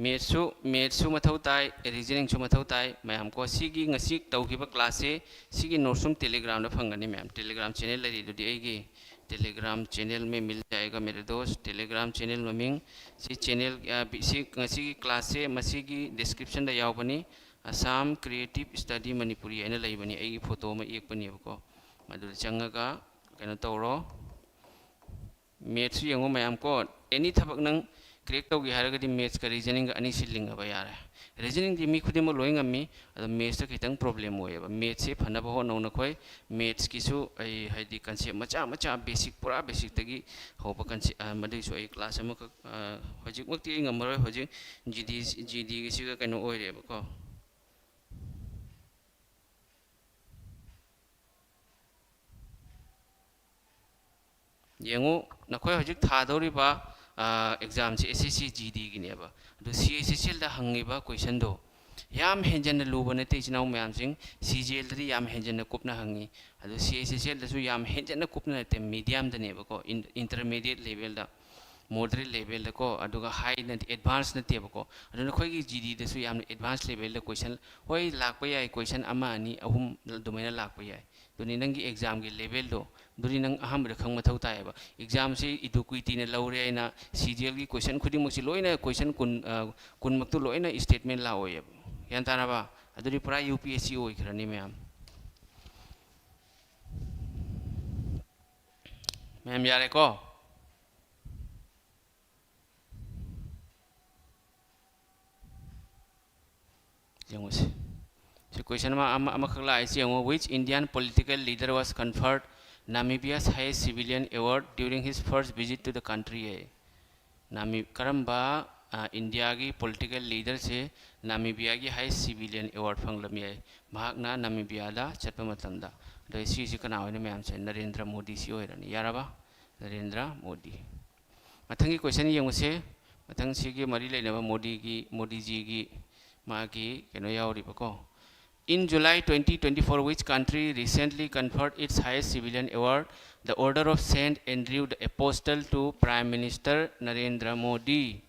Mathsꯁꯨ, mathsꯁꯨ ꯃꯊꯧ ꯇꯥꯏ, reasoningꯁꯨ ꯃꯊꯧ ꯇꯥꯏ꯫ ꯃꯌꯥꯝ ꯀꯣ, ꯁꯤꯒꯤ ꯉꯁꯤ ꯇꯧꯈꯤꯕ classꯁꯦ, ꯁꯤꯒꯤ notes ꯁꯨꯝ Telegramꯗ ꯐꯪꯒꯅꯤ ꯃꯌꯥꯝ꯫ Telegram channel ꯂꯩꯔꯤꯗꯨꯗꯤ ꯑꯩꯒꯤ꯫ Telegram channel में मिल जाएगा मेरे दोस्त, Telegram channel ꯃꯃꯤꯡ꯫ ꯁꯤ channel, ꯑ, ꯕꯤ-, ꯁꯤ ꯉꯁꯤꯒꯤ classꯁꯦ ꯃꯁꯤꯒꯤ descriptionꯗ ꯌꯥꯎꯕꯅꯤ꯫ Assam Creative Study Manipuri ꯍꯥꯏꯅ ꯂꯩꯕꯅꯤ꯫ ꯑꯩꯒꯤ photo ꯑꯃ ꯌꯦꯛꯄꯅꯦꯕꯀꯣ꯫ ꯃꯗꯨꯗ ꯆꯪꯉꯒ ꯀꯩꯅꯣ ꯇꯧꯔꯣ꯫ Mathsꯁꯨ ꯌꯦꯡꯉꯨ ꯃꯌꯥꯝ ꯀꯣ, any ꯊꯕꯛ ꯅꯪ crack ꯇꯧꯒꯦ ꯍꯥꯏꯔꯒꯗꯤ mathsꯀ reasoningꯒ ꯑꯅꯤꯁꯤ ꯂꯤꯡꯉꯕ ꯌꯥꯔꯦ꯫ Reasoningꯗꯤ ꯃꯤ ꯈꯨꯗꯤꯡꯃꯛ ꯂꯣꯏ ꯉꯝꯃꯤ, ꯑꯗꯣ mathsꯇ ꯈꯤꯇꯪ problem ꯑꯣꯏꯌꯦꯕ꯫ Mathsꯁꯦ ꯐꯅꯕ ꯍꯣꯠꯅꯧ ꯅꯈꯣꯏ꯫ Mathsꯀꯤꯁꯨ ꯑꯩ ꯍꯥꯏꯗꯤ concept ꯃꯆꯥ ꯃꯆꯥ, basic, ꯄꯨꯔꯥ basicꯇꯒꯤ ꯍꯧꯕ concept, ꯑ, ꯃꯗꯨꯒꯤꯁꯨ ꯑꯩ class ꯑꯃꯈꯛ, ꯑ, ꯍꯧꯖꯤꯛꯃꯛꯇꯤ ꯑꯩ ꯉꯝꯃꯔꯣꯏ, ꯍꯧꯖꯤꯛ GD, GDꯒꯤꯁꯤꯒ ꯀꯩꯅꯣ ꯑꯣꯏꯔꯦꯕꯀꯣ꯫ ꯌꯦꯡꯉꯨ, ꯅꯈꯣꯏ ꯍꯧꯖꯤꯛ ꯊꯥꯗꯧꯔꯤꯕ, ꯑ, examꯁꯦ SSC GDꯒꯤꯅꯦꯕ꯫ ꯑꯗꯨ CHSLꯗ ꯍꯪꯉꯤꯕ questionꯗꯣ ꯌꯥꯝ ꯍꯦꯟꯖꯟꯅ ꯂꯨꯕ ꯅꯠꯇꯦ, ꯏꯆꯤꯟ ꯏꯅꯥꯎ ꯃꯌꯥꯝꯁꯤꯡ꯫ CGLꯗꯗꯤ ꯌꯥꯝ ꯍꯦꯟꯖꯟꯅ ꯀꯨꯞꯅ ꯍꯪꯉꯤ꯫ ꯑꯗꯨ CHSLꯗꯁꯨ ꯌꯥꯝ ꯍꯦꯟꯖꯟꯅ ꯀꯨꯞꯅ ꯅꯠꯇꯦ, mediumꯗꯅꯦꯕꯀꯣ, in-, intermediate levelꯗ, moderate levelꯗꯀꯣ, ꯑꯗꯨꯒ high ꯅꯠꯇꯦ, advance ꯅꯠꯇꯦꯕꯀꯣ꯫ ꯑꯗꯨ ꯅꯈꯣꯏꯒꯤ GDꯗꯁꯨ ꯌꯥꯝꯅ advance levelꯗ question, ꯍꯣꯏ, ꯂꯥꯛꯄ ꯌꯥꯏ, question ꯑꯃ, ꯑꯅꯤ, ꯑꯍꯨꯝ ꯑꯗꯨꯃꯥꯏꯅ ꯂꯥꯛꯄ ꯌꯥꯏ꯫ ꯑꯗꯨꯅꯤ ꯅꯪꯒꯤ examꯒꯤ levelꯗꯣ, ꯑꯗꯨꯗꯤ ꯅꯪ ꯑꯍꯥꯟꯕꯗ ꯈꯪꯕ ꯃꯊꯧ ꯇꯥꯏꯌꯦꯕ꯫ Examꯁꯤ ꯏꯗꯨ ꯀꯨꯏꯇꯤꯅ ꯂꯧꯔꯦ ꯍꯥꯏꯅ CGLꯒꯤ question ꯈꯨꯗꯤꯡꯃꯛꯁꯤ ꯂꯣꯏꯅ question ꯀꯨꯟ, ꯑ, ꯀꯨꯟꯃꯛꯇꯨ ꯂꯣꯏꯅ statement ꯂꯥꯛꯑꯣꯏꯌꯦꯕ꯫ ꯒ꯭ꯌꯥꯟ ꯇꯥꯔꯕ? ꯑꯗꯨꯗꯤ ꯄꯨꯔꯥ UPSC ꯑꯣꯏꯈ꯭ꯔꯅꯤ ꯃꯌꯥꯝ꯫ ꯃꯌꯥꯝ ꯌꯥꯔꯦꯀꯣ? ꯌꯦꯡꯉꯨꯁꯤ꯫ ꯁꯤ question ꯑꯃ, ꯑꯃ, ꯑꯃꯈꯛ ꯂꯥꯛꯏꯁꯤ ꯌꯦꯡꯉꯨ꯫ Which Indian political leader was conferred Namibia's highest civilian award during his first visit to the country? ꯍꯥꯏ꯫ ꯅꯥꯃꯤ-, ꯀꯔꯝꯕ ꯏꯟꯗꯤꯌꯥꯒꯤ ꯄꯣꯂꯤꯇꯤꯀꯦꯜ ꯂꯤꯗꯔꯁꯦ ꯅꯥꯃꯤꯕꯤꯌꯥꯒꯤ ꯍꯥꯏꯌꯦꯁ ꯁꯤꯚꯤꯂꯤꯌꯟ ꯑꯦꯋꯥꯔꯗ ꯐꯪꯂꯝꯃꯤ ꯍꯥꯏ, ꯃꯍꯥꯛꯅ ꯅꯥꯃꯤꯕꯤꯌꯥꯗ ꯆꯠꯄ ꯃꯇꯝꯗ꯫ ꯑꯗꯣ ꯁꯤꯁꯤ ꯀꯅꯥ ꯑꯣꯏꯅ ꯃꯌꯥꯝꯁꯦ? ꯅꯔꯦꯟꯗ꯭ꯔ ꯃꯣꯗꯤꯁꯤ ꯑꯣꯏꯔꯅꯤ꯫ ꯌꯥꯔꯕ? ꯅꯔꯦꯟꯗ꯭ꯔ ꯃꯣꯗꯤ꯫ ꯃꯊꯪꯒꯤ ꯀꯣꯏꯁꯟ ꯌꯦꯡꯉꯨꯁꯦ꯫ ꯃꯊꯪ ꯁꯤꯒꯤ ꯃꯔꯤ ꯂꯩꯅꯕ ꯃꯣꯗꯤꯒꯤ, ꯃꯣꯗꯤꯖꯤꯒꯤ ꯃꯥꯒꯤ ꯀꯩꯅꯣ ꯌꯥꯎꯔꯤꯕꯀꯣ꯫ In July twenty twenty-four, which country recently conferred its highest civilian award, the Order of Saint Andrew the Apostle, to Prime Minister Narendra Modi?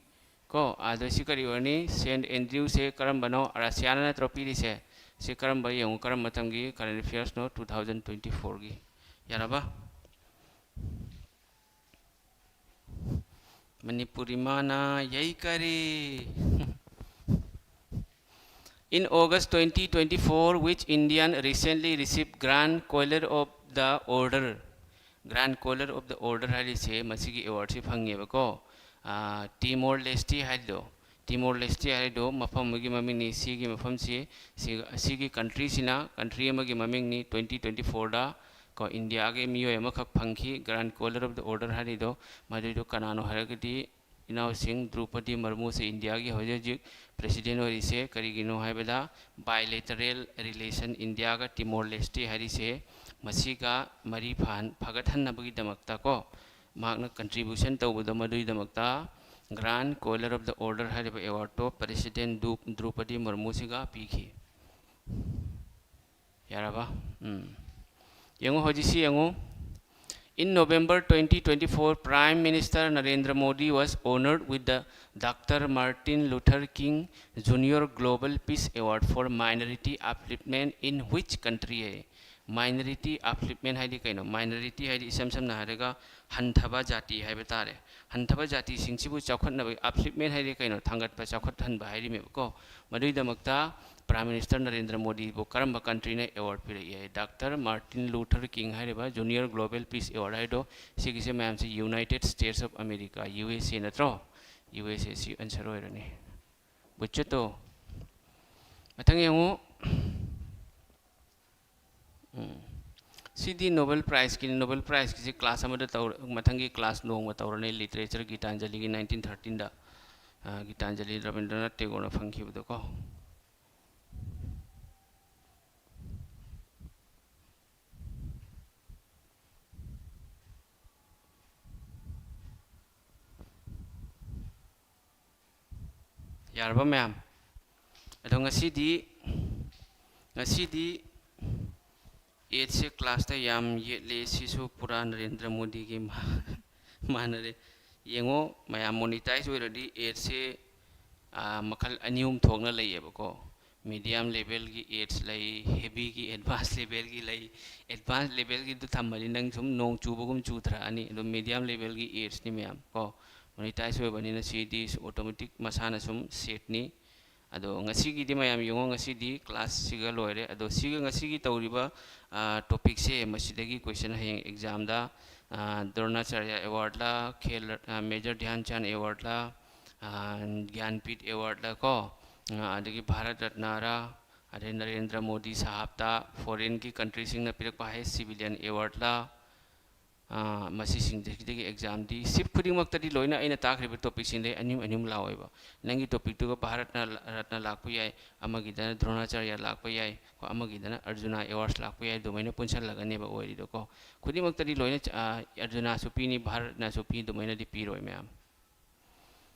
ꯀꯣ, ꯑꯗꯣ ꯁꯤ ꯀꯔꯤ ꯑꯣꯏꯔꯅꯤ? ꯁꯦꯟꯠ ꯑꯦꯟꯗ꯭ꯔꯤꯌꯨꯁꯦ ꯀꯔꯝꯕꯅꯣ? ꯔꯁꯤꯌꯥꯅ ꯅꯠꯇ꯭ꯔꯣ ꯄꯤꯔꯤꯁꯦ? ꯁꯤ ꯀꯔꯝꯕ ꯌꯦꯡꯉꯨ, ꯀꯔꯝꯕ ꯃꯇꯝꯒꯤ ꯀꯔꯦꯟ ꯑꯦꯐꯤꯌꯔꯁꯅꯣ? ꯇꯨ ꯊꯥꯎꯖꯟ ꯇ꯭ꯋꯦꯟꯇꯤ ꯐꯣꯔꯒꯤ꯫ ꯌꯥꯔꯕ? ꯃꯅꯤꯄꯨꯔꯤ ꯃꯥꯅ ꯌꯩꯀꯔꯤ꯫ In August twenty twenty-four, which Indian recently received Grand Collar of the Order? Grand Collar of the Order ꯍꯥꯏꯔꯤꯁꯦ ꯃꯁꯤꯒꯤ ꯑꯦꯋꯥꯔꯗꯁꯤ ꯐꯪꯉꯦꯕꯀꯣ꯫ ꯇꯤꯃꯣꯔ ꯂꯦꯁꯇꯤ ꯍꯥꯏꯔꯤꯗꯣ, ꯇꯤꯃꯣꯔ ꯂꯦꯁꯇꯤ ꯍꯥꯏꯔꯤꯗꯣ ꯃꯐꯝ ꯑꯃꯒꯤ ꯃꯃꯤꯡꯅꯤ꯫ ꯁꯤꯒꯤ ꯃꯐꯝꯁꯤ, ꯁꯤ, ꯁꯤꯒꯤ ꯀꯟꯇ꯭ꯔꯤꯁꯤꯅ, ꯀꯟꯇ꯭ꯔꯤ ꯑꯃꯒꯤ ꯃꯃꯤꯡꯅꯤ꯫ ꯇ꯭ꯋꯦꯟꯇꯤ ꯇ꯭ꯋꯦꯟꯇꯤ ꯐꯣꯔꯗ ꯀꯣ, ꯏꯟꯗꯤꯌꯥꯒꯤ ꯃꯤꯑꯣꯏ ꯑꯃꯈꯛ ꯐꯪꯈꯤ Grand Collar of the Order ꯍꯥꯏꯔꯤꯗꯣ꯫ ꯃꯗꯨꯏꯗꯣ ꯀꯅꯥꯅꯣ ꯍꯥꯏꯔꯒꯗꯤ, ꯏꯅꯥꯎꯁꯤꯡ, ꯗ꯭ꯔꯧꯄꯗꯤ ꯃꯔꯃꯨꯁꯦ ꯏꯟꯗꯤꯌꯥꯒꯤ ꯍꯧꯖꯤꯛ ꯍꯧꯖꯤꯛ ꯄ꯭ꯔꯦꯁꯤꯗꯦꯟ ꯑꯣꯏꯔꯤꯁꯦ꯫ ꯀꯔꯤꯒꯤꯅꯣ ꯍꯥꯏꯕꯗ, ꯕꯥꯏꯂꯦꯇꯔꯦꯜ ꯔꯤꯂꯦꯁꯟ ꯏꯟꯗꯤꯌꯥꯒ ꯇꯤꯃꯣꯔ ꯂꯦꯁꯇꯤ ꯍꯥꯏꯔꯤꯁꯦ, ꯃꯁꯤꯒ ꯃꯔꯤ ꯐꯍꯟ-, ꯐꯒꯠꯍꯟꯅꯕꯒꯤꯗꯃꯛꯇ ꯀꯣ, ꯃꯍꯥꯛꯅ ꯀꯟꯇ꯭ꯔꯤꯕ꯭ꯌꯨꯁꯟ ꯇꯧꯕꯗꯣ, ꯃꯗꯨꯒꯤꯗꯃꯛꯇ Grand Collar of the Order ꯍꯥꯏꯔꯤꯕ ꯑꯦꯋꯥꯔꯗꯇꯣ ꯄ꯭ꯔꯦꯁꯤꯗꯦꯟ ꯗꯨ-, ꯗ꯭ꯔꯧꯄꯗꯤ ꯃꯨꯔꯃꯨꯁꯤꯒ ꯄꯤꯈꯤ꯫ ꯌꯥꯔꯕ? ꯎꯝ꯫ ꯌꯦꯡꯉꯨ, ꯍꯧꯖꯤꯛꯁꯤ ꯌꯦꯡꯉꯨ꯫ In November twenty twenty-four, Prime Minister Narendra Modi was honored with the Doctor Martin Luther King Junior Global Peace Award for Minority Upliftment in which country? High. Minority upliftment ꯍꯥꯏꯗꯤ ꯀꯩꯅꯣ? Minority ꯍꯥꯏꯗꯤ ꯏꯁꯝ ꯁꯝꯅ ꯍꯥꯏꯔꯒ ꯍꯟꯊꯕ ꯖꯥꯇꯤ ꯍꯥꯏꯕ ꯇꯥꯔꯦ꯫ ꯍꯟꯊꯕ ꯖꯥꯇꯤꯁꯤꯡꯁꯤꯕꯨ ꯆꯥꯎꯈꯠꯅꯕꯒꯤ, upliftment ꯍꯥꯏꯗꯤ ꯀꯩꯅꯣ? ꯊꯥꯡꯒꯠꯄ, ꯆꯥꯎꯈꯠꯍꯟꯕ ꯍꯥꯏꯔꯤꯃꯦꯕꯀꯣ꯫ ꯃꯗꯨꯒꯤꯗꯃꯛꯇ Prime Minister ꯅꯔꯦꯟꯗ꯭ꯔ ꯃꯣꯗꯤꯕꯨ ꯀꯔꯝꯕ ꯀꯟꯇ꯭ꯔꯤꯅ ꯑꯦꯋꯥꯔꯗ ꯄꯤꯔꯛꯏ ꯍꯥꯏ? ꯗꯥꯛꯇꯔ ꯃꯥꯔꯇꯤꯟ ꯂꯨꯊꯔ ꯀꯤꯡ ꯍꯥꯏꯔꯤꯕ Junior Global Peace Award ꯍꯥꯏꯗꯣ, ꯁꯤꯒꯤꯁꯦ ꯃꯌꯥꯝꯁꯦ United States of America, U S A ꯅꯠꯇ꯭ꯔꯣ? ꯌꯨ ꯑꯦꯁ ꯑꯦ ꯁꯤ ꯑꯟꯁꯔ ꯑꯣꯏꯔꯅꯤ꯫ ꯕꯨꯠꯆꯠꯇꯣ꯫ ꯃꯊꯪ ꯌꯦꯡꯉꯨ꯫ ꯎꯝ꯫ ꯁꯤꯗꯤ ꯅꯣꯕꯦꯜ ꯄ꯭ꯔꯥꯏꯖꯀꯤꯅꯤ꯫ ꯅꯣꯕꯦꯜ ꯄ꯭ꯔꯥꯏꯖꯀꯤꯁꯤ ꯀ꯭ꯂꯥꯁ ꯑꯃꯗ ꯇꯧꯔ-, ꯃꯊꯪꯒꯤ ꯀ꯭ꯂꯥꯁ ꯅꯣꯡꯃ ꯇꯧꯔꯅꯤ, ꯂꯤꯇꯔꯦꯆꯔ ꯒꯤꯇꯥꯟꯖꯂꯤꯒꯤ ꯅꯥꯏꯟꯇꯤꯟ ꯊꯥꯔꯇꯤꯟꯗ꯫ ꯑ, ꯒꯤꯇꯥꯟꯖꯂꯤ ꯔꯕꯤꯟꯗ꯭ꯔꯅꯥꯊ ꯇꯦꯒꯣꯔꯅ ꯐꯪꯈꯤꯕꯗꯣꯀꯣ꯫ ꯌꯥꯔꯕ ꯃꯌꯥꯝ? ꯑꯗꯣ ꯉꯁꯤꯗꯤ, ꯉꯁꯤꯗꯤ ads ꯁꯦ class ꯇ ꯌꯥꯝ ꯌꯦꯠꯂꯦ, ꯁꯤꯁꯨ ꯄꯨꯔꯥ ꯅꯔꯦꯟꯗ꯭ꯔ ꯃꯣꯗꯤꯒꯤ ꯃꯥ-, ꯃꯥꯟꯅꯔꯦ꯫ ꯌꯦꯡꯉꯣ ꯃꯌꯥꯝ, monetize ꯑꯣꯏꯔꯗꯤ ads ꯁꯦ, ꯑꯥ, ꯃꯈꯜ ꯑꯅꯤ ꯑꯍꯨꯝ ꯊꯣꯛꯅ ꯂꯩꯌꯦꯕꯀꯣ꯫ Medium level ꯒꯤ ads ꯂꯩ, heavy ꯒꯤ, advance level ꯒꯤ ꯂꯩ꯫ Advance level ꯒꯤꯗꯨ ꯊꯝꯃꯗꯤ ꯅꯪ ꯁꯨꯝ ꯅꯣꯡ ꯆꯨꯕꯒꯨꯝ ꯆꯨꯊꯔꯛꯑꯅꯤ꯫ ꯑꯗꯣ medium level ꯒꯤ ads ꯅꯤ ꯃꯌꯥꯝ ꯀꯣ, monetize ꯑꯣꯏꯕꯅꯤꯅ ꯁꯤꯗꯤ automatic ꯃꯁꯥꯅ ꯁꯨꯝ set ꯅꯤ꯫ ꯑꯗꯣ ꯉꯁꯤꯒꯤꯗꯤ ꯃꯌꯥꯝ ꯌꯦꯡꯉꯣ, ꯉꯁꯤꯗꯤ class ꯁꯤꯒ ꯂꯣꯏꯔꯦ꯫ ꯑꯗꯣ ꯁꯤꯒ ꯉꯁꯤꯒꯤ ꯇꯧꯔꯤꯕ, ꯑꯥ, topic ꯁꯦ, ꯃꯁꯤꯗꯒꯤ question ꯍꯌꯦꯡ exam ꯗ, ꯑꯥ, ꯗ꯭ꯔꯣꯅꯥꯆꯥꯔꯌ award ꯂ, ꯈꯦꯜ ꯔꯠ-, ꯑꯥ, Major ꯙ꯭ꯌꯥꯟ ꯆꯥꯟ award ꯂ, ꯑꯥ, ꯒ꯭ꯌꯥꯟꯄꯤꯊ award ꯂ ꯀꯣ, ꯑꯥ, ꯑꯗꯒꯤ ꯚꯥꯔꯠ ꯔꯠꯅꯥꯔ, ꯑꯗꯩ ꯅꯔꯦꯟꯗ꯭ꯔ ꯃꯣꯗꯤ ꯁꯥꯍꯕꯇ foreign ꯒꯤ country ꯁꯤꯡꯅ ꯄꯤꯔꯛꯄ highest civilian award ꯂ, ꯑꯥ, ꯃꯁꯤꯁꯤꯡꯁꯤꯗꯒꯤ exam ꯗꯤ ꯁꯤꯞ ꯈꯨꯗꯤꯡꯃꯛꯇꯗꯤ ꯂꯣꯏꯅ ꯑꯩꯅ ꯇꯥꯛꯈ꯭ꯔꯤꯕ topic ꯁꯤꯡꯗꯩ ꯑꯅꯤ ꯑꯍꯨꯝ ꯑꯅꯤ ꯑꯍꯨꯝ ꯂꯥꯛꯑꯣꯏꯕ꯫ ꯅꯪꯒꯤ topic ꯇꯨꯒ ꯚꯥꯔꯠꯅ ꯔꯠꯅ ꯂꯥꯛꯄ ꯌꯥꯏ, ꯑꯃꯒꯤꯗꯅ ꯗ꯭ꯔꯣꯅꯥꯆꯥꯔꯌ ꯂꯥꯛꯄ ꯌꯥꯏ, ꯀꯣ, ꯑꯃꯒꯤꯗꯅ ꯑꯔꯖꯨꯅꯥ awards ꯂꯥꯛꯄ ꯌꯥꯏ, ꯑꯗꯨꯃꯥꯏꯅ ꯄꯨꯟꯁꯤꯜꯂꯒꯅꯦꯕ ꯑꯣꯏꯔꯤꯗꯣꯀꯣ꯫ ꯈꯨꯗꯤꯡꯃꯛꯇꯗꯤ ꯂꯣꯏꯅ, ꯑꯥ, ꯑꯔꯖꯨꯅꯥꯁꯨ ꯄꯤꯅꯤ, ꯚꯥꯔꯠꯅꯁꯨ ꯄꯤ, ꯑꯗꯨꯃꯥꯏꯅꯗꯤ ꯄꯤꯔꯣꯏ ꯃꯌꯥꯝ꯫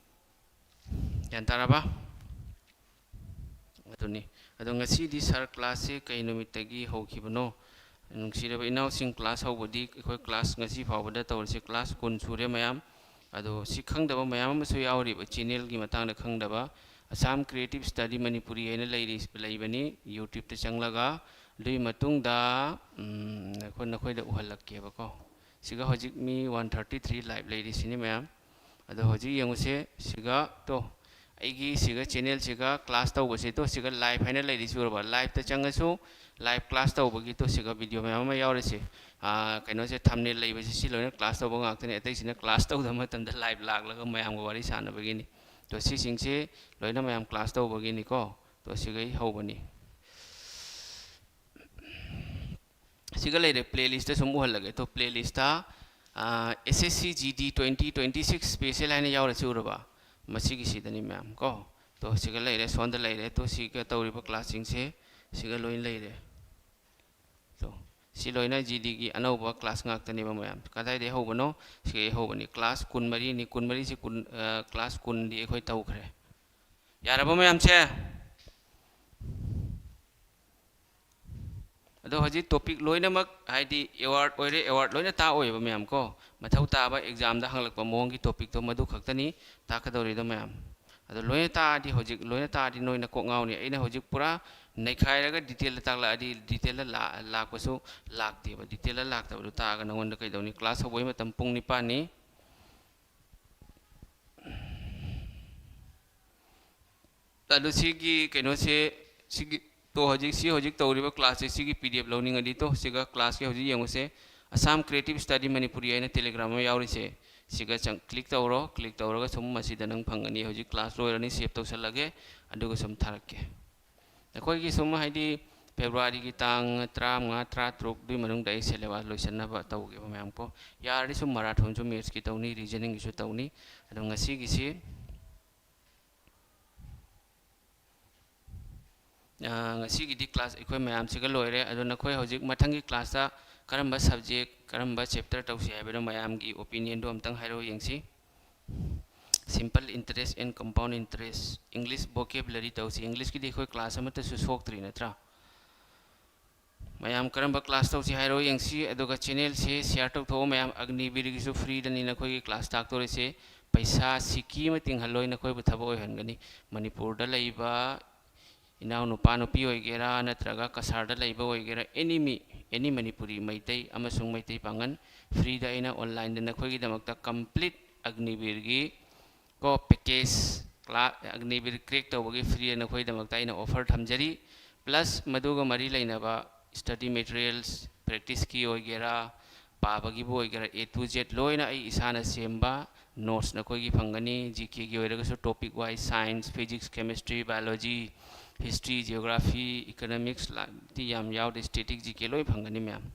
ꯒ꯭ꯌꯥꯟ ꯇꯥꯔꯕ? ꯑꯗꯨꯅꯤ꯫ ꯑꯗꯣ ꯉꯁꯤꯗꯤ sir class ꯁꯦ ꯀꯩ ꯅꯨꯃꯤꯠꯇꯒꯤ ꯍꯧꯈꯤꯕꯅꯣ? ꯅꯨꯡꯁꯤꯔꯕ ꯏꯅꯥꯎꯁꯤꯡ, class ꯍꯧꯕꯗꯤ ꯑꯩꯈꯣꯏ class ꯉꯁꯤ ꯐꯥꯎꯕꯗ ꯇꯧꯔꯤꯁꯦ class ꯀꯨꯟ ꯁꯨꯔꯦ ꯃꯌꯥꯝ꯫ ꯑꯗꯣ ꯁꯤ ꯈꯪꯗꯕ ꯃꯌꯥꯝ ꯑꯃꯁꯨ ꯌꯥꯎꯔꯤꯕ, channel ꯒꯤ ꯃꯇꯥꯡꯗ ꯈꯪꯗꯕ꯫ Assam Creative Study Manipuri ꯍꯥꯏꯅ ꯂꯩꯔꯤ, ꯂꯩꯕꯅꯤ, YouTube ꯇ ꯆꯪꯂꯒ꯫ ꯑꯗꯨꯒꯤ ꯃꯇꯨꯡꯗ, ꯎꯝ, ꯑꯩꯈꯣꯏ ꯅꯈꯣꯏꯗ ꯎꯍꯜꯂꯛꯀꯦꯕꯀꯣ꯫ ꯁꯤꯒ ꯍꯧꯖꯤꯛ ꯃꯤ one thirty three live ꯂꯩꯔꯤꯁꯤꯅꯤ ꯃꯌꯥꯝ꯫ ꯑꯗꯣ ꯍꯧꯖꯤꯛ ꯌꯦꯡꯉꯨꯁꯦ, ꯁꯤꯒ ꯇꯣ, ꯑꯩꯒꯤ ꯁꯤꯒ channel ꯁꯤꯒ class ꯇꯧꯕꯁꯦ ꯇꯣ, ꯁꯤꯒ live ꯍꯥꯏꯅ ꯂꯩꯔꯤꯁꯤ ꯎꯔꯕ? Live ꯇ ꯆꯪꯉꯁꯨ live class ꯇꯧꯕꯒꯤ ꯇꯣ, ꯁꯤꯒ video ꯃꯌꯥꯝ ꯑꯃ ꯌꯥꯎꯔꯤꯁꯦ꯫ ꯑꯥ, ꯀꯩꯅꯣꯁꯦ, thumbnail ꯂꯩꯕꯁꯦ ꯁꯤ ꯂꯣꯏꯅ class ꯇꯧꯕ ꯉꯥꯛꯇꯅꯤ꯫ ꯑꯇꯩꯁꯤꯅ class ꯇꯧꯗꯕ ꯃꯇꯝꯗ live ꯂꯥꯛꯂꯒ ꯃꯌꯥꯝꯒ ꯋꯥꯔꯤ ꯁꯥꯟꯅꯕꯒꯤꯅꯤ꯫ ꯇꯣ, ꯁꯤꯁꯤꯡꯁꯦ ꯂꯣꯏꯅ ꯃꯌꯥꯝ class ꯇꯧꯕꯒꯤꯅꯤꯀꯣ꯫ ꯇꯣ, ꯁꯤꯒꯩ ꯍꯧꯕꯅꯤ꯫ ꯁꯤꯒ ꯂꯩꯔꯦ, playlist ꯇ ꯁꯨꯝ ꯎꯍꯜꯂꯒꯦ꯫ ꯇꯣ, playlist ꯇ, ꯑꯥ, S S C G D twenty twenty-six special ꯍꯥꯏꯅ ꯌꯥꯎꯔꯁꯤ ꯎꯔꯕ? ꯃꯁꯤꯒꯤꯁꯤꯗꯅꯤ ꯃꯌꯥꯝ ꯀꯣ꯫ ꯇꯣ ꯁꯤꯒ ꯂꯩꯔꯦ, ꯁꯣꯝꯗ ꯂꯩꯔꯦ꯫ ꯇꯣ ꯁꯤꯒ ꯇꯧꯔꯤꯕ ꯀ꯭ꯂꯥꯁꯁꯤꯡꯁꯦ ꯁꯤꯒ ꯂꯣꯏꯅ ꯂꯩꯔꯦ꯫ ꯇꯣ ꯁꯤ ꯂꯣꯏꯅ ꯖꯤ ꯗꯤꯒꯤ ꯑꯅꯧꯕ ꯀ꯭ꯂꯥꯁ ꯉꯥꯛꯇꯅꯦꯕ ꯃꯌꯥꯝ꯫ ꯀꯗꯥꯏꯗꯒꯤ ꯍꯧꯕꯅꯣ? ꯁꯤꯒ ꯍꯧꯕꯅꯤ꯫ ꯀ꯭ꯂꯥꯁ ꯀꯨꯟꯃꯔꯤꯅꯤ꯫ ꯀꯨꯟꯃꯔꯤꯁꯤ ꯀꯨꯟ, ꯑ, ꯀ꯭ꯂꯥꯁ ꯀꯨꯟꯗꯤ ꯑꯩꯈꯣꯏ ꯇꯧꯈ꯭ꯔꯦ꯫ ꯌꯥꯔꯕ ꯃꯌꯥꯝꯁꯦ? ꯑꯗꯣ ꯍꯧꯖꯤꯛ ꯇꯣꯄꯤꯛ ꯂꯣꯏꯅꯃꯛ, ꯍꯥꯏꯗꯤ ꯑꯦꯋꯥꯔꯗ ꯑꯣꯏꯔꯦ, ꯑꯦꯋꯥꯔꯗ ꯂꯣꯏꯅ ꯇꯥꯛꯑꯣꯏꯕ ꯃꯌꯥꯝ ꯀꯣ꯫ ꯃꯊꯧ ꯇꯥꯕ ꯑꯦꯛꯖꯥꯝꯗ ꯍꯪꯂꯛꯄ ꯃꯑꯣꯡꯒꯤ ꯇꯣꯄꯤꯛꯇꯣ ꯃꯗꯨ ꯈꯛꯇꯅꯤ ꯇꯥꯛꯀꯗꯧꯔꯤꯗꯣ ꯃꯌꯥꯝ꯫ ꯑꯗꯣ ꯂꯣꯏꯅ ꯇꯥꯛꯑꯗꯤ, ꯍꯧꯖꯤꯛ ꯂꯣꯏꯅ ꯇꯥꯛꯑꯗꯤ ꯅꯣꯏꯅ ꯀꯣꯛ ꯉꯥꯎꯅꯤ꯫ ꯑꯩꯅ ꯍꯧꯖꯤꯛ ꯄꯨꯔꯥ ꯅꯩꯈꯥꯏꯔꯒ ꯗꯤꯇꯦꯜꯗ ꯇꯥꯛꯂꯛꯑꯗꯤ, ꯗꯤꯇꯦꯜꯗ ꯂꯥ-, ꯂꯥꯛꯄꯁꯨ ꯂꯥꯛꯇꯦꯕ꯫ ꯗꯤꯇꯦꯜꯗ ꯂꯥꯛꯇꯕꯗꯣ ꯇꯥꯛꯑꯒ ꯅꯉꯣꯟꯗ ꯀꯩꯗꯧꯅꯤ? ꯀ꯭ꯂꯥꯁ ꯍꯧꯕꯒꯤ ꯃꯇꯝ ꯄꯨꯡ ꯅꯤꯄꯥꯟꯅꯤ꯫ ꯑꯗꯨ ꯁꯤꯒꯤ ꯀꯩꯅꯣꯁꯦ, ꯁꯤꯒꯤ, ꯇꯣ ꯍꯧꯖꯤꯛ, ꯁꯤ ꯍꯧꯖꯤꯛ ꯇꯧꯔꯤꯕ ꯀ꯭ꯂꯥꯁꯁꯦ, ꯁꯤꯒꯤ ꯄꯤ ꯗꯤ ꯑꯦꯐ ꯂꯧꯅꯤꯡꯉꯗꯤ, ꯇꯣ ꯁꯤꯒ ꯀ꯭ꯂꯥꯁꯀꯤ ꯍꯧꯖꯤꯛ ꯌꯦꯡꯉꯨꯁꯦ, Assam Creative Study Manipuri ꯍꯥꯏꯅ Telegram ꯑꯃ ꯌꯥꯎꯔꯤꯁꯦ, ꯁꯤꯒ ꯆꯪ-, ꯀ꯭ꯂꯤꯛ ꯇꯧꯔꯣ꯫ ꯀ꯭ꯂꯤꯛ ꯇꯧꯔꯒ ꯁꯨꯝ ꯃꯁꯤꯗ ꯅꯪ ꯐꯪꯒꯅꯤ꯫ ꯍꯧꯖꯤꯛ ꯀ꯭ꯂꯥꯁ ꯂꯣꯏꯔꯅꯤ, ꯁꯦꯞ ꯇꯧꯁꯜꯂꯒꯦ, ꯑꯗꯨꯒ ꯁꯨꯝ ꯊꯥꯔꯛꯀꯦ꯫ ꯑꯩꯈꯣꯏꯒꯤ ꯁꯨꯝ ꯍꯥꯏꯗꯤ ꯐꯦꯕ꯭ꯔꯨꯋꯥꯔꯤꯒꯤ ꯇꯥꯡ ꯇꯔꯥꯃꯉꯥ, ꯇꯔꯥꯇꯔꯨꯛ ꯑꯗꯨꯏ ꯃꯅꯨꯡꯗ ꯑꯩ ꯁꯦꯂꯦꯕꯁ ꯂꯣꯏꯁꯤꯟꯅꯕ ꯇꯧꯒꯦꯕ ꯃꯌꯥꯝ ꯀꯣ꯫ ꯌꯥꯔꯗꯤ ꯁꯨꯝ ꯃꯔꯥꯊꯣꯟꯁꯨ, ꯃꯦꯠꯁꯀꯤ ꯇꯧꯅꯤ, ꯔꯤꯖꯅꯤꯡꯒꯤꯁꯨ ꯇꯧꯅꯤ꯫ ꯑꯗꯣ ꯉꯁꯤꯒꯤꯁꯤ, ꯑ, ꯉꯁꯤꯒꯤꯗꯤ ꯀ꯭ꯂꯥꯁ ꯑꯩꯈꯣꯏ ꯃꯌꯥꯝꯁꯤꯒ ꯂꯣꯏꯔꯦ꯫ ꯑꯗꯣ ꯅꯈꯣꯏ ꯍꯧꯖꯤꯛ ꯃꯊꯪꯒꯤ ꯀ꯭ꯂꯥꯁꯇ ꯀꯔꯝꯕ ꯁꯕꯖꯦꯛ, ꯀꯔꯝꯕ ꯆꯦꯞꯇꯔ ꯇꯧꯁꯤ ꯍꯥꯏꯕꯅꯣ, ꯃꯌꯥꯝꯒꯤ ꯑꯣꯄꯤꯅꯤꯌꯟꯗꯣ ꯑꯝꯇꯪ ꯍꯥꯏꯔꯛꯑꯣ ꯌꯦꯡꯁꯤ꯫ Simple interest and compound interest, English vocabulary ꯇꯧꯁꯤ꯫ ꯏꯪꯂꯤꯁꯀꯤꯗꯤ ꯑꯩꯈꯣꯏ ꯀ꯭ꯂꯥꯁ ꯑꯃꯠꯇꯁꯨ ꯁꯣꯛꯇ꯭ꯔꯤ ꯅꯠꯇ꯭ꯔꯥ? ꯃꯌꯥꯝ ꯀꯔꯝꯕ ꯀ꯭ꯂꯥꯁ ꯇꯧꯁꯤ ꯍꯥꯏꯔꯣ ꯌꯦꯡꯁꯤ꯫ ꯑꯗꯨꯒ ꯆꯦꯅꯦꯜꯁꯦ ꯁꯤꯌꯥꯔ ꯇꯧꯊꯣꯛꯑꯣ ꯃꯌꯥꯝ꯫ ꯑꯒꯅꯤꯕꯤꯔꯒꯤꯁꯨ ꯐ꯭ꯔꯤꯗꯅꯤ ꯅꯈꯣꯏꯒꯤ ꯀ꯭ꯂꯥꯁ ꯇꯥꯛꯇꯣꯔꯤꯁꯦ꯫ ꯄꯩꯁꯥ ꯁꯤꯀꯤ ꯑꯃ ꯇꯤꯡꯍꯜꯂꯣꯏ, ꯅꯈꯣꯏꯕꯨ ꯊꯕꯛ ꯑꯣꯏꯍꯟꯒꯅꯤ꯫ ꯃꯅꯤꯄꯨꯔꯗ ꯂꯩꯕ ꯏꯅꯥꯎꯅꯨꯄꯥ ꯅꯨꯄꯤ ꯑꯣꯏꯒꯦꯔꯥ, ꯅꯠꯇ꯭ꯔꯒ ꯀꯁꯥꯔꯗ ꯂꯩꯕ ꯑꯣꯏꯒꯦꯔꯥ, ꯑꯦꯅꯤ ꯃꯤ, ꯑꯦꯅꯤ ꯃꯅꯤꯄꯨꯔꯤ, ꯃꯩꯇꯩ ꯑꯃꯁꯨꯡ ꯃꯩꯇꯩ ꯄꯥꯡꯒꯜ, ꯐ꯭ꯔꯤꯗ ꯑꯩꯅ ꯑꯣꯟꯂꯥꯏꯟꯗ ꯅꯈꯣꯏꯒꯤꯗꯃꯛꯇ ꯀꯝꯄ꯭ꯂꯤꯠ ꯑꯒꯅꯤꯕꯤꯔꯒꯤ ꯀꯣ ꯄꯦꯀꯦꯖ, ꯀ꯭ꯂꯥ-, ꯑꯒꯅꯤꯕꯤꯔ ꯀ꯭ꯔꯦꯛ ꯇꯧꯕꯒꯤ ꯐ꯭ꯔꯤꯗ ꯅꯈꯣꯏꯒꯤꯗꯃꯛꯇ ꯑꯩꯅ ꯑꯣꯐꯔ ꯊꯝꯖꯔꯤ꯫ ꯄ꯭ꯂꯁ ꯃꯗꯨꯒ ꯃꯔꯤ ꯂꯩꯅꯕ ꯁ꯭ꯇꯗꯤ ꯃꯦꯇꯔꯤꯌꯦꯜꯁ, ꯄ꯭ꯔꯦꯛꯇꯤꯁꯀꯤ ꯑꯣꯏꯒꯦꯔꯥ, ꯄꯥꯕꯒꯤꯕꯨ ꯑꯣꯏꯒꯦꯔꯥ, A to Z ꯂꯣꯏꯅ ꯑꯩ ꯏꯁꯥꯅ ꯁꯦꯝꯕ ꯅꯣꯠꯁ ꯅꯈꯣꯏꯒꯤ ꯐꯪꯒꯅꯤ꯫ ꯖꯤ ꯀꯦꯒꯤ ꯑꯣꯏꯔꯒꯁꯨ topic wise, science, physics, chemistry, biology, history, geography, economics, ꯂꯥꯏꯔꯤꯛꯇꯤ ꯌꯥꯝ ꯌꯥꯎꯗꯦ, ꯁ꯭ꯇꯦꯇꯤꯛ, ꯖꯤ ꯀꯦ ꯂꯣꯏ ꯐꯪꯒꯅꯤ ꯃꯌꯥꯝ꯫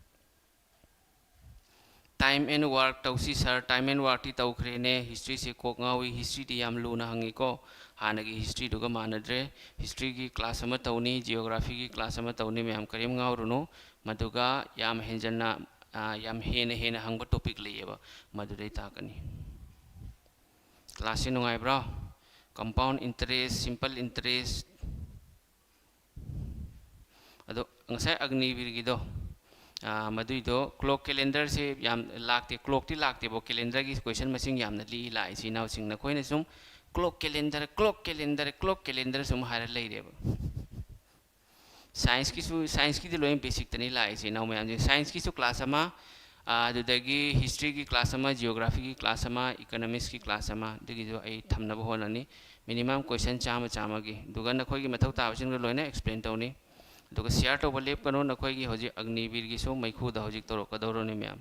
Time and work ꯇꯧꯁꯤ ꯁꯥꯔ, time and workꯇꯤ ꯇꯧꯈ꯭ꯔꯦꯅꯦ, historyꯁꯦ ꯀꯣꯛ ꯉꯥꯎꯏ, historyꯗꯤ ꯌꯥꯝ ꯂꯨꯅ ꯍꯪꯉꯤꯀꯣ, ꯍꯥꯟꯅꯒꯤ historyꯗꯨꯒ ꯃꯥꯟꯅꯗ꯭ꯔꯦ꯫ Historyꯒꯤ class ꯑꯃ ꯇꯧꯅꯤ, geographyꯒꯤ class ꯑꯃ ꯇꯧꯅꯤ, ꯃꯌꯥꯝ ꯀꯔꯤꯝ ꯉꯥꯎꯔꯨꯅꯨ꯫ ꯃꯗꯨꯒ ꯌꯥꯝ ꯍꯦꯟꯖꯟꯅ, ꯑ, ꯌꯥꯝ ꯍꯦꯟꯅ ꯍꯦꯟꯅ ꯍꯪꯕ topic ꯂꯩꯌꯦꯕ, ꯃꯗꯨꯗꯩ ꯇꯥꯛꯀꯅꯤ꯫ Classꯁꯤ ꯅꯨꯡꯉꯥꯏꯕ꯭ꯔꯣ? Compound interest, simple interest, ꯑꯗꯣ ꯉꯁꯥꯏ ꯑꯒꯅꯤꯕꯤꯔꯒꯤꯗꯣ, ꯑꯥ, ꯃꯗꯨꯏꯗꯣ clock calendarꯁꯦ ꯌꯥꯝ ꯂꯥꯛꯇꯦ, clockꯇꯤ ꯂꯥꯛꯇꯦꯕ, calendarꯒꯤ question ꯃꯁꯤꯡ ꯌꯥꯝꯅ ꯂꯤꯛꯏ ꯂꯥꯛꯏ, ꯏꯆꯤꯟ ꯏꯅꯥꯎꯁꯤꯡ꯫ ꯅꯈꯣꯏꯅ ꯁꯨꯝ clock calendar, clock calendar, clock calendar ꯁꯨꯝ ꯍꯥꯏꯔ ꯂꯩꯔꯦꯕ꯫ Scienceꯀꯤꯁꯨ, scienceꯀꯤꯗꯤ ꯂꯣꯏꯅ basicꯇꯅꯤ ꯂꯥꯛꯏꯁꯦ, ꯏꯅꯥꯎ ꯃꯌꯥꯝꯁꯦ꯫ Scienceꯀꯤꯁꯨ class ꯑꯃ, ꯑꯥ, ꯑꯗꯨꯗꯒꯤ historyꯒꯤ class ꯑꯃ, geographyꯒꯤ class ꯑꯃ, economicsꯀꯤ class ꯑꯃ, ꯑꯗꯨꯒꯤꯁꯨ ꯑꯩ ꯊꯝꯅꯕ ꯍꯣꯠꯅꯅꯤ꯫ Minimum question ꯆꯥꯝꯃ, ꯆꯥꯝꯃꯒꯤ꯫ ꯑꯗꯨꯒ ꯅꯈꯣꯏꯒꯤ ꯃꯊꯧ ꯇꯥꯕꯁꯤꯡꯗꯣ ꯂꯣꯏꯅ explain ꯇꯧꯅꯤ꯫ ꯑꯗꯨꯒ share ꯇꯧꯕ ꯂꯦꯞꯀꯅꯨ, ꯅꯈꯣꯏꯒꯤ ꯍꯧꯖꯤꯛ ꯑꯒꯅꯤꯕꯤꯔꯒꯤꯁꯨ ꯃꯩꯈꯨꯗ ꯍꯧꯖꯤꯛ ꯇꯧꯔꯛꯀꯗꯧꯔꯅꯤ ꯃꯌꯥꯝ꯫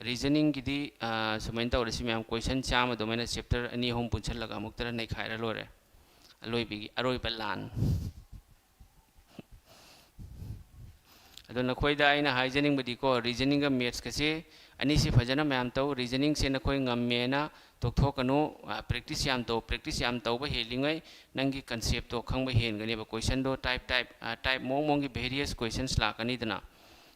Reasoningꯒꯤꯗꯤ, ꯑꯥ, ꯁꯨꯃꯥꯏꯅ ꯇꯧꯔꯁꯤ ꯃꯌꯥꯝ, question ꯆꯥꯝꯃ ꯑꯗꯨꯃꯥꯏꯅ chapter ꯑꯅꯤ ꯑꯍꯨꯝ ꯄꯨꯟꯁꯤꯜꯂꯒ ꯑꯃꯨꯛꯇꯔ ꯅꯩꯈꯥꯏꯔ ꯂꯣꯏꯔꯦ꯫ ꯑꯂꯣꯏꯕꯤꯒꯤ, ꯑꯔꯣꯏꯕ ꯂꯥꯟ꯫ ꯑꯗꯣ ꯅꯈꯣꯏꯗ ꯑꯩꯅ ꯍꯥꯏꯖꯅꯤꯡꯕꯗꯤꯀꯣ, reasoningꯒ mathsꯀꯁꯦ ꯑꯅꯤꯁꯤ ꯐꯖꯅ ꯃꯌꯥꯝ ꯇꯧ꯫ Reasoningꯁꯦ ꯅꯈꯣꯏ ꯉꯝꯃꯦꯅ ꯇꯣꯛꯊꯣꯛꯀꯅꯨ꯫ ꯑ, practice ꯌꯥꯝ ꯇꯧ꯫ Practice ꯌꯥꯝ ꯇꯧꯕ ꯍꯦꯜꯂꯤꯉꯩ ꯅꯪꯒꯤ conceptꯇꯣ ꯈꯪꯕ ꯍꯦꯟꯒꯅꯦꯕ꯫ Questionꯗꯣ type, type, ꯑ, type ꯃꯑꯣꯡ ꯃꯑꯣꯡꯒꯤ various questions ꯂꯥꯛꯀꯅꯤꯗꯅ꯫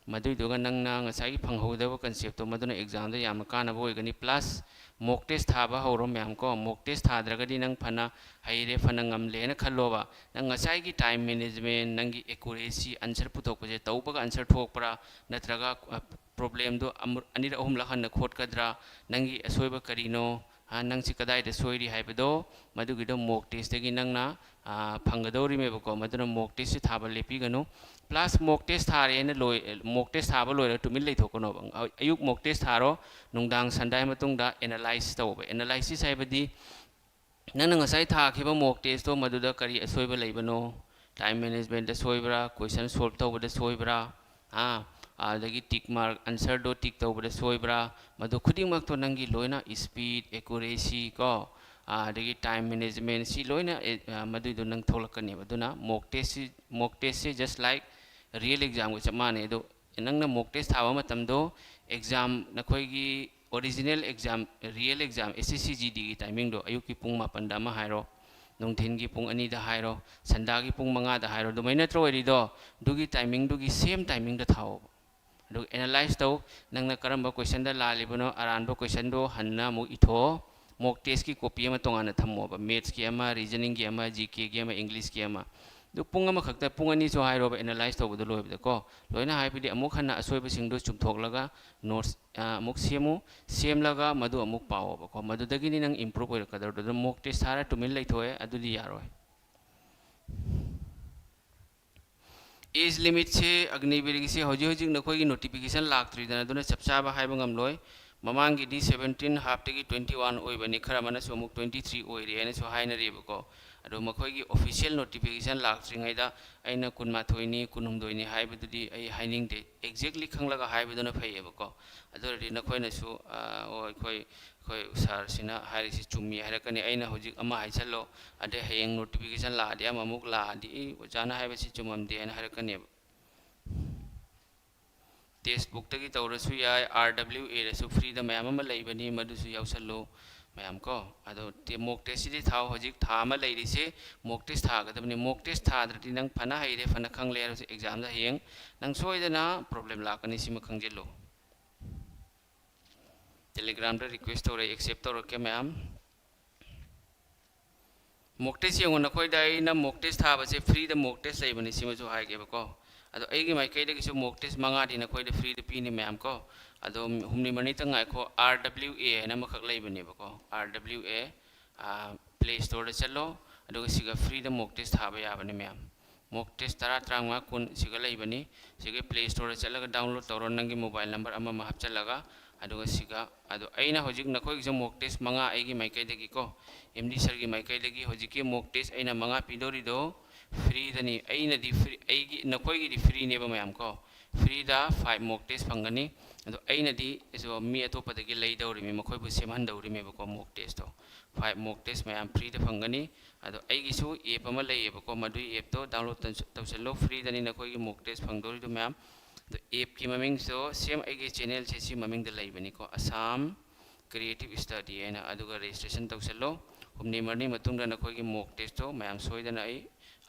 ꯃꯗꯨꯏꯗꯨꯒ ꯅꯪꯅ ꯉꯁꯥꯏꯒꯤ ꯐꯪꯍꯧꯗꯕ conceptꯇꯣ, ꯃꯗꯨꯅ examꯗ ꯌꯥꯝꯅ ꯀꯥꯟꯅꯕ ꯑꯣꯏꯒꯅꯤ꯫ Plus mock test ꯊꯥꯕ ꯍꯧꯔꯣ ꯃꯌꯥꯝ ꯀꯣ꯫ Mock test ꯊꯥꯗ꯭ꯔꯒꯗꯤ ꯅꯪ ꯐꯅ ꯍꯩꯔꯦ, ꯐꯅ ꯉꯝꯂꯦꯅ ꯈꯜꯂꯣꯕ, ꯅꯪ ꯉꯁꯥꯏꯒꯤ time management, ꯅꯪꯒꯤ accuracy, answer ꯄꯨꯊꯣꯛꯄꯁꯦ ꯇꯧꯕꯒ answer ꯊꯣꯛꯄ꯭ꯔꯥ, ꯅꯠꯇ꯭ꯔꯒ, ꯑ, problemꯗꯣ ꯑꯃꯨ-, ꯑꯅꯤꯔꯛ ꯑꯍꯨꯝꯂꯛ ꯍꯟꯅ ꯈꯣꯠꯀꯗ꯭ꯔꯥ, ꯅꯪꯒꯤ ꯑꯁꯣꯏꯕ ꯀꯔꯤꯅꯣ, ꯑ, ꯅꯪꯁꯤ ꯀꯗꯥꯏꯗ ꯁꯣꯏꯔꯤ ꯍꯥꯏꯕꯗꯣ, ꯃꯗꯨꯒꯤꯗꯣ mock testꯇꯒꯤ ꯅꯪꯅ, ꯑ, ꯐꯪꯒꯗꯧꯔꯤꯃꯦꯕꯀꯣ꯫ ꯃꯗꯨꯅ mock testꯁꯤ ꯊꯥꯕ ꯂꯦꯞꯄꯤꯒꯅꯨ꯫ Plus mock test ꯊꯥꯔꯦꯅ ꯂꯣꯏ-, mock test ꯊꯥꯕ ꯂꯣꯏꯔꯒ ꯇꯨꯃꯤꯟ ꯂꯩꯊꯣꯛꯀꯅꯣꯕ꯫ ꯑ-, ꯑꯌꯨꯛ mock test ꯊꯥꯔꯣ, ꯅꯨꯡꯗꯥꯡ ꯁꯟꯗꯥꯏ ꯃꯇꯨꯡꯗ analyse ꯇꯧꯕ꯫ Analysis ꯍꯥꯏꯕꯗꯤ ꯅꯪꯅ ꯉꯁꯥꯏ ꯊꯥꯈꯤꯕ mock testꯇꯣ ꯃꯗꯨꯗ ꯀꯔꯤ ꯑꯁꯣꯏꯕ ꯂꯩꯕꯅꯣ? Time managementꯇ ꯁꯣꯏꯕ꯭ꯔꯥ? Question solve ꯇꯧꯕꯗ ꯁꯣꯏꯕ꯭ꯔꯥ? ꯑꯥ, ꯑꯗꯒꯤ tick mark, answerꯗꯣ tick ꯇꯧꯕꯗ ꯁꯣꯏꯕ꯭ꯔꯥ? ꯃꯗꯨ ꯈꯨꯗꯤꯡꯃꯛꯇꯣ ꯅꯪꯒꯤ ꯂꯣꯏꯅ speed, accuracy ꯀꯣ, ꯑꯥ, ꯑꯗꯒꯤ time management ꯁꯤ ꯂꯣꯏꯅ, ꯑꯦ, ꯑꯥ, ꯃꯗꯨꯏꯗꯣ ꯅꯪ ꯊꯣꯛꯂꯛꯀꯅꯦꯕ꯫ ꯑꯗꯨꯅ mock testꯁꯤ, mock testꯁꯤ just like real examꯒ ꯆꯞ ꯃꯥꯟꯅꯩ꯫ ꯑꯗꯣ ꯅꯪꯅ mock test ꯊꯥꯕ ꯃꯇꯝꯗꯣ exam, ꯅꯈꯣꯏꯒꯤ original exam, real exam, S S C G Dꯒꯤ timingꯗꯣ ꯑꯌꯨꯛꯀꯤ ꯄꯨꯡ ꯃꯥꯄꯟꯗ ꯑꯃ ꯍꯥꯏꯔꯣ, ꯅꯨꯡꯊꯤꯟꯒꯤ ꯄꯨꯡ ꯑꯅꯤꯗ ꯍꯥꯏꯔꯣ, ꯁꯟꯗꯥꯒꯤ ꯄꯨꯡ ꯃꯉꯥꯗ ꯍꯥꯏꯔꯣ, ꯑꯗꯨꯃꯥꯏꯅ ꯅꯠꯇ꯭ꯔꯣ ꯑꯣꯏꯔꯤꯗꯣ? ꯑꯗꯨꯒꯤ timingꯗꯨꯒꯤ same timingꯗ ꯊꯥꯎꯑꯣꯕ꯫ ꯑꯗꯨꯒ analyze ꯇꯧ, ꯅꯪꯅ ꯀꯔꯝꯕ questionꯗ ꯂꯥꯜꯂꯤꯕꯅꯣ, ꯑꯔꯥꯟꯕ questionꯗꯣ ꯍꯟꯅ ꯑꯃꯨꯛ ꯏꯊꯣꯛꯑꯣ, mock testꯀꯤ copy ꯑꯃ ꯇꯣꯉꯥꯟꯅ ꯊꯝꯃꯣꯕ, mathsꯀꯤ ꯑꯃ, reasoningꯒꯤ ꯑꯃ, GKꯒꯤ ꯑꯃ, Englishꯀꯤ ꯑꯃ꯫ ꯑꯗꯨ ꯄꯨꯡ ꯑꯃꯈꯛꯇ, ꯄꯨꯡ ꯑꯅꯤ ꯁꯨ ꯍꯥꯏꯔꯣꯕ, analyze ꯇꯧꯕꯗꯣ ꯂꯣꯏꯕꯗꯀꯣ꯫ ꯂꯣꯏꯅ ꯍꯥꯏꯕꯗꯤ ꯑꯃꯨꯛ ꯍꯟꯅ ꯑꯁꯣꯏꯕꯁꯤꯡꯗꯣ ꯆꯨꯝꯊꯣꯛꯂꯒ notes, ꯑ, ꯑꯃꯨꯛ ꯁꯦꯝꯃꯨ, ꯁꯦꯝꯂꯒ ꯃꯗꯨ ꯑꯃꯨꯛ ꯄꯥꯎꯑꯣꯕꯀꯣ꯫ ꯃꯗꯨꯗꯒꯤꯗꯤ ꯅꯪ improve ꯑꯣꯏꯔꯛꯀꯗꯧꯗꯣ꯫ ꯑꯗꯨ mock test ꯊꯥꯔ ꯇꯨꯃꯤꯟ ꯂꯩꯊꯣꯛꯑꯦ, ꯑꯗꯨꯗꯤ ꯌꯥꯔꯣꯏ꯫ Age limitꯁꯦ ꯑꯒꯅꯤꯕꯤꯔꯒꯤꯁꯦ ꯍꯧꯖꯤꯛ ꯍꯧꯖꯤꯛ ꯅꯈꯣꯏꯒꯤ notification ꯂꯥꯛꯇ꯭ꯔꯤꯗꯅ, ꯑꯗꯨꯅ ꯆꯞ ꯆꯥꯕ ꯍꯥꯏꯕ ꯉꯝꯂꯣꯏ꯫ ꯃꯃꯥꯡꯒꯤꯗꯤ seventeen halfꯇꯒꯤ twenty one ꯑꯣꯏꯕꯅꯤ, ꯈꯔ ꯑꯃꯅꯁꯨ ꯑꯃꯨꯛ twenty three ꯑꯣꯏꯔꯦ ꯍꯥꯏꯅꯁꯨ ꯍꯥꯏꯅꯔꯤꯕꯀꯣ꯫ ꯑꯗꯣ ꯃꯈꯣꯏꯒꯤ official notification ꯂꯥꯛꯇ꯭ꯔꯤꯉꯩꯗ ꯑꯩꯅ ꯀꯨꯟꯃꯥꯊꯣꯏꯅꯤ, ꯀꯨꯟꯍꯨꯝꯗꯣꯏꯅꯤ ꯍꯥꯏꯕꯗꯨꯗꯤ ꯑꯩ ꯍꯥꯏꯅꯤꯡꯗꯦ꯫ Exactly ꯈꯪꯂꯒ ꯍꯥꯏꯕꯗꯨꯅ ꯐꯩꯌꯦꯕꯀꯣ꯫ ꯑꯗꯨ ꯑꯣꯏꯔꯗꯤ ꯅꯈꯣꯏꯅꯁꯨ, ꯑ, "ꯑꯣ, ꯑꯩꯈꯣꯏ, ꯑꯩꯈꯣꯏ sirꯁꯤꯅ ꯍꯥꯏꯔꯤꯁꯤ ꯆꯨꯝꯃꯤ" ꯍꯥꯏꯔꯛꯀꯅꯤ꯫ ꯑꯩꯅ ꯍꯧꯖꯤꯛ ꯑꯃ ꯍꯥꯏꯁꯜꯂꯣ, ꯑꯗꯩ ꯍꯌꯦꯡ notification ꯂꯥꯛꯑꯗꯤ, ꯑꯃꯃꯨꯛ ꯂꯥꯛꯑꯗꯤ, "ꯏ, ꯑꯣꯖꯥꯅ ꯍꯥꯏꯕꯁꯤ ꯆꯨꯝꯃꯝꯗꯦ" ꯍꯥꯏꯅ ꯍꯥꯏꯔꯛꯀꯅꯦꯕ꯫ Textbookꯇꯒꯤ ꯇꯧꯔꯁꯨ ꯌꯥꯏ, RWAꯗꯁꯨ freeꯗ ꯃꯌꯥꯝ ꯑꯃ ꯂꯩꯕꯅꯤ, ꯃꯗꯨꯁꯨ ꯌꯥꯎꯁꯜꯂꯨ ꯃꯌꯥꯝ ꯀꯣ꯫ ꯑꯗꯣ ꯇꯦ-, mock testꯁꯤꯗꯤ ꯊꯥꯎ, ꯍꯧꯖꯤꯛ ꯊꯥ ꯑꯃ ꯂꯩꯔꯤꯁꯦ, mock test ꯊꯥꯒꯗꯕꯅꯤ꯫ Mock test ꯊꯥꯗ꯭ꯔꯗꯤ ꯅꯪ ꯐꯅ ꯍꯩꯔꯦ, ꯐꯅ ꯈꯪꯂꯦ ꯍꯥꯏꯔꯁꯨ, examꯗ ꯍꯌꯦꯡ ꯅꯪ ꯁꯣꯏꯗꯅ problem ꯂꯥꯛꯀꯅꯤ, ꯁꯤꯃ ꯈꯪꯖꯤꯜꯂꯨ꯫ Telegramꯗ request ꯇꯧꯔꯦ, accept ꯇꯧꯔꯛꯀꯦ ꯃꯌꯥꯝ꯫ Mock test ꯌꯦꯡꯉꯣ, ꯅꯈꯣꯏꯗ ꯑꯩꯅ mock test ꯊꯥꯕꯁꯦ freeꯗ mock test ꯂꯩꯕꯅꯤ, ꯁꯤꯃꯁꯨ ꯍꯥꯏꯒꯦꯕꯀꯣ꯫ ꯑꯗꯣ ꯑꯩꯒꯤ ꯃꯥꯏꯀꯩꯗꯒꯤꯁꯨ mock test ꯃꯉꯥꯗꯤ ꯅꯈꯣꯏꯗ freeꯗ ꯄꯤꯅꯤ ꯃꯌꯥꯝ ꯀꯣ꯫ ꯑꯗꯣ ꯍꯨꯝꯅꯤ ꯃꯔꯤꯇꯪ ꯉꯥꯏꯈꯣ, RWA ꯍꯥꯏꯅ ꯑꯃꯈꯛ ꯂꯩꯕꯅꯦꯕꯀꯣ, RWA꯫ ꯑꯥ, Play Storeꯗ ꯆꯠꯂꯣ, ꯑꯗꯨꯒ ꯁꯤꯒ freeꯗ mock test ꯊꯥꯕ ꯌꯥꯕꯅꯤ ꯃꯌꯥꯝ꯫ Mock test ꯇꯔꯥ, ꯇꯔꯥꯃꯉꯥ, ꯀꯨꯟ ꯁꯤꯒ ꯂꯩꯕꯅꯤ꯫ ꯁꯤꯒꯤ Play Storeꯗ ꯆꯠꯂꯒ download ꯇꯧꯔꯣ, ꯅꯪꯒꯤ mobile number ꯑꯃ ꯑꯃ ꯍꯥꯞꯆꯜꯂꯒ꯫ ꯑꯗꯨꯒ ꯁꯤꯒ, ꯑꯗꯣ ꯑꯩꯅ ꯍꯧꯖꯤꯛ ꯅꯈꯣꯏꯒꯤꯁꯨ mock test ꯃꯉꯥ ꯑꯩꯒꯤ ꯃꯥꯏꯀꯩꯗꯒꯤꯀꯣ, MD sirꯒꯤ ꯃꯥꯏꯀꯩꯗꯒꯤ ꯍꯧꯖꯤꯛꯀꯤ mock test ꯑꯩꯅ ꯃꯉꯥ ꯄꯤꯗꯧꯔꯤꯗꯣ freeꯗꯅꯤ꯫ ꯑꯩꯅꯗꯤ free, ꯑꯩꯒꯤ, ꯅꯈꯣꯏꯒꯤꯗꯤ freeꯅꯦꯕ ꯃꯌꯥꯝ ꯀꯣ, freeꯗ five mock test ꯐꯪꯒꯅꯤ꯫ ꯑꯗꯣ ꯑꯩꯅꯗꯤ ꯃꯤ ꯑꯇꯣꯞꯄꯗꯒꯤ ꯂꯩꯗꯧꯔꯤꯃꯤ, ꯃꯈꯣꯏꯕꯨ ꯁꯦꯝꯍꯟꯗꯧꯔꯤꯃꯦꯕꯀꯣ mock testꯇꯣ꯫ Five mock test ꯃꯌꯥꯝ freeꯗ ꯐꯪꯒꯅꯤ꯫ ꯑꯗꯣ ꯑꯩꯒꯤꯁꯨ app ꯑꯃ ꯂꯩꯌꯦꯕꯀꯣ, ꯃꯗꯨꯒꯤ appꯇꯣ download ꯇꯧꯁ-, ꯇꯧꯁꯜꯂꯣ, freeꯗꯅꯤ ꯅꯈꯣꯏꯒꯤ mock test ꯐꯪꯗꯧꯔꯤꯗꯣ ꯃꯌꯥꯝ꯫ ꯑꯗꯣ ꯑꯦꯞꯀꯤ ꯃꯃꯤꯡꯁꯨ ꯁꯦꯝ ꯑꯩꯒꯤ ꯆꯦꯅꯦꯜꯁꯦ ꯁꯤ ꯃꯃꯤꯡꯗ ꯂꯩꯕꯅꯤꯀꯣ, ꯑꯁꯥꯝ ꯀ꯭ꯔꯤꯌꯦꯇꯤꯞ ꯁ꯭ꯇꯗꯤ ꯍꯥꯏꯅ꯫ ꯑꯗꯨꯒ ꯔꯦꯖꯤꯁꯇ꯭ꯔꯦꯁꯟ ꯇꯧꯁꯜꯂꯣ꯫ ꯍꯨꯝꯅꯤ ꯃꯔꯤꯅꯤ ꯃꯇꯨꯡꯗ ꯅꯈꯣꯏꯒꯤ ꯃꯣꯛ ꯇꯦꯁꯇꯣ ꯃꯌꯥꯝ ꯁꯣꯏꯗꯅ ꯑꯩ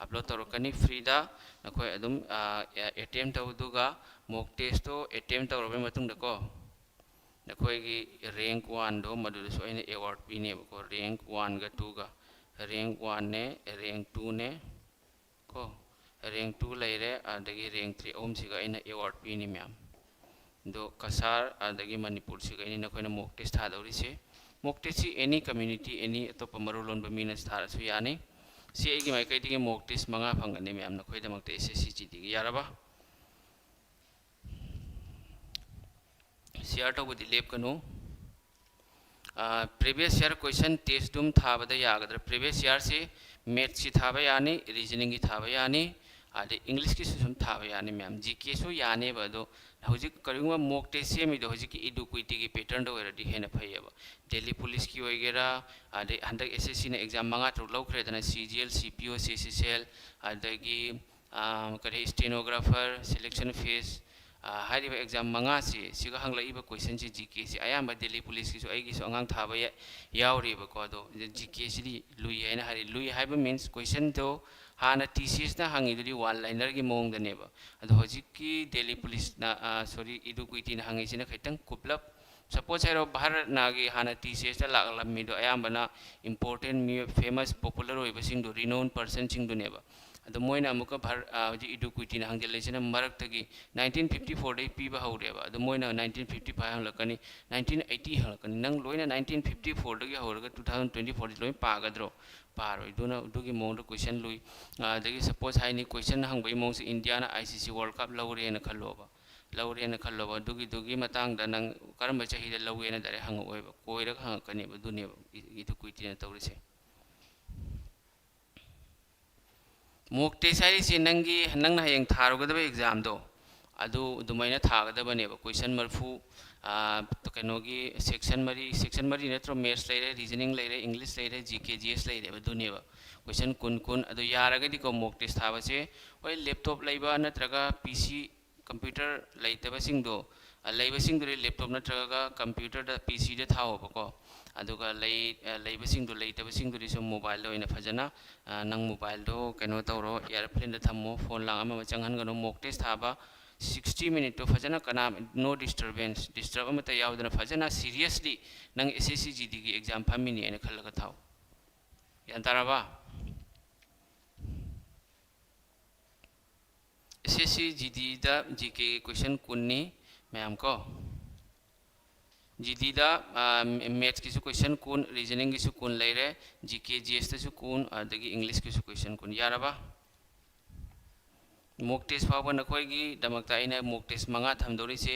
ꯑꯞꯂꯣꯗ ꯇꯧꯔꯛꯀꯅꯤ ꯐ꯭ꯔꯤꯗ꯫ ꯅꯈꯣꯏ ꯑꯗꯨꯝ ꯑꯦꯇꯦꯝ ꯇꯧ꯫ ꯑꯗꯨꯒ ꯃꯣꯛ ꯇꯦꯁꯇꯣ ꯑꯦꯇꯦꯝ ꯇꯧꯔꯕ ꯃꯇꯨꯡꯗꯀꯣ, ꯅꯈꯣꯏꯒꯤ ꯔꯦꯡꯛ ꯋꯥꯟꯗꯣ ꯃꯗꯨꯗꯁꯨ ꯑꯩꯅ ꯑꯦꯋꯥꯔꯗ ꯄꯤꯅꯦꯕꯀꯣ꯫ ꯔꯦꯡꯛ ꯋꯥꯟꯒ ꯇꯨꯒ, ꯔꯦꯡꯛ ꯋꯥꯟꯅꯦ, ꯔꯦꯡꯛ ꯇꯨꯅꯦ ꯀꯣ, ꯔꯦꯡꯛ ꯇꯨ ꯂꯩꯔꯦ, ꯑꯗꯒꯤ ꯔꯦꯡꯛ ꯊ꯭ꯔꯤ, ꯑꯍꯨꯝꯁꯤꯒ ꯑꯩꯅ ꯑꯦꯋꯥꯔꯗ ꯄꯤꯅꯤ ꯃꯌꯥꯝ꯫ ꯑꯗꯣ ꯀꯁꯥꯔ ꯑꯗꯒꯤ ꯃꯅꯤꯄꯨꯔꯁꯤꯒ ꯑꯩꯅ ꯅꯈꯣꯏꯅ ꯃꯣꯛ ꯇꯦꯁ ꯊꯥꯗꯧꯔꯤꯁꯦ꯫ ꯃꯣꯛ ꯇꯦꯁꯁꯤ ꯑꯦꯅꯤ ꯀꯝꯃ꯭ꯌꯨꯅꯤꯇꯤ, ꯑꯦꯅꯤ ꯑꯇꯣꯞꯄ ꯃꯔꯣꯜ ꯂꯣꯟꯕ ꯃꯤꯅ ꯊꯥꯔꯁꯨ ꯌꯥꯅꯤ꯫ ꯁꯤ ꯑꯩꯒꯤ ꯃꯥꯏꯀꯩꯗꯒꯤ ꯃꯣꯛ ꯇꯦꯁ ꯃꯉꯥ ꯐꯪꯒꯅꯤ ꯃꯌꯥꯝ ꯅꯈꯣꯏꯗꯃꯛꯇ ꯑꯦꯁ ꯑꯦꯁ ꯁꯤ ꯖꯤꯗꯤꯒꯤ꯫ ꯌꯥꯔꯕ? ꯁꯤꯌꯥꯔ ꯇꯧꯕꯗꯤ ꯂꯦꯞꯀꯅꯨ꯫ ꯄ꯭ꯔꯤꯚꯤꯌꯁ ꯏꯌꯥꯔ ꯀꯣꯏꯁꯟ ꯇꯦꯁ ꯑꯗꯨꯝ ꯊꯥꯕꯗ ꯌꯥꯒꯗ꯭ꯔꯥ? ꯄ꯭ꯔꯤꯚꯤꯌꯁ ꯏꯌꯥꯔꯁꯤ ꯃꯦꯠꯁꯀꯤ ꯊꯥꯕ ꯌꯥꯅꯤ, ꯔꯤꯖꯅꯤꯡꯒꯤ ꯊꯥꯕ ꯌꯥꯅꯤ, ꯑꯗꯩ ꯏꯪꯂꯤꯁꯀꯤꯁꯨ ꯁꯨꯝ ꯊꯥꯕ ꯌꯥꯅꯤ ꯃꯌꯥꯝ꯫ ꯖꯤ ꯀꯦꯁꯨ ꯌꯥꯅꯦꯕ꯫ ꯑꯗꯣ ꯍꯧꯖꯤꯛ ꯀꯔꯤꯒꯨꯝꯕ ꯃꯣꯛ ꯇꯦꯁ ꯁꯦꯝꯃꯤꯗꯣ ꯍꯧꯖꯤꯛꯀꯤ ꯏꯗꯨꯀ꯭ꯋꯤꯇꯤꯒꯤ ꯄꯦꯇꯔꯟꯗ ꯑꯣꯏꯔꯗꯤ ꯍꯦꯟꯅ ꯐꯩꯌꯦꯕ꯫ ꯗꯦꯜꯂꯤ ꯄꯨꯂꯤꯁꯀꯤ ꯑꯣꯏꯒꯦꯔꯥ, ꯑꯗꯩ ꯍꯟꯗꯛ ꯑꯦꯁ ꯑꯦꯁ ꯁꯤꯅ ꯑꯦꯛꯖꯥꯝ ꯃꯉꯥ ꯇꯔꯨꯛ ꯂꯧꯈ꯭ꯔꯦꯗꯅ, ꯁꯤ ꯖꯤ ꯑꯦꯜ, ꯁꯤ ꯄꯤ ꯑꯣ, ꯁꯤ ꯁꯤ ꯁꯤ ꯑꯦꯜ, ꯑꯗꯒꯤ ꯀꯔꯤ, ꯁ꯭ꯇꯦꯅꯣꯒ꯭ꯔꯥꯐꯔ, ꯁꯦꯂꯦꯛꯁꯟ ꯐꯦꯁ, ꯍꯥꯏꯔꯤꯕ ꯑꯦꯛꯖꯥꯝ ꯃꯉꯥꯁꯤ ꯁꯤꯒ ꯍꯪꯂꯛꯏꯕ ꯀꯣꯏꯁꯟꯁꯤ ꯖꯤ ꯀꯦꯁꯤ ꯑꯌꯥꯝꯕ ꯗꯦꯜꯂꯤ ꯄꯨꯂꯤꯁꯀꯤꯁꯨ ꯑꯩꯒꯤꯁꯨ ꯑꯉꯥꯡ ꯊꯥꯕ ꯌꯥ-, ꯌꯥꯎꯔꯤꯕꯀꯣ꯫ ꯑꯗꯣ ꯖꯤ ꯀꯦꯁꯤꯗꯤ ꯂꯨꯏ ꯍꯥꯏꯅ ꯍꯥꯏꯔꯤ꯫ ꯂꯨꯏ ꯍꯥꯏꯕ ꯃꯤꯟꯁ ꯀꯣꯏꯁꯟꯗꯣ ꯍꯥꯟꯅ ꯇꯤ ꯁꯤ ꯑꯦꯁꯅ ꯍꯪꯉꯤꯗꯨꯗꯤ ꯋꯥꯟ ꯂꯥꯏꯅꯔꯒꯤ ꯃꯑꯣꯡꯗꯅꯦꯕ꯫ ꯑꯗꯣ ꯍꯧꯖꯤꯛꯀꯤ ꯗꯦꯜꯂꯤ ꯄꯨꯂꯤꯁꯅ, ꯁꯣꯔꯤ, ꯏꯗꯨꯀ꯭ꯋꯤꯇꯤꯅ ꯍꯪꯉꯤꯁꯤꯅ ꯈꯤꯇꯪ ꯀꯨꯞꯂꯞ, ꯁꯄꯣꯖ ꯍꯥꯏꯔꯣ, ꯚꯥꯔꯠꯅꯥꯒꯤ ꯍꯥꯟꯅ ꯇꯤ ꯁꯤ ꯑꯦꯁꯇ ꯂꯥꯛꯂꯝꯃꯤꯗꯣ ꯑꯌꯥꯝꯕꯅ ꯏꯝꯄꯣꯔꯇꯦꯟ ꯃꯤ, ꯐꯦꯃꯁ, ꯄꯣꯄꯨꯂꯔ ꯑꯣꯏꯕꯁꯤꯡꯗꯣ, ꯔꯤꯅꯣꯟ ꯄꯔꯁꯟꯁꯤꯡꯗꯨꯅꯦꯕ꯫ ꯑꯗꯣ ꯃꯣꯏꯅ ꯑꯃꯨꯛꯀ ꯚꯥꯔ-, ꯍꯧꯖꯤꯛ ꯏꯗꯨꯀ꯭ꯋꯤꯇꯤꯅ ꯍꯪꯖꯤꯜꯂꯛꯏꯁꯤꯅ ꯃꯔꯛꯇꯒꯤ ꯅꯥꯏꯟꯇꯤꯟ ꯐꯤꯐꯇꯤ ꯐꯣꯔꯗꯒꯤ ꯄꯤꯕ ꯍꯧꯔꯦꯕ꯫ ꯑꯗꯣ ꯃꯣꯏꯅ ꯅꯥꯏꯟꯇꯤꯟ ꯐꯤꯐꯇꯤ ꯐꯥꯏꯚ ꯍꯪꯂꯛꯀꯅꯤ, ꯅꯥꯏꯟꯇꯤꯟ ꯑꯩꯠꯇꯤ ꯍꯪꯂꯛꯀꯅꯤ꯫ ꯅꯪ ꯂꯣꯏꯅ ꯅꯥꯏꯟꯇꯤꯟ ꯐꯤꯐꯇꯤ ꯐꯣꯔꯗꯒꯤ ꯍꯧꯔꯒ ꯇꯨ ꯊꯥꯎꯖꯟ ꯇ꯭ꯋꯦꯟꯇꯤ ꯐꯣꯔꯗꯤ ꯂꯣꯏ ꯄꯥꯒꯗ꯭ꯔꯣ? ꯄꯥꯔꯣꯏ꯫ ꯑꯗꯨꯅ ꯑꯗꯨꯒꯤ ꯃꯑꯣꯡꯗ ꯀꯣꯏꯁꯟ ꯂꯨꯏ꯫ ꯑꯗꯒꯤ ꯁꯄꯣꯖ ꯍꯥꯏꯅꯤ, ꯀꯣꯏꯁꯟ ꯍꯪꯕꯒꯤ ꯃꯑꯣꯡꯁꯦ ꯏꯟꯗꯤꯌꯥꯅ ꯑꯥꯏ ꯁꯤ ꯁꯤ ꯋꯥꯔꯜ ꯀꯞ ꯂꯧꯔꯦꯅ ꯈꯜꯂꯣꯕ꯫ ꯂꯧꯔꯦꯅ ꯈꯜꯂꯣꯕ꯫ ꯑꯗꯨꯒꯤꯗꯨꯒꯤ ꯃꯇꯥꯡꯗ ꯅꯪ ꯀꯔꯝꯕ ꯆꯍꯤꯗ ꯂꯧꯒꯦꯅ ꯗꯥꯏꯔꯦꯛ ꯍꯪꯉꯛꯑꯣꯏꯕ꯫ ꯀꯣꯏꯔꯒ ꯍꯪꯉꯛꯀꯅꯦꯕ꯫ ꯑꯗꯨꯅꯦꯕ ꯏ-, ꯏꯗꯨꯀ꯭ꯋꯤꯇꯤꯅ ꯇꯧꯔꯤꯁꯦ꯫ ꯃꯣꯛ ꯇꯦꯁ ꯍꯥꯏꯔꯤꯁꯦ ꯅꯪꯒꯤ, ꯅꯪꯅ ꯍꯌꯦꯡ ꯊꯥꯔꯨꯒꯗꯕ ꯑꯦꯛꯖꯥꯝꯗꯣ ꯑꯗꯨ ꯑꯗꯨꯃꯥꯏꯅ ꯊꯥꯒꯗꯕꯅꯦꯕ꯫ ꯀꯣꯏꯁꯟ ꯃꯔꯤꯐꯨ, ꯀꯩꯅꯣꯒꯤ ꯁꯦꯛꯁꯟ ꯃꯔꯤ, ꯁꯦꯛꯁꯟ ꯃꯔꯤ ꯅꯠꯇ꯭ꯔꯣ? ꯃꯦꯠꯁ ꯂꯩꯔꯦ, ꯔꯤꯖꯅꯤꯡ ꯂꯩꯔꯦ, ꯏꯪꯂꯤꯁ ꯂꯩꯔꯦ, ꯖꯤ ꯀꯦ, ꯖꯤ ꯑꯦꯁ ꯂꯩꯔꯦꯕ꯫ ꯑꯗꯨꯅꯦꯕ ꯀꯣꯏꯁꯟ ꯀꯨꯟ, ꯀꯨꯟ꯫ ꯑꯗꯣ ꯌꯥꯔꯒꯗꯤꯀꯣ, ꯃꯣꯛ ꯇꯦꯁ ꯊꯥꯕꯁꯦ ꯍꯣꯏ ꯂꯦꯞꯇꯣꯞ ꯂꯩꯕ ꯅꯠꯇ꯭ꯔꯒ ꯄꯤ ꯁꯤ ꯀꯝꯄ꯭ꯌꯨꯇꯔ ꯂꯩꯇꯕꯁꯤꯡꯗꯣ, ꯑ, ꯂꯩꯕꯁꯤꯡꯗꯨꯗꯤ ꯂꯦꯞꯇꯣꯞ ꯅꯠꯇ꯭ꯔꯒ ꯀꯝꯄ꯭ꯌꯨꯇꯔꯗ, ꯄꯤ ꯁꯤꯗ ꯊꯥꯎꯑꯣꯕꯀꯣ꯫ ꯑꯗꯨꯒ ꯂꯩ-, ꯑ, ꯂꯩꯕꯁꯤꯡꯗꯣ, ꯂꯩꯇꯕꯁꯤꯡꯗꯨꯗꯤ ꯁꯨꯝ ꯃꯣꯕꯥꯏꯜꯗ ꯑꯣꯏꯅ ꯐꯖꯅ, ꯑ, ꯅꯪ ꯃꯣꯕꯥꯏꯜꯗꯣ ꯀꯩꯅꯣ ꯇꯧꯔꯣ, ꯑꯦꯌꯥꯔꯄ꯭ꯂꯦꯟꯗ ꯊꯝꯃꯣ, ꯐꯣꯟ ꯂꯥꯡ ꯑꯃ ꯑꯃ ꯆꯪꯍꯟꯒꯅꯨ, ꯃꯣꯛ ꯇꯦꯁ ꯊꯥꯕ ꯁꯤꯛꯁꯇꯤ ꯃꯤꯅꯤꯠꯇꯣ ꯐꯖꯅ ꯀꯅꯥ, no disturbance, ꯗꯤꯁꯇꯔꯕ ꯑꯃꯠꯇ ꯌꯥꯎꯗꯅ ꯐꯖꯅ ꯁꯤꯔꯤꯌꯁꯂꯤ ꯅꯪ ꯑꯦꯁ ꯑꯦꯁ ꯁꯤ ꯖꯤ ꯗꯤꯒꯤ ꯑꯦꯛꯖꯥꯝ ꯐꯝꯃꯤꯅꯤ ꯍꯥꯏꯅ ꯈꯜꯂꯒ ꯊꯥꯎ꯫ ꯒ꯭ꯌꯥꯟ ꯇꯥꯔꯕ? ꯑꯦꯁ ꯑꯦꯁ ꯁꯤ ꯖꯤ ꯗꯤꯗ ꯖꯤ ꯀꯦꯒꯤ ꯀꯣꯏꯁꯟ ꯀꯨꯟꯅꯤ ꯃꯌꯥꯝ ꯀꯣ꯫ ꯖꯤ ꯗꯤꯗ, ꯑ, ꯃꯦꯠꯁꯀꯤꯁꯨ ꯀꯣꯏꯁꯟ ꯀꯨꯟ, ꯔꯤꯖꯅꯤꯡꯒꯤꯁꯨ ꯀꯨꯟ ꯂꯩꯔꯦ, ꯖꯤ ꯀꯦ ꯖꯤ ꯑꯦꯁꯇꯁꯨ ꯀꯨꯟ, ꯑꯗꯒꯤ ꯏꯪꯂꯤꯁꯀꯤꯁꯨ ꯀꯣꯏꯁꯟ ꯀꯨꯟ꯫ ꯌꯥꯔꯕ? ꯃꯣꯛ ꯇꯦꯁ ꯐꯥꯎꯕ ꯅꯈꯣꯏꯒꯤꯗꯃꯛꯇ ꯑꯩꯅ ꯃꯣꯛ ꯇꯦꯁ ꯃꯉꯥ ꯊꯝꯗꯧꯔꯤꯁꯦ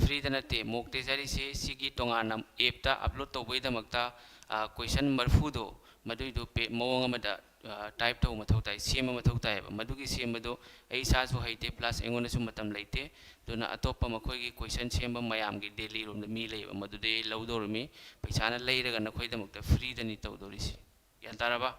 ꯐ꯭ꯔꯤꯗ ꯅꯠꯇꯦ꯫ ꯃꯣꯛ ꯇꯦꯁ ꯍꯥꯏꯔꯤꯁꯦ ꯁꯤꯒꯤ ꯇꯣꯉꯥꯟꯅ ꯑꯦꯞꯇ ꯑꯞꯂꯣꯗ ꯇꯧꯕꯒꯤꯗꯃꯛꯇ, ꯑ, ꯀꯣꯏꯁꯟ ꯃꯔꯤꯐꯨꯗꯣ ꯃꯗꯨꯏꯗꯣ ꯄꯦ-, ꯃꯑꯣꯡ ꯑꯃꯗ, ꯑ, ꯇꯥꯏꯞ ꯇꯧꯕ ꯃꯊꯧ ꯇꯥꯏ, ꯁꯦꯝꯕ ꯃꯊꯧ ꯇꯥꯏꯌꯦꯕ꯫ ꯃꯗꯨꯒꯤ ꯁꯦꯝꯕꯗꯣ ꯑꯩ ꯏꯁꯥꯁꯨ ꯍꯩꯇꯦ, ꯄ꯭ꯂꯁ ꯑꯩꯉꯣꯟꯗꯁꯨ ꯃꯇꯝ ꯂꯩꯇꯦ꯫ ꯑꯗꯨꯅ ꯑꯇꯣꯞꯄ ꯃꯈꯣꯏꯒꯤ ꯀꯣꯏꯁꯟ ꯁꯦꯝꯕ ꯃꯌꯥꯝꯒꯤ ꯗꯦꯜꯂꯤꯔꯣꯝꯗ ꯃꯤ ꯂꯩꯌꯦꯕ, ꯃꯗꯨꯗꯩ ꯑꯩ ꯂꯧꯗꯧꯔꯤꯃꯤ꯫ ꯄꯩꯁꯥꯅ ꯂꯩꯔꯒ ꯅꯈꯣꯏꯗꯃꯛꯇ ꯐ꯭ꯔꯤꯗꯅꯤ ꯇꯧꯗꯧꯔꯤꯁꯤ꯫ ꯒ꯭ꯌꯥꯟ ꯇꯥꯔꯕ?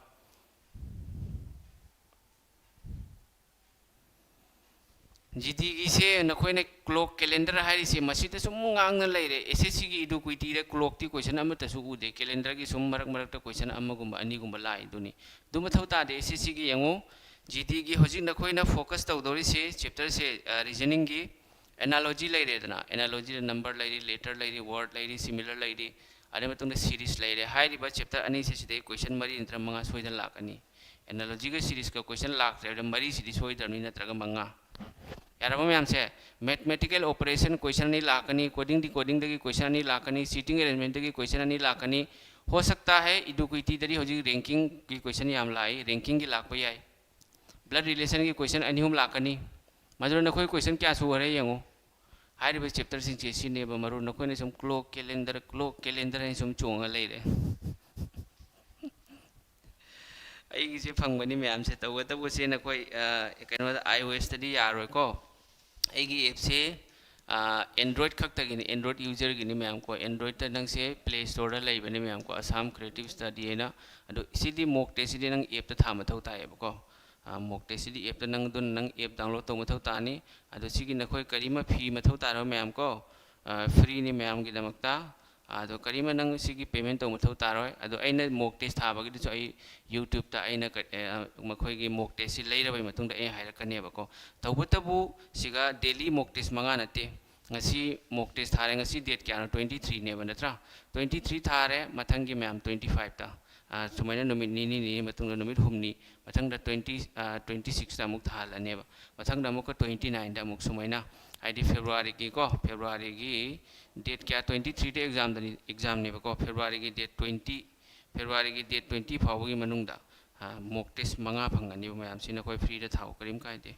ꯖꯤ ꯗꯤꯒꯤꯁꯦ ꯅꯈꯣꯏꯅ ꯀ꯭ꯂꯣꯛ ꯀꯦꯂꯦꯟꯗꯔ ꯍꯥꯏꯔꯤꯁꯦ ꯃꯁꯤꯗ ꯁꯨꯝ ꯉꯥꯡꯅ ꯂꯩꯔꯦ꯫ ꯑꯦꯁ ꯑꯦꯁ ꯁꯤꯒꯤ ꯏꯗꯨ ꯀꯨꯏꯇꯤꯗ ꯀ꯭ꯂꯣꯛꯇꯤ ꯀꯣꯏꯁꯟ ꯑꯃꯠꯇꯁꯨ ꯎꯗꯦ꯫ ꯀꯦꯂꯦꯟꯗꯔꯒꯤ ꯁꯨꯝ ꯃꯔꯛ ꯃꯔꯛꯇ ꯀꯣꯏꯁꯟ ꯑꯃꯒꯨꯝꯕ ꯑꯅꯤꯒꯨꯝꯕ ꯂꯥꯛꯏꯗꯨꯅꯤ꯫ ꯑꯗꯨ ꯃꯊꯧ ꯇꯥꯗꯦ꯫ ꯑꯦꯁ ꯑꯦꯁ ꯁꯤꯒꯤ ꯌꯦꯡꯉꯨ, ꯖꯤ ꯗꯤꯒꯤ ꯍꯧꯖꯤꯛ ꯅꯈꯣꯏꯅ ꯐꯣꯀꯁ ꯇꯧꯗꯧꯔꯤꯁꯦ ꯆꯦꯞꯇꯔꯁꯦ, ꯑ, ꯔꯤꯖꯅꯤꯡꯒꯤ ꯑꯦꯅꯥꯂꯣꯖꯤ ꯂꯩꯔꯦꯗꯅ, ꯑꯦꯅꯥꯂꯣꯖꯤꯗ ꯅꯝꯕꯔ ꯂꯩꯔꯤ, ꯂꯦꯇꯔ ꯂꯩꯔꯤ, ꯋꯥꯔꯗ ꯂꯩꯔꯤ, ꯁꯤꯃꯤꯂꯔ ꯂꯩꯔꯤ, ꯑꯗꯨꯒꯤ ꯃꯇꯨꯡꯗ ꯁꯤꯔꯤꯁ ꯂꯩꯔꯦ꯫ ꯍꯥꯏꯔꯤꯕ ꯆꯦꯞꯇꯔ ꯑꯅꯤꯁꯤ ꯁꯤꯗꯩ ꯀꯣꯏꯁꯟ ꯃꯔꯤ ꯅꯠꯇ꯭ꯔꯒ ꯃꯉꯥ ꯁꯣꯏꯗꯅ ꯂꯥꯛꯀꯅꯤ꯫ ꯑꯦꯅꯥꯂꯣꯖꯤꯒ ꯁꯤꯔꯤꯁꯀ ꯀꯣꯏꯁꯟ ꯂꯥꯛꯇ꯭ꯔꯦ ꯍꯥꯏꯕꯗ ꯃꯔꯤꯁꯤꯗꯤ ꯁꯣꯏꯗ꯭ꯔꯕꯅꯤ, ꯅꯠꯇ꯭ꯔꯒ ꯃꯉꯥ꯫ ꯌꯥꯔꯕ ꯃꯌꯥꯝꯁꯦ? ꯃꯦꯊꯃꯦꯇꯤꯀꯦꯜ ꯑꯣꯄꯔꯦꯁꯟ ꯀꯣꯏꯁꯟ ꯑꯅꯤ ꯂꯥꯛꯀꯅꯤ, ꯀꯣꯗꯤꯡ ꯗꯤꯀꯣꯗꯤꯡꯗꯒꯤ ꯀꯣꯏꯁꯟ ꯑꯅꯤ ꯂꯥꯛꯀꯅꯤ, ꯁꯤꯇꯤꯡ ꯑꯦꯔꯦꯟꯖꯃꯦꯟꯇꯒꯤ ꯀꯣꯏꯁꯟ ꯑꯅꯤ ꯂꯥꯛꯀꯅꯤ꯫ ꯍꯣ ꯁꯛꯇꯥ ꯍꯦ, ꯏꯗꯨ ꯀꯨꯏꯇꯤꯗꯗꯤ ꯍꯧꯖꯤꯛ ꯔꯦꯡꯀꯤꯡꯒꯤ ꯀꯣꯏꯁꯟ ꯌꯥꯝ ꯂꯥꯛꯏ, ꯔꯦꯡꯀꯤꯡꯒꯤ ꯂꯥꯛꯄ ꯌꯥꯏ꯫ ꯕ꯭ꯂꯗ ꯔꯤꯂꯦꯁꯟꯒꯤ ꯀꯣꯏꯁꯟ ꯑꯅꯤ ꯑꯍꯨꯝ ꯂꯥꯛꯀꯅꯤ꯫ ꯃꯗꯨꯅ ꯅꯈꯣꯏ ꯀꯣꯏꯁꯟ ꯀꯌꯥ ꯁꯨꯈ꯭ꯔꯦ ꯌꯦꯡꯉꯨ꯫ ꯍꯥꯏꯔꯤꯕ ꯆꯦꯞꯇꯔꯁꯤꯡꯁꯦ ꯁꯤꯅꯦꯕ ꯃꯔꯨ꯫ ꯅꯈꯣꯏꯅ ꯁꯨꯝ ꯀ꯭ꯂꯣꯛ ꯀꯦꯂꯦꯟꯗꯔ, ꯀ꯭ꯂꯣꯛ ꯀꯦꯂꯦꯟꯗꯔ ꯍꯥꯏꯅ ꯁꯨꯝ ꯆꯣꯡꯉ ꯂꯩꯔꯦ꯫ ꯑꯩꯒꯤꯁꯦ ꯐꯪꯕꯅꯤ ꯃꯌꯥꯝꯁꯦ꯫ ꯇꯧꯕꯇꯕꯨ ꯁꯦ ꯅꯈꯣꯏ, ꯑ, ꯀꯩꯅꯣꯗ, ꯑꯥꯏ ꯑꯣ ꯑꯦꯁꯇꯗꯤ ꯌꯥꯔꯣꯏꯀꯣ꯫ ꯑꯩꯒꯤ ꯑꯦꯞꯁꯦ, ꯑ, ꯑꯦꯟꯗ꯭ꯔꯣꯏꯗ ꯈꯛꯇꯒꯤꯅꯤ, ꯑꯦꯟꯗ꯭ꯔꯣꯏꯗ ꯌꯨꯖꯔꯒꯤꯅꯤ ꯃꯌꯥꯝ ꯀꯣ꯫ ꯑꯦꯟꯗ꯭ꯔꯣꯏꯗꯇ ꯅꯪꯁꯦ ꯄ꯭ꯂꯦ ꯁ꯭ꯇꯣꯔꯗ ꯂꯩꯕꯅꯤ ꯃꯌꯥꯝ ꯀꯣ, ꯑꯁꯥꯝ ꯀ꯭ꯔꯤꯌꯦꯇꯤꯞ ꯁ꯭ꯇꯗꯤ ꯍꯥꯏꯅ꯫ ꯑꯗꯣ ꯁꯤꯗꯤ ꯃꯣꯛ ꯇꯦꯁ, ꯁꯤꯗꯤ ꯅꯪ ꯑꯦꯞꯇ ꯊꯥ ꯃꯊꯧ ꯇꯥꯏꯌꯦꯕꯀꯣ꯫ ꯃꯣꯛ ꯇꯦꯁꯁꯤꯗꯤ ꯑꯦꯞꯇ ꯅꯪ, ꯑꯗꯨꯅ ꯅꯪ ꯑꯦꯞ ꯗꯥꯎꯟꯂꯣꯗ ꯇꯧꯕ ꯃꯊꯧ ꯇꯥꯅꯤ꯫ ꯑꯗꯣ ꯁꯤꯒꯤ ꯅꯈꯣꯏ ꯀꯔꯤꯃ ꯐꯤ ꯃꯊꯧ ꯇꯥꯔꯣꯏ ꯃꯌꯥꯝ ꯀꯣ, ꯐ꯭ꯔꯤꯅꯤ ꯃꯌꯥꯝꯒꯤꯗꯃꯛꯇ꯫ ꯑꯗꯣ ꯀꯔꯤꯃ ꯅꯪ ꯁꯤꯒꯤ ꯄꯦꯃꯦꯟ ꯇꯧꯕ ꯃꯊꯧ ꯇꯥꯔꯣꯏ꯫ ꯑꯗꯣ ꯑꯩꯅ ꯃꯣꯛ ꯇꯦꯁ ꯊꯥꯕꯒꯤꯗꯨꯁꯨ ꯑꯩ ꯌꯨꯇ꯭ꯌꯨꯕꯇ ꯑꯩꯅ ꯀ-, ꯑꯦ, ꯃꯈꯣꯏꯒꯤ ꯃꯣꯛ ꯇꯦꯁꯁꯤ ꯂꯩꯔꯕꯩ ꯃꯇꯨꯡꯗ ꯑꯩ ꯍꯥꯏꯔꯛꯀꯅꯦꯕꯀꯣ꯫ ꯇꯧꯕꯇꯕꯨ ꯁꯤꯒ ꯗꯦꯂꯤ ꯃꯣꯛ ꯇꯦꯁ ꯃꯉꯥ ꯅꯠꯇꯦ꯫ ꯉꯁꯤ ꯃꯣꯛ ꯇꯦꯁ ꯊꯥꯔꯦ, ꯉꯁꯤ ꯗꯦꯠ ꯀꯌꯥꯅꯣ? ꯇ꯭ꯋꯦꯟꯇꯤ ꯊ꯭ꯔꯤꯅꯦꯕ, ꯅꯠꯇ꯭ꯔꯥ? ꯇ꯭ꯋꯦꯟꯇꯤ ꯊ꯭ꯔꯤ ꯊꯥꯔꯦ, ꯃꯊꯪꯒꯤ ꯃꯌꯥꯝ ꯇ꯭ꯋꯦꯟꯇꯤ ꯐꯥꯏꯚꯇ꯫ ꯑꯥ, ꯁꯨꯃꯥꯏꯅ ꯅꯨꯃꯤꯠ ꯅꯤꯅꯤ, ꯅꯤꯅꯤ ꯃꯇꯨꯡꯗ ꯅꯨꯃꯤꯠ ꯍꯨꯝꯅꯤ, ꯃꯊꯪꯗ ꯇ꯭ꯋꯦꯟꯇꯤ, ꯑꯥ, ꯇ꯭ꯋꯦꯟꯇꯤ ꯁꯤꯛꯁꯇ ꯑꯃꯨꯛ ꯊꯥꯍꯜꯂꯅꯦꯕ꯫ ꯃꯊꯪꯗ ꯑꯃꯨꯛꯀ ꯇ꯭ꯋꯦꯟꯇꯤ ꯅꯥꯏꯟꯗ ꯑꯃꯨꯛ ꯁꯨꯃꯥꯏꯅ, ꯍꯥꯏꯗꯤ ꯐꯦꯕ꯭ꯔꯨꯋꯥꯔꯤꯒꯤꯀꯣ, ꯐꯦꯕ꯭ꯔꯨꯋꯥꯔꯤꯒꯤ ꯗꯦꯠ ꯀꯌꯥ? ꯇ꯭ꯋꯦꯟꯇꯤ ꯊ꯭ꯔꯤꯗ ꯑꯦꯛꯖꯥꯝꯗꯅꯤ, ꯑꯦꯛꯖꯥꯝꯅꯦꯕꯀꯣ, ꯐꯦꯕ꯭ꯔꯨꯋꯥꯔꯤꯒꯤ ꯗꯦꯠ ꯇ꯭ꯋꯦꯟꯇꯤ, ꯐꯦꯕ꯭ꯔꯨꯋꯥꯔꯤꯒꯤ ꯗꯦꯠ ꯇ꯭ꯋꯦꯟꯇꯤ ꯐꯥꯎꯕꯒꯤ ꯃꯅꯨꯡꯗ, ꯑꯥ, ꯃꯣꯛ ꯇꯦꯁ ꯃꯉꯥ ꯐꯪꯒꯅꯦꯕ ꯃꯌꯥꯝꯁꯤ, ꯅꯈꯣꯏ ꯐ꯭ꯔꯤꯗ ꯊꯥꯎ, ꯀꯔꯤꯝ ꯀꯥꯏꯗꯦ꯫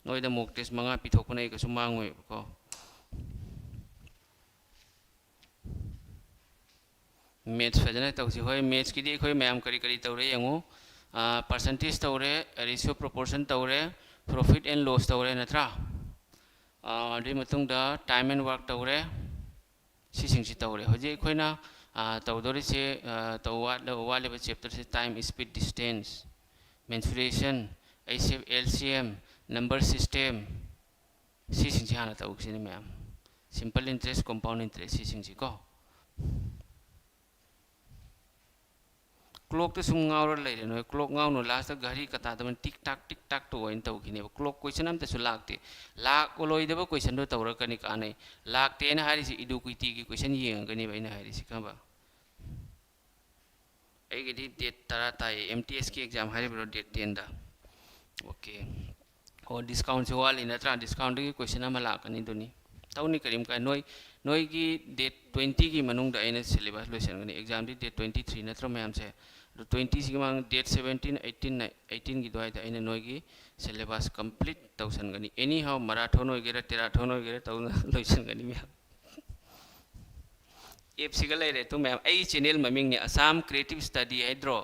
ꯅꯣꯏꯗ ꯃꯣꯛ ꯇꯦꯁ ꯃꯉꯥ ꯄꯤꯊꯣꯛꯄꯅ ꯑꯩ ꯀꯩꯁꯨ ꯃꯥꯡꯉꯣꯏꯕꯀꯣ꯫ ꯃꯦꯠꯁ ꯐꯖꯅ ꯇꯧꯁꯤ꯫ ꯍꯣꯏ, ꯃꯦꯠꯁꯀꯤꯗꯤ ꯑꯩꯈꯣꯏ ꯃꯌꯥꯝ ꯀꯔꯤ ꯀꯔꯤ ꯇꯧꯔꯦ ꯌꯦꯡꯉꯨ꯫ ꯄꯥꯔꯁꯦꯟꯇꯦꯖ ꯇꯧꯔꯦ, ꯔꯦꯁꯤꯌꯣ ꯄ꯭ꯔꯣꯄꯣꯔꯁꯟ ꯇꯧꯔꯦ, ꯄ꯭ꯔꯣꯐꯤꯠ ꯑꯦꯟ ꯂꯣꯁ ꯇꯧꯔꯦ, ꯅꯠꯇ꯭ꯔꯥ? ꯑꯥ, ꯑꯗꯨꯒꯤ ꯃꯇꯨꯡꯗ ꯇꯥꯏꯝ ꯑꯦꯟ ꯋꯥꯔꯛ ꯇꯧꯔꯦ꯫ ꯁꯤꯁꯤꯡꯁꯤ ꯇꯧꯔꯦ꯫ ꯍꯧꯖꯤꯛ ꯑꯩꯈꯣꯏꯅ, ꯑꯥ, ꯇꯧꯗꯣꯔꯤꯁꯦ, ꯑꯥ, ꯇꯧ ꯋꯥꯠꯂ-, ꯋꯥꯠꯂꯤꯕ ꯆꯦꯞꯇꯔꯁꯦ time, speed, distance, mensuration, ꯑꯩꯁꯦ L C M, number system, ꯁꯤꯁꯤꯡꯁꯦ ꯍꯥꯟꯅ ꯇꯧꯁꯤꯅꯦ ꯃꯌꯥꯝ꯫ Simple interest, compound interest ꯁꯤꯁꯤꯡꯁꯤ ꯀꯣ꯫ ꯀ꯭ꯂꯣꯛꯇ ꯁꯨꯝ ꯉꯥꯎꯔ ꯂꯩꯔꯦ ꯅꯣꯏ꯫ ꯀ꯭ꯂꯣꯛ ꯉꯥꯎꯅꯨ, ꯂꯥꯁꯇ ꯘꯔꯤ ꯀꯇꯥꯗꯕꯅ ꯇꯤꯛ ꯇꯥꯛ, ꯇꯤꯛ ꯇꯥꯛꯇꯣ ꯑꯣꯏꯅ ꯇꯧꯈꯤꯅꯦꯕ꯫ ꯀ꯭ꯂꯣꯛ ꯀꯣꯏꯁꯟ ꯑꯝꯇꯁꯨ ꯂꯥꯛꯇꯦ꯫ ꯂꯥꯛꯂꯣꯏꯗꯕ ꯀꯣꯏꯁꯟꯗꯣ ꯇꯧꯔꯛꯀꯅꯤ ꯀꯥꯟꯅꯩ꯫ ꯂꯥꯛꯇꯦꯅ ꯍꯥꯏꯔꯤꯁꯤ ꯏꯗꯨ ꯀꯨꯏꯇꯤꯒꯤ ꯀꯣꯏꯁꯟ ꯌꯦꯡꯉꯒꯅꯦꯕ ꯑꯩꯅ ꯍꯥꯏꯔꯤꯁꯤ, ꯈꯪꯕ? ꯑꯩꯒꯤꯗꯤ ꯗꯦꯠ ꯇꯔꯥ ꯇꯥꯏꯌꯦ, M T S ꯀꯤ ꯑꯦꯛꯖꯥꯝ ꯍꯥꯏꯔꯤꯕ꯭ꯔꯣ, ꯗꯦꯠ ꯇꯦꯟꯗ? ꯑꯣꯀꯦ꯫ ꯑꯣ, ꯗꯤꯁꯀꯥꯎꯟꯁꯨ ꯋꯥꯠꯂꯤ ꯅꯠꯇ꯭ꯔꯥ? ꯗꯤꯁꯀꯥꯎꯟꯗꯒꯤ ꯀꯣꯏꯁꯟ ꯑꯃ ꯂꯥꯛꯀꯅꯤ ꯑꯗꯨꯅꯤ꯫ ꯇꯧꯅꯤ, ꯀꯔꯤꯝ ꯀꯥꯏ-, ꯅꯣꯏ, ꯅꯣꯏꯒꯤ ꯗꯦꯠ ꯇ꯭ꯋꯦꯟꯇꯤꯒꯤ ꯃꯅꯨꯡꯗ ꯑꯩꯅ ꯁꯤꯂꯦꯕꯁ ꯂꯣꯏꯁꯤꯟꯒꯅꯤ꯫ ꯑꯦꯛꯖꯥꯝꯗꯤ ꯗꯦꯠ ꯇ꯭ꯋꯦꯟꯇꯤ ꯊ꯭ꯔꯤ ꯅꯠꯇ꯭ꯔꯣ ꯃꯌꯥꯝꯁꯦ? ꯑꯗꯣ ꯇ꯭ꯋꯦꯟꯇꯤꯁꯤꯒꯤ ꯃꯃꯥꯡ ꯗꯦꯠ ꯁꯕꯦꯟꯇꯤꯟ, ꯑꯩꯠꯇꯤꯟ, ꯑꯩꯠꯇꯤꯟꯒꯤ ꯑꯗꯨꯋꯥꯏꯗ ꯑꯩꯅ ꯅꯣꯏꯒꯤ ꯁꯤꯂꯦꯕꯁ ꯀꯝꯄ꯭ꯂꯤꯠ ꯇꯧꯁꯟꯒꯅꯤ꯫ Anyhow, ꯃꯔꯥꯊꯣꯟ ꯑꯣꯏꯒꯦꯔꯥ, ꯇꯦꯔꯥꯊꯣꯟ ꯑꯣꯏꯒꯦꯔꯥ ꯇꯧꯅ ꯂꯣꯏꯁꯟꯒꯅꯤ ꯃꯌꯥꯝ꯫ ꯑꯦꯞꯁꯤꯒ ꯂꯩꯔꯦ ꯑꯗꯨ ꯃꯌꯥꯝ꯫ ꯑꯩ ꯆꯦꯅꯦꯜ ꯃꯃꯤꯡꯅꯦ, Assam Creative Study ꯍꯥꯏꯗ꯭ꯔꯣ?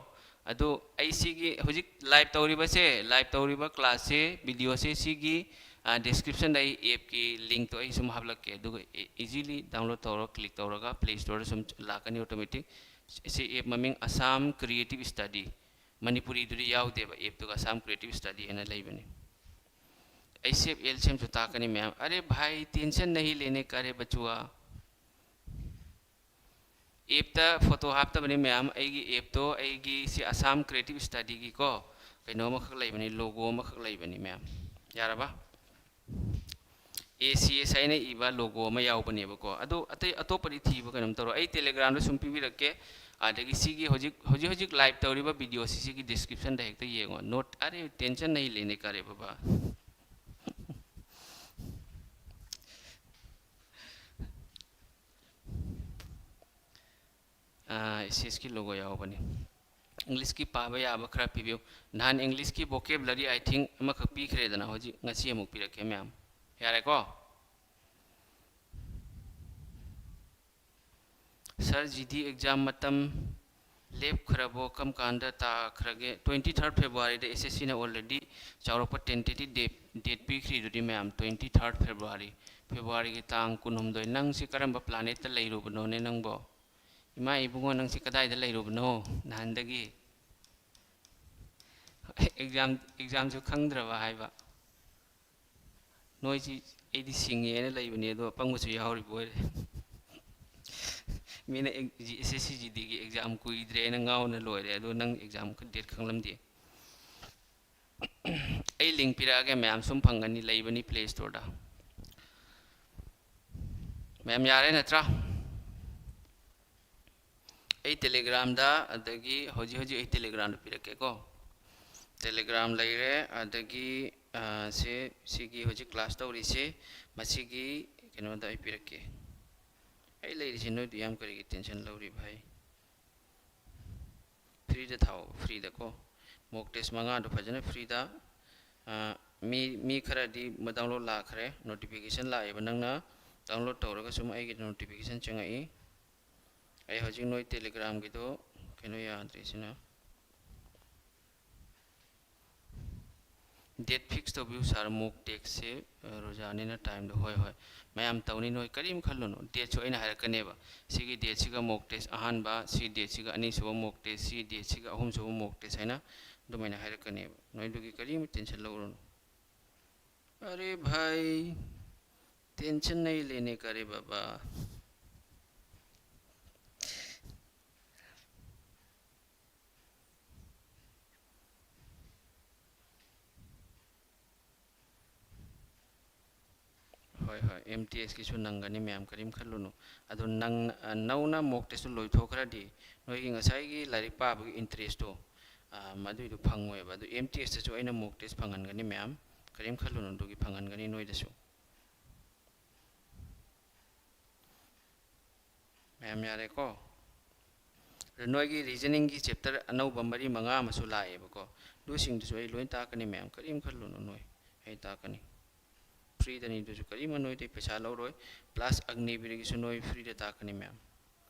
ꯑꯗꯨ ꯑꯩ ꯁꯤꯒꯤ ꯍꯧꯖꯤꯛ ꯂꯥꯏꯚ ꯇꯧꯔꯤꯕꯁꯦ, ꯂꯥꯏꯚ ꯇꯧꯔꯤꯕ ꯀ꯭ꯂꯥꯁꯁꯦ, ꯚꯤꯗꯤꯑꯣꯁꯦ, ꯁꯤꯒꯤ, ꯑ, ꯗꯤꯁꯀ꯭ꯔꯤꯞꯁꯟꯗ ꯑꯩ ꯑꯦꯞꯀꯤ ꯂꯤꯡꯛꯇꯣ ꯑꯩ ꯁꯨꯝ ꯍꯥꯞꯂꯛꯀꯦ꯫ ꯑꯗꯨꯒ ꯏ-, ꯏꯖꯤꯂꯤ ꯗꯥꯎꯟꯂꯣꯗ ꯇꯧꯔꯒ, ꯀ꯭ꯂꯤꯛ ꯇꯧꯔꯒ, ꯄ꯭ꯂꯦ ꯁ꯭ꯇꯣꯔꯗ ꯁꯨꯝ ꯂꯥꯛꯀꯅꯤ ꯑꯣꯇꯣꯃꯦꯇꯤꯛ꯫ ꯁꯤ ꯑꯦꯞ ꯃꯃꯤꯡ Assam Creative Study꯫ ꯃꯅꯤꯄꯨꯔꯤꯗꯨꯗꯤ ꯌꯥꯎꯗꯦꯕ ꯑꯦꯞꯇꯨꯒ, ꯑꯁꯥꯝ ꯀ꯭ꯔꯤꯌꯦꯇꯤꯞ ꯁ꯭ꯇꯗꯤ ꯍꯥꯏꯅ ꯂꯩꯕꯅꯤ꯫ ꯑꯩꯁꯦꯞ ꯑꯦꯜꯁꯦꯝꯁꯨ ꯇꯥꯛꯀꯅꯤ ꯃꯌꯥꯝ꯫ ꯑꯔꯦ ꯚꯥꯏ, ꯇꯦꯟꯁꯟ ꯅꯍꯤ ꯂꯦꯅꯦ ꯀꯥ ꯔꯦ ꯕꯆꯨꯑꯥ꯫ ꯑꯦꯞꯇ ꯐꯣꯇꯣ ꯍꯥꯞꯇꯕꯅꯤ ꯃꯌꯥꯝ꯫ ꯑꯩꯒꯤ ꯑꯦꯞꯇꯣ, ꯑꯩꯒꯤ ꯁꯤ ꯑꯁꯥꯝ ꯀ꯭ꯔꯤꯌꯦꯇꯤꯞ ꯁ꯭ꯇꯗꯤꯒꯤꯀꯣ, ꯀꯩꯅꯣ ꯑꯃꯈꯛ ꯂꯩꯕꯅꯤ, ꯂꯣꯒꯣ ꯑꯃꯈꯛ ꯂꯩꯕꯅꯤ ꯃꯌꯥꯝ꯫ ꯌꯥꯔꯕ? ꯑꯦ ꯁꯤ ꯑꯦꯁ ꯍꯥꯏꯅ ꯏꯕ ꯂꯣꯒꯣ ꯑꯃ ꯌꯥꯎꯕꯅꯦꯕꯀꯣ꯫ ꯑꯗꯣ ꯑꯇꯩ, ꯑꯇꯣꯞꯄꯗꯤ ꯊꯤꯕ ꯀꯩꯅꯣꯝ ꯇꯧꯔꯣ꯫ ꯑꯩ ꯇꯦꯂꯦꯒ꯭ꯔꯥꯝꯗ ꯁꯨꯝ ꯄꯤꯕꯤꯔꯛꯀꯦ꯫ ꯑꯗꯒꯤ ꯁꯤꯒꯤ ꯍꯧꯖꯤꯛ, ꯍꯧꯖꯤꯛ, ꯍꯧꯖꯤꯛ ꯂꯥꯏꯚ ꯇꯧꯔꯤꯕ ꯚꯤꯗꯤꯑꯣꯁꯤ ꯁꯤꯒꯤ ꯗꯤꯁꯀ꯭ꯔꯤꯞꯁꯟꯗ ꯍꯦꯛꯇ ꯌꯦꯡꯉꯣ꯫ ꯅꯣꯠ, ꯑꯔꯦ, ꯇꯦꯟꯁꯟ ꯅꯍꯤ ꯂꯦꯅꯦ ꯀꯥ ꯔꯦ ꯕꯕꯥ꯫ ꯑꯦꯁ ꯁꯤ ꯑꯦꯁꯀꯤ ꯂꯣꯒꯣ ꯌꯥꯎꯕꯅꯤ꯫ ꯏꯪꯂꯤꯁꯀꯤ ꯄꯥꯕ ꯌꯥꯕ ꯈꯔ ꯄꯤꯕꯤꯌꯨ꯫ ꯅꯍꯥꯟ ꯏꯪꯂꯤꯁꯀꯤ vocabulary, I think, ꯑꯃꯈꯛ ꯄꯤꯈ꯭ꯔꯦꯗꯅ, ꯍꯧꯖꯤꯛ ꯉꯁꯤ ꯑꯃꯨꯛ ꯄꯤꯔꯛꯀꯦ ꯃꯌꯥꯝ꯫ ꯌꯥꯔꯦꯀꯣ? ꯁꯥꯔ, ꯖꯤ ꯗꯤ ꯑꯦꯛꯖꯥꯝ ꯃꯇꯝ ꯂꯦꯞꯈ꯭ꯔꯕꯣ? ꯀꯔꯝ ꯀꯥꯟꯗ ꯇꯥꯈ꯭ꯔꯒꯦ? Twenty third Februaryꯗ ꯑꯦꯁ ꯑꯦꯁ ꯁꯤꯅ already ꯆꯥꯎꯔꯛꯄ tentative date, date ꯄꯤꯈ꯭ꯔꯤꯗꯨꯗꯤ ꯃꯌꯥꯝ, twenty third February꯫ ꯐꯦꯕ꯭ꯔꯨꯋꯥꯔꯤꯒꯤ ꯇꯥꯡ ꯀꯨꯟꯍꯨꯝꯗꯣꯏ꯫ ꯅꯪꯁꯤ ꯀꯔꯝꯕ planetꯇ ꯂꯩꯔꯨꯕꯅꯣꯅꯦ ꯅꯪꯕꯣ? ꯏꯃꯥ ꯏꯕꯨꯡꯉꯣ, ꯅꯪꯁꯤ ꯀꯗꯥꯏꯗ ꯂꯩꯔꯨꯕꯅꯣ ꯅꯍꯥꯟꯗꯒꯤ? ꯑꯦꯛꯖꯥꯝ, ꯑꯦꯛꯖꯥꯝꯁꯨ ꯈꯪꯗ꯭ꯔꯕ ꯍꯥꯏꯕ꯫ ꯅꯣꯏꯁꯤ ꯑꯩꯗꯤ ꯁꯤꯡꯉꯦꯅ ꯂꯩꯕꯅꯦ, ꯑꯗꯣ ꯑꯄꯪꯕꯁꯨ ꯌꯥꯎꯔꯤꯕ ꯑꯣꯏꯔꯦ꯫ ꯃꯤꯅ ꯑꯦꯛ-, ꯖꯤ-, ꯑꯦꯁ ꯑꯦꯁ ꯁꯤ ꯖꯤ ꯗꯤꯒꯤ ꯑꯦꯛꯖꯥꯝ ꯀꯨꯏꯗ꯭ꯔꯦꯅ ꯉꯥꯎꯅ ꯂꯣꯏꯔꯦ, ꯑꯗꯣ ꯅꯪ ꯑꯦꯛꯖꯥꯝ date ꯈꯪꯂꯝꯗꯦ꯫ ꯑꯩ link ꯄꯤꯔꯛꯑꯒꯦ ꯃꯌꯥꯝ, ꯁꯨꯝ ꯐꯪꯒꯅꯤ, ꯂꯩꯕꯅꯤ Play Storeꯗ꯫ ꯃꯌꯥꯝ ꯌꯥꯔꯦ ꯅꯠꯇ꯭ꯔꯥ? ꯑꯩ Telegramꯗ, ꯑꯗꯒꯤ ꯍꯧꯖꯤꯛ ꯍꯧꯖꯤꯛ ꯑꯩ Telegramꯗ ꯄꯤꯔꯛꯀꯦꯀꯣ꯫ Telegram ꯂꯩꯔꯦ, ꯑꯗꯒꯤ, ꯑ, ꯁꯤ, ꯁꯤꯒꯤ ꯍꯧꯖꯤꯛ class ꯇꯧꯔꯤꯁꯤ, ꯃꯁꯤꯒꯤ ꯀꯩꯅꯣꯗ ꯑꯩ ꯄꯤꯔꯛꯀꯦ꯫ ꯑꯩ ꯂꯩꯔꯤꯁꯤ ꯅꯣꯏꯗꯨ ꯌꯥꯝ ꯀꯔꯤꯒꯤ tension ꯂꯧꯔꯤ ꯚꯥꯏ? Freeꯗ ꯊꯥꯎ, freeꯗꯀꯣ꯫ Mock test ꯃꯉꯥꯗꯣ ꯐꯖꯅ freeꯗ, ꯑ, ꯃꯤ, ꯃꯤ ꯈꯔꯗꯤ download ꯂꯥꯛꯈ꯭ꯔꯦ, notification ꯂꯥꯛꯑꯦꯕ꯫ ꯅꯪꯅ download ꯇꯧꯔꯒ ꯁꯨꯝ ꯑꯩꯒꯤ notification ꯆꯪꯉꯛꯏ꯫ ꯑꯩ ꯍꯧꯖꯤꯛ ꯅꯣꯏ Telegramꯒꯤꯗꯣ ꯀꯩꯅꯣ ꯌꯥꯗ꯭ꯔꯤꯁꯤꯅ꯫ Date fix ꯇꯧꯕꯤꯌꯨ sir, mock test ꯁꯦ, ꯑ, ꯔꯣꯖꯥꯅꯤꯅ time ꯗꯣ꯫ ꯍꯣꯏ, ꯍꯣꯏ꯫ ꯃꯌꯥꯝ ꯇꯧꯅꯤ, ꯅꯣꯏ ꯀꯔꯤꯝ ꯈꯜꯂꯨꯅꯨ꯫ Date ꯁꯨ ꯑꯩꯅ ꯍꯥꯏꯔꯛꯀꯅꯦꯕ꯫ ꯁꯤꯒꯤ date ꯁꯤꯒ mock test ꯑꯍꯥꯟꯕ, ꯁꯤ date ꯁꯤꯒ ꯑꯅꯤꯁꯨꯕ mock test, ꯁꯤ date ꯁꯤꯒ ꯑꯍꯨꯝꯁꯨꯕ mock test ꯍꯥꯏꯅ ꯑꯗꯨꯃꯥꯏꯅ ꯍꯥꯏꯔꯛꯀꯅꯦꯕ꯫ ꯅꯣꯏ ꯑꯗꯨꯒꯤ ꯀꯔꯤꯝ tension ꯂꯧꯔꯨꯅꯨ꯫ अरे भाई, tension नहीं लेने का रे बाबा। ꯍꯣꯏ, ꯍꯣꯏ, M T S ꯀꯤꯁꯨ ꯅꯪꯒꯅꯤ ꯃꯌꯥꯝ, ꯀꯔꯤꯝ ꯈꯜꯂꯨꯅꯨ꯫ ꯑꯗꯣ ꯅꯪ, ꯑ, ꯅꯧꯅ mock test ꯇꯨ ꯂꯣꯏꯊꯣꯛꯈ꯭ꯔꯗꯤ ꯅꯣꯏꯒꯤ ꯉꯁꯥꯏꯒꯤ ꯂꯥꯏꯔꯤꯛ ꯄꯥꯕꯒꯤ interest ꯇꯣ, ꯑ, ꯃꯗꯨꯏꯗꯣ ꯐꯪꯉꯣꯏꯕ꯫ ꯑꯗꯨ M T S ꯇꯁꯨ ꯑꯩꯅ mock test ꯐꯪꯍꯟꯒꯅꯤ ꯃꯌꯥꯝ, ꯀꯔꯤꯝ ꯈꯜꯂꯨꯅꯨ, ꯑꯗꯨꯒꯤ ꯐꯪꯍꯟꯒꯅꯤ ꯅꯣꯏꯗꯁꯨ꯫ ꯃꯌꯥꯝ ꯌꯥꯔꯦꯀꯣ? ꯑꯗꯣ ꯅꯣꯏꯒꯤ reasoning ꯒꯤ chapter ꯑꯅꯧꯕ ꯃꯔꯤ ꯃꯉꯥ ꯑꯃꯁꯨ ꯂꯥꯛꯑꯦꯕꯀꯣ, ꯑꯗꯨꯁꯤꯡꯗꯨꯁꯨ ꯑꯩ ꯂꯣꯏ ꯇꯥꯛꯀꯅꯤ ꯃꯌꯥꯝ, ꯀꯔꯤꯝ ꯈꯜꯂꯨꯅꯨ ꯅꯣꯏ, ꯑꯩ ꯇꯥꯛꯀꯅꯤ꯫ Free ꯗꯅꯤ ꯑꯗꯨꯁꯨ, ꯀꯔꯤꯝ ꯅꯣꯏꯗꯩ ꯄꯩꯁꯥ ꯂꯧꯔꯣꯏ, plus ꯑꯒꯅꯤꯕꯤꯔꯒꯤꯁꯨ ꯅꯣꯏ free ꯗ ꯇꯥꯛꯀꯅꯤ ꯃꯌꯥꯝ,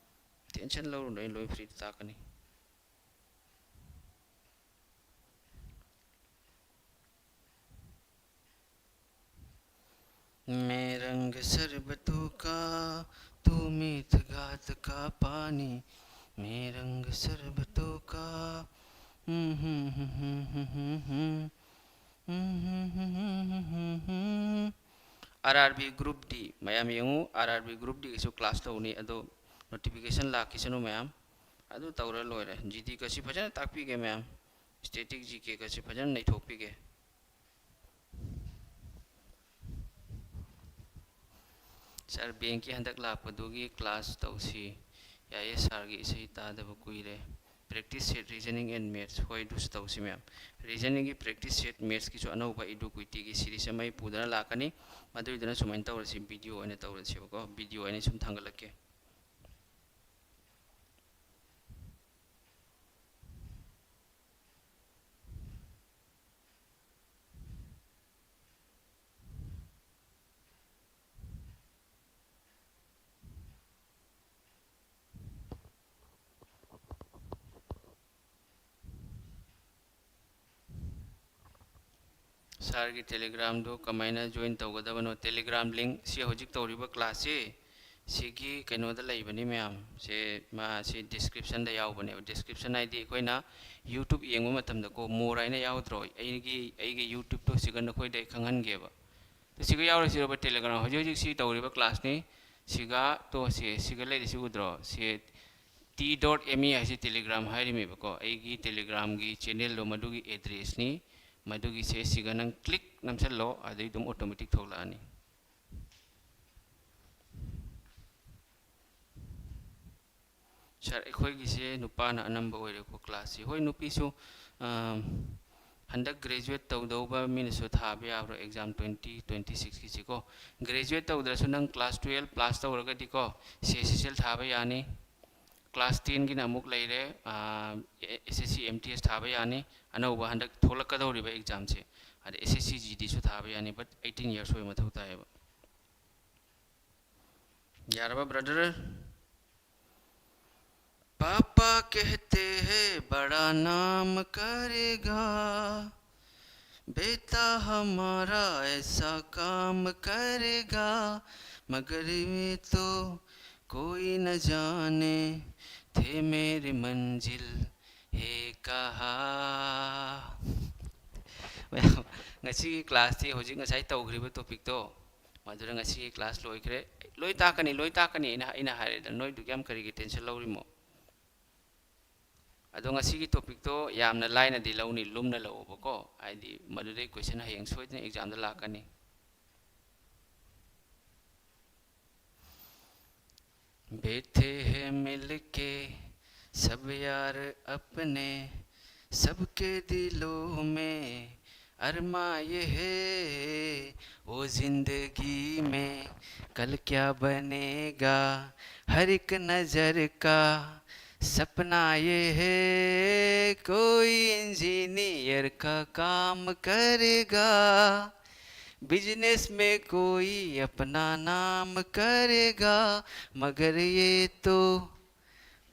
tension ꯂꯧꯔꯨꯅꯨ, ꯑꯩ ꯂꯣꯏ free ꯗ ꯇꯥꯛꯀꯅꯤ꯫ मैं रंग शरबतों का, तू मीठ घाट का पानी। मैं रंग शरबतों का। R R B group D, ꯃꯌꯥꯝ ꯌꯦꯡꯉꯨ, R R B group D ꯒꯤꯁꯨ class ꯇꯧꯅꯤ, ꯑꯗꯣ notification ꯂꯥꯛꯈꯤꯁꯅꯨ ꯃꯌꯥꯝ, ꯑꯗꯨ ꯇꯧꯔ ꯂꯣꯏꯔꯦ꯫ G D ꯒꯁꯤ ꯐꯖꯅ ꯇꯥꯛꯄꯤꯒꯦ ꯃꯌꯥꯝ, static G K ꯒꯁꯤ ꯐꯖꯅ ꯅꯩꯊꯣꯛꯄꯤꯒꯦ꯫ Sir, bank ꯀꯤ ꯍꯟꯗꯛ ꯂꯥꯛꯄꯗꯨꯒꯤ class ꯇꯧꯁꯤ꯫ ꯌꯥꯏꯌꯦ, sir ꯒꯤ ꯏꯁꯩ ꯇꯥꯗꯕ ꯀꯨꯏꯔꯦ꯫ Practice set reasoning and maths, ꯍꯣꯏ, ꯑꯗꯨꯁꯨ ꯇꯧꯁꯤ ꯃꯌꯥꯝ꯫ Reasoning ꯒꯤ practice set, maths ꯀꯤꯁꯨ ꯑꯅꯧꯕ Eduquity ꯒꯤ series ꯑꯃ ꯑꯩ ꯄꯨꯗꯨꯅ ꯂꯥꯛꯀꯅꯤ꯫ ꯃꯗꯨꯏꯗꯨꯅ ꯁꯨꯃꯥꯏꯅ ꯇꯧꯔꯁꯤ, video ꯑꯣꯏꯅ ꯇꯧꯔꯁꯦꯕꯀꯣ, video ꯑꯩꯅ ꯁꯨꯝ ꯊꯥꯡꯒꯠꯂꯛꯀꯦ꯫ ꯁꯥꯔꯒꯤ ꯇꯦꯂꯤꯒ꯭ꯔꯥꯝꯗꯨ ꯀꯃꯥꯏꯅ ꯖꯣꯏꯟ ꯇꯧꯒꯗꯕꯅꯣ? ꯇꯦꯂꯤꯒ꯭ꯔꯥꯝ ꯂꯤꯡ, ꯁꯤ ꯍꯧꯖꯤꯛ ꯇꯧꯔꯤꯕ ꯀ꯭ꯂꯥꯁꯁꯤ ꯁꯤꯒꯤ ꯀꯩꯅꯣꯗ ꯂꯩꯕꯅꯤ ꯃꯌꯥꯝ꯫ ꯁꯦ, ꯃꯥꯁꯤ ꯗꯤꯁꯀ꯭ꯔꯤꯞꯁꯟꯗ ꯌꯥꯎꯕꯅꯦꯕ꯫ ꯗꯤꯁꯀ꯭ꯔꯤꯞꯁꯟ ꯍꯥꯏꯗꯤ ꯑꯩꯈꯣꯏꯅ ꯌꯨꯇ꯭ꯌꯨꯕ ꯌꯦꯡꯕ ꯃꯇꯝꯗꯀꯣ, ꯃꯣꯔ ꯍꯥꯏꯅ ꯌꯥꯎꯗ꯭ꯔꯣ? ꯑꯩꯒꯤ, ꯑꯩꯒꯤ ꯌꯨꯇ꯭ꯌꯨꯕꯇꯣ ꯁꯤꯒ ꯅꯈꯣꯏꯗ ꯑꯩ ꯈꯪꯍꯟꯒꯦꯕ꯫ ꯁꯤꯒ ꯌꯥꯎꯔꯁꯤꯔꯕ ꯇꯦꯂꯤꯒ꯭ꯔꯥꯝ? ꯍꯧꯖꯤꯛ ꯍꯧꯖꯤꯛ ꯁꯤ ꯇꯧꯔꯤꯕ ꯀ꯭ꯂꯥꯁꯅꯤ꯫ ꯁꯤꯒ ꯇꯣ, ꯁꯤ, ꯁꯤꯒ ꯂꯩꯔꯤꯁꯤ ꯎꯗ꯭ꯔꯣ? C T dot M E ꯍꯥꯏꯁꯤ ꯇꯦꯂꯤꯒ꯭ꯔꯥꯝ ꯍꯥꯏꯔꯤꯃꯦꯕꯀꯣ꯫ ꯑꯩꯒꯤ ꯇꯦꯂꯤꯒ꯭ꯔꯥꯝꯒꯤ ꯆꯦꯅꯦꯜꯗꯣ ꯃꯗꯨꯒꯤ ꯑꯦꯗ꯭ꯔꯦꯁꯅꯤ꯫ ꯃꯗꯨꯒꯤꯁꯦ ꯁꯤꯒ ꯅꯪ ꯀ꯭ꯂꯤꯛ ꯅꯝꯁꯤꯜꯂꯣ, ꯑꯗꯩ ꯑꯗꯨꯝ ꯑꯣꯇꯣꯃꯦꯇꯤꯛ ꯊꯣꯛꯂꯛꯑꯅꯤ꯫ ꯁꯥꯔ, ꯑꯩꯈꯣꯏꯒꯤꯁꯦ ꯅꯨꯄꯥꯅ ꯑꯅꯝꯕ ꯑꯣꯏꯔꯦꯀꯣ ꯀ꯭ꯂꯥꯁꯁꯤ꯫ ꯍꯣꯏ, ꯅꯨꯄꯤꯁꯨ, ꯑꯝ, ꯍꯟꯗꯛ ꯒ꯭ꯔꯦꯖꯨꯋꯦꯠ ꯇꯧꯗꯧꯕ ꯃꯤꯅꯁꯨ ꯊꯥꯕ ꯌꯥꯕ꯭ꯔꯣ ꯑꯦꯛꯖꯥꯝ ꯇ꯭ꯋꯦꯟꯇꯤ ꯇ꯭ꯋꯦꯟꯇꯤ ꯁꯤꯛꯁꯀꯤꯁꯤꯀꯣ? ꯒ꯭ꯔꯦꯖꯨꯋꯦꯠ ꯇꯧꯗ꯭ꯔꯁꯨ ꯅꯪ class twelve pass ꯇꯧꯔꯒꯗꯤꯀꯣ, C S ꯑꯦꯁ ꯑꯦꯜ ꯊꯥꯕ ꯌꯥꯅꯤ꯫ ꯀ꯭ꯂꯥꯁ ꯇꯦꯟꯒꯤꯅ ꯑꯃꯨꯛ ꯂꯩꯔꯦ, ꯑꯦꯁ ꯑꯦꯁ ꯁꯤ ꯑꯦꯝ ꯇꯤ ꯑꯦꯁ ꯊꯥꯕ ꯌꯥꯅꯤ꯫ ꯑꯅꯧꯕ ꯍꯟꯗꯛ ꯊꯣꯛꯂꯛꯀꯗꯧꯔꯤꯕ ꯑꯦꯛꯖꯥꯝꯁꯦ, ꯑꯗ ꯑꯦꯁ ꯑꯦꯁ ꯁꯤ ꯖꯤ ꯗꯤꯁꯨ ꯊꯥꯕ ꯌꯥꯅꯤ, ꯕꯠ ꯑꯩꯠꯇꯤꯟ ꯏꯌꯔꯁ ꯑꯣꯏꯕ ꯃꯊꯧ ꯇꯥꯏꯌꯦꯕ꯫ ꯌꯥꯔꯕ, ꯕ꯭ꯔꯗꯔ? पापा कहते हैं बड़ा नाम करेगा, बेटा हमारा ऐसा काम करेगा, मगर ये तो कोई न जाने, थे मेरी मंजिल है कहा. ꯃꯌꯥꯝ, ꯉꯁꯤꯒꯤ ꯀ꯭ꯂꯥꯁꯇꯤ ꯍꯧꯖꯤꯛ ꯉꯁꯥꯏ ꯇꯧꯈ꯭ꯔꯤꯕ ꯇꯣꯄꯤꯛꯇꯣ, ꯃꯗꯨꯅ ꯉꯁꯤꯒꯤ ꯀ꯭ꯂꯥꯁ ꯂꯣꯏꯈ꯭ꯔꯦ꯫ ꯂꯣꯏ ꯇꯥꯛꯀꯅꯤ, ꯂꯣꯏ ꯇꯥꯛꯀꯅꯤ ꯑꯩꯅ, ꯑꯩꯅ ꯍꯥꯏꯔꯦꯗꯅ, ꯅꯣꯏꯗꯨ ꯌꯥꯝ ꯀꯔꯤꯒꯤ ꯇꯦꯟꯁꯟ ꯂꯧꯔꯤꯃꯣ? ꯑꯗꯣ ꯉꯁꯤꯒꯤ ꯇꯣꯄꯤꯛꯇꯣ ꯌꯥꯝꯅ ꯂꯥꯏꯅꯗꯤ ꯂꯧꯅꯤ, ꯂꯨꯝꯅ ꯂꯧꯑꯣꯕꯀꯣ, ꯍꯥꯏꯗꯤ ꯃꯗꯨꯗꯩ ꯀꯣꯏꯁꯟ ꯍꯌꯦꯡ ꯁꯣꯏꯗꯅ ꯑꯦꯛꯖꯥꯝꯗ ꯂꯥꯛꯀꯅꯤ꯫ बैठे हैं मिलके सब यार अपने, सबके दिलों में अरमा ये है, वो जिंदगी में कल क्या बनेगा, हर एक नजर का सपना ये है, कोई इंजीनियर का काम करेगा, बिजनेस में कोई अपना नाम करेगा, मगर ये तो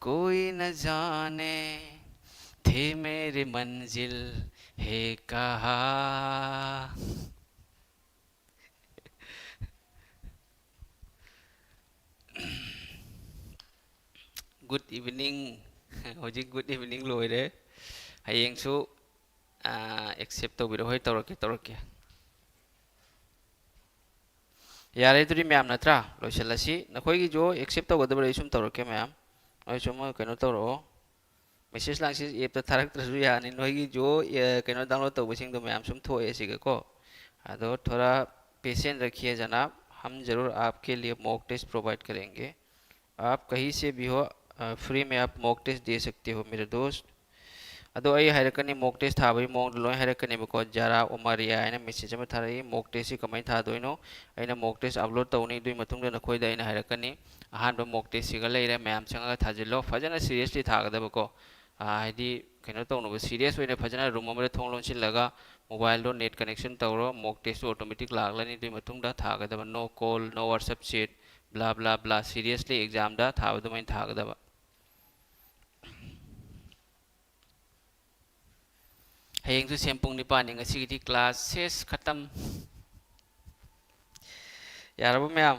कोई न जाने, थे मेरी मंजिल हे कहा। Good evening. ꯍꯧꯖꯤꯛ good evening ꯂꯣꯏꯔꯦ꯫ ꯍꯌꯦꯡꯁꯨ ꯑꯦꯛꯁꯦꯞ ꯇꯧꯕꯤꯔꯣ꯫ ꯍꯣꯏ, ꯇꯧꯔꯛꯀꯦ, ꯇꯧꯔꯛꯀꯦ꯫ ꯌꯥꯔꯦ, ꯑꯗꯨꯗꯤ ꯃꯌꯥꯝ ꯅꯠꯇ꯭ꯔꯥ? ꯂꯣꯏꯁꯤꯜꯂꯁꯤ꯫ ꯅꯈꯣꯏꯒꯤꯁꯨ ꯑꯦꯛꯁꯦꯞ ꯇꯧꯒꯗꯕ ꯂꯩ, ꯁꯨꯝ ꯇꯧꯔꯛꯀꯦ ꯃꯌꯥꯝ꯫ ꯅꯣꯏꯁꯨ ꯑꯃ ꯀꯩꯅꯣ ꯇꯧꯔꯛꯑꯣ꯫ ꯃꯦꯁꯦꯖ ꯂꯥꯡꯁꯤ ꯑꯦꯞꯇ ꯊꯥꯔꯛꯇ꯭ꯔꯁꯨ ꯌꯥꯅꯤ꯫ ꯅꯣꯏꯒꯤꯁꯨ ꯑꯦ, ꯀꯩꯅꯣ ꯗꯥꯎꯟꯂꯣꯗ ꯇꯧꯕꯁꯤꯡꯗꯣ ꯃꯌꯥꯝ ꯁꯨꯝ ꯊꯣꯛꯑꯦ ꯁꯤꯒꯀꯣ꯫ ꯑꯗꯣ ꯊꯣꯔꯥ ꯄꯦꯁꯦꯟ ꯔꯈꯤꯌꯦ ꯖꯅꯥꯕ, ꯍꯝ ꯖꯔꯨꯔ ꯑꯥꯞꯀꯦ ꯂꯤꯌꯦ ꯃꯣꯛ ꯇꯦꯁ ꯄ꯭ꯔꯣꯚꯥꯏꯗ ꯀꯔꯦꯡꯒꯦ꯫ आप कहीं से भी हो, फ्री में आप मॉक टेस्ट दे सकते हो मेरे दोस्त꯫ ꯑꯗꯣ ꯑꯩ ꯍꯥꯏꯔꯛꯀꯅꯤ, ꯃꯣꯛ ꯇꯦꯁ ꯊꯥꯕꯒꯤ ꯃꯑꯣꯡꯗꯣ ꯂꯣꯏ ꯍꯥꯏꯔꯛꯀꯅꯦꯕꯀꯣ꯫ ꯖꯥꯔꯥ ꯎꯃꯥꯔꯤꯌꯥ ꯍꯥꯏꯅ ꯃꯦꯁꯦꯖ ꯑꯃ ꯊꯥꯔꯛꯏ, ꯃꯣꯛ ꯇꯦꯁꯁꯤ ꯀꯃꯥꯏꯅ ꯊꯥꯗꯣꯏꯅꯣ? ꯑꯩꯅ ꯃꯣꯛ ꯇꯦꯁ ꯑꯞꯂꯣꯗ ꯇꯧꯅꯤ, ꯑꯗꯨꯒꯤ ꯃꯇꯨꯡꯗ ꯅꯈꯣꯏꯗ ꯑꯩꯅ ꯍꯥꯏꯔꯛꯀꯅꯤ꯫ ꯑꯍꯥꯟꯕ ꯃꯣꯛ ꯇꯦꯁꯁꯤꯒ ꯂꯩꯔꯦ, ꯃꯌꯥꯝ ꯆꯪꯉꯒ ꯊꯥꯖꯤꯜꯂꯣ꯫ ꯐꯖꯅ ꯁꯤꯔꯤꯌꯁꯂꯤ ꯊꯥꯒꯗꯕꯀꯣ꯫ ꯑꯥ, ꯍꯥꯏꯗꯤ ꯀꯩꯅꯣ ꯇꯧꯅꯕ, ꯁꯤꯔꯤꯌꯁ ꯑꯣꯏꯅ ꯐꯖꯅ ꯔꯨꯝ ꯑꯃꯗ ꯊꯣꯡ ꯂꯣꯟꯁꯤꯜꯂꯒ ꯃꯣꯕꯥꯏꯜꯗꯣ ꯅꯦꯠ ꯀꯅꯦꯛꯁꯟ ꯇꯧꯔꯣ꯫ ꯃꯣꯛ ꯇꯦꯁꯇꯨ ꯑꯣꯇꯣꯃꯦꯇꯤꯛ ꯂꯥꯛꯂꯅꯤ꯫ ꯑꯗꯨꯒꯤ ꯃꯇꯨꯡꯗ ꯊꯥꯒꯗꯕ꯫ No call, no WhatsApp chat, blah blah blah, ꯁꯤꯔꯤꯌꯁꯂꯤ ꯑꯦꯛꯖꯥꯝꯗ ꯊꯥꯕ ꯑꯗꯨꯃꯥꯏꯅ ꯊꯥꯒꯗꯕ꯫ ꯍꯌꯦꯡꯁꯨ ꯁꯦꯝ ꯄꯨꯡ ꯅꯤꯄꯥꯟꯅꯤ꯫ ꯉꯁꯤꯒꯤꯗꯤ ꯀ꯭ꯂꯥꯁ ꯁꯦꯁ ꯈꯇꯝ꯫ ꯌꯥꯔꯕ ꯃꯌꯥꯝ?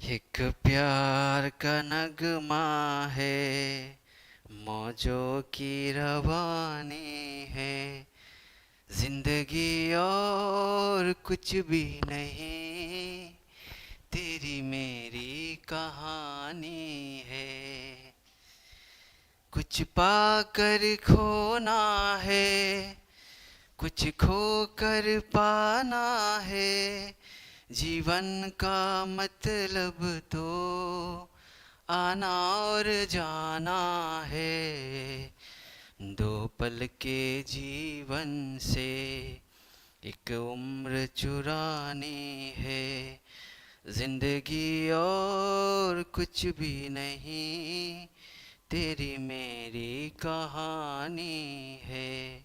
एक प्यार का नगमा है, मौजों की रवानी है, जिंदगी और कुछ भी नहीं, तेरी मेरी कहानी है। कुछ पाकर खोना है, कुछ खोकर पाना है, जीवन का मतलब तो आना और जाना है। दो पल के जीवन से एक उम्र चुरानी है, जिंदगी और कुछ भी नहीं, तेरी मेरी कहानी है।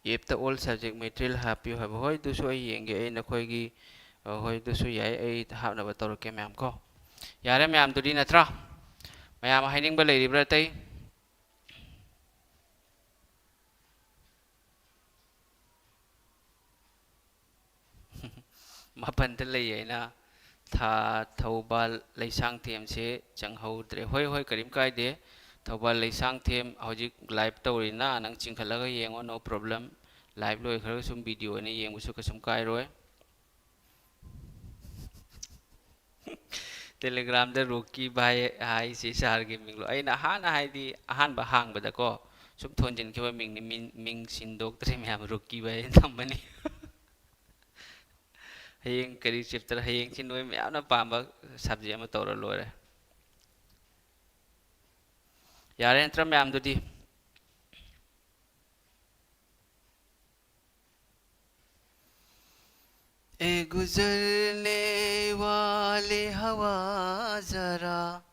ꯑꯦꯞꯇ all subject material ꯍꯥꯞꯄꯤꯌꯨ ꯍꯥꯏꯕ꯫ ꯍꯣꯏ, ꯑꯗꯨꯁꯨ ꯑꯩ ꯌꯦꯡꯒꯦ꯫ ꯑꯩ ꯅꯈꯣꯏꯒꯤ, ꯑ, ꯍꯣꯏ, ꯑꯗꯨꯁꯨ ꯌꯥꯏ꯫ ꯑꯩ ꯍꯥꯞꯅꯕ ꯇꯧꯔꯛꯀꯦ, ꯃꯌꯥꯝ ꯀꯣ꯫ ꯌꯥꯔꯦ, ꯃꯌꯥꯝꯗꯨꯗꯤ, ꯅꯠꯇ꯭ꯔꯥ? ꯃꯌꯥꯝ ꯍꯥꯏꯅꯤꯡꯕ ꯂꯩꯔꯤꯕ꯭ꯔꯥ, ꯑꯇꯩ? ꯃꯥꯄꯟꯗ ꯂꯩꯌꯦ꯫ ꯑꯩꯅ ꯊꯥ-, ꯊꯧꯕꯥꯜ ꯂꯩꯁꯥꯡꯊꯦꯝꯁꯦ ꯆꯪꯍꯧꯗ꯭ꯔꯦ꯫ ꯍꯣꯏ, ꯍꯣꯏ, ꯀꯔꯤꯝ ꯀꯥꯏꯗꯦ꯫ ꯊꯧꯕꯥꯜ ꯂꯩꯁꯥꯡꯊꯦꯝ ꯍꯧꯖꯤꯛ live ꯇꯧꯔꯤꯅ, ꯅꯪ ꯆꯤꯡꯈꯠꯂꯒ ꯌꯦꯡꯉꯣ, no problem꯫ Live ꯂꯣꯏꯈ꯭ꯔꯒ ꯁꯨꯝ video ꯑꯣꯏꯅ ꯌꯦꯡꯕꯁꯨ ꯀꯩꯁꯨꯝ ꯀꯥꯏꯔꯣꯏ꯫ Telegramꯗ ꯔꯣꯀꯤ ꯚꯥꯏ ꯍꯥꯏꯁꯤ ꯁꯥꯔꯒꯤ ꯃꯤꯡꯂꯣ? ꯑꯩꯅ ꯑꯍꯥꯟꯅ, ꯍꯥꯏꯗꯤ, ꯑꯍꯥꯟꯕ ꯍꯥꯡꯕꯗꯀꯣ, ꯁꯨꯝ ꯊꯣꯟꯖꯤꯟꯈꯤꯕ ꯃꯤꯡꯅꯤ꯫ ꯃꯤꯡ, ꯃꯤꯡ ꯁꯤꯟꯗꯣꯛꯇ꯭ꯔꯦ, ꯃꯌꯥꯝ, ꯔꯣꯀꯤ ꯚꯥꯏ ꯍꯥꯏꯅ ꯊꯝꯕꯅꯤ꯫ ꯍꯌꯦꯡ ꯀꯔꯤ chapter? ꯍꯌꯦꯡꯁꯤ ꯅꯣꯏ ꯃꯌꯥꯝꯅ ꯄꯥꯝꯕ subject ꯑꯃ ꯇꯧꯔ ꯂꯣꯏꯔꯦ꯫ ꯌꯥꯔꯦ ꯅꯠꯇ꯭ꯔꯥ, ꯃꯌꯥꯝꯗꯨꯗꯤ? ए गुजरने वाली हवा, जरा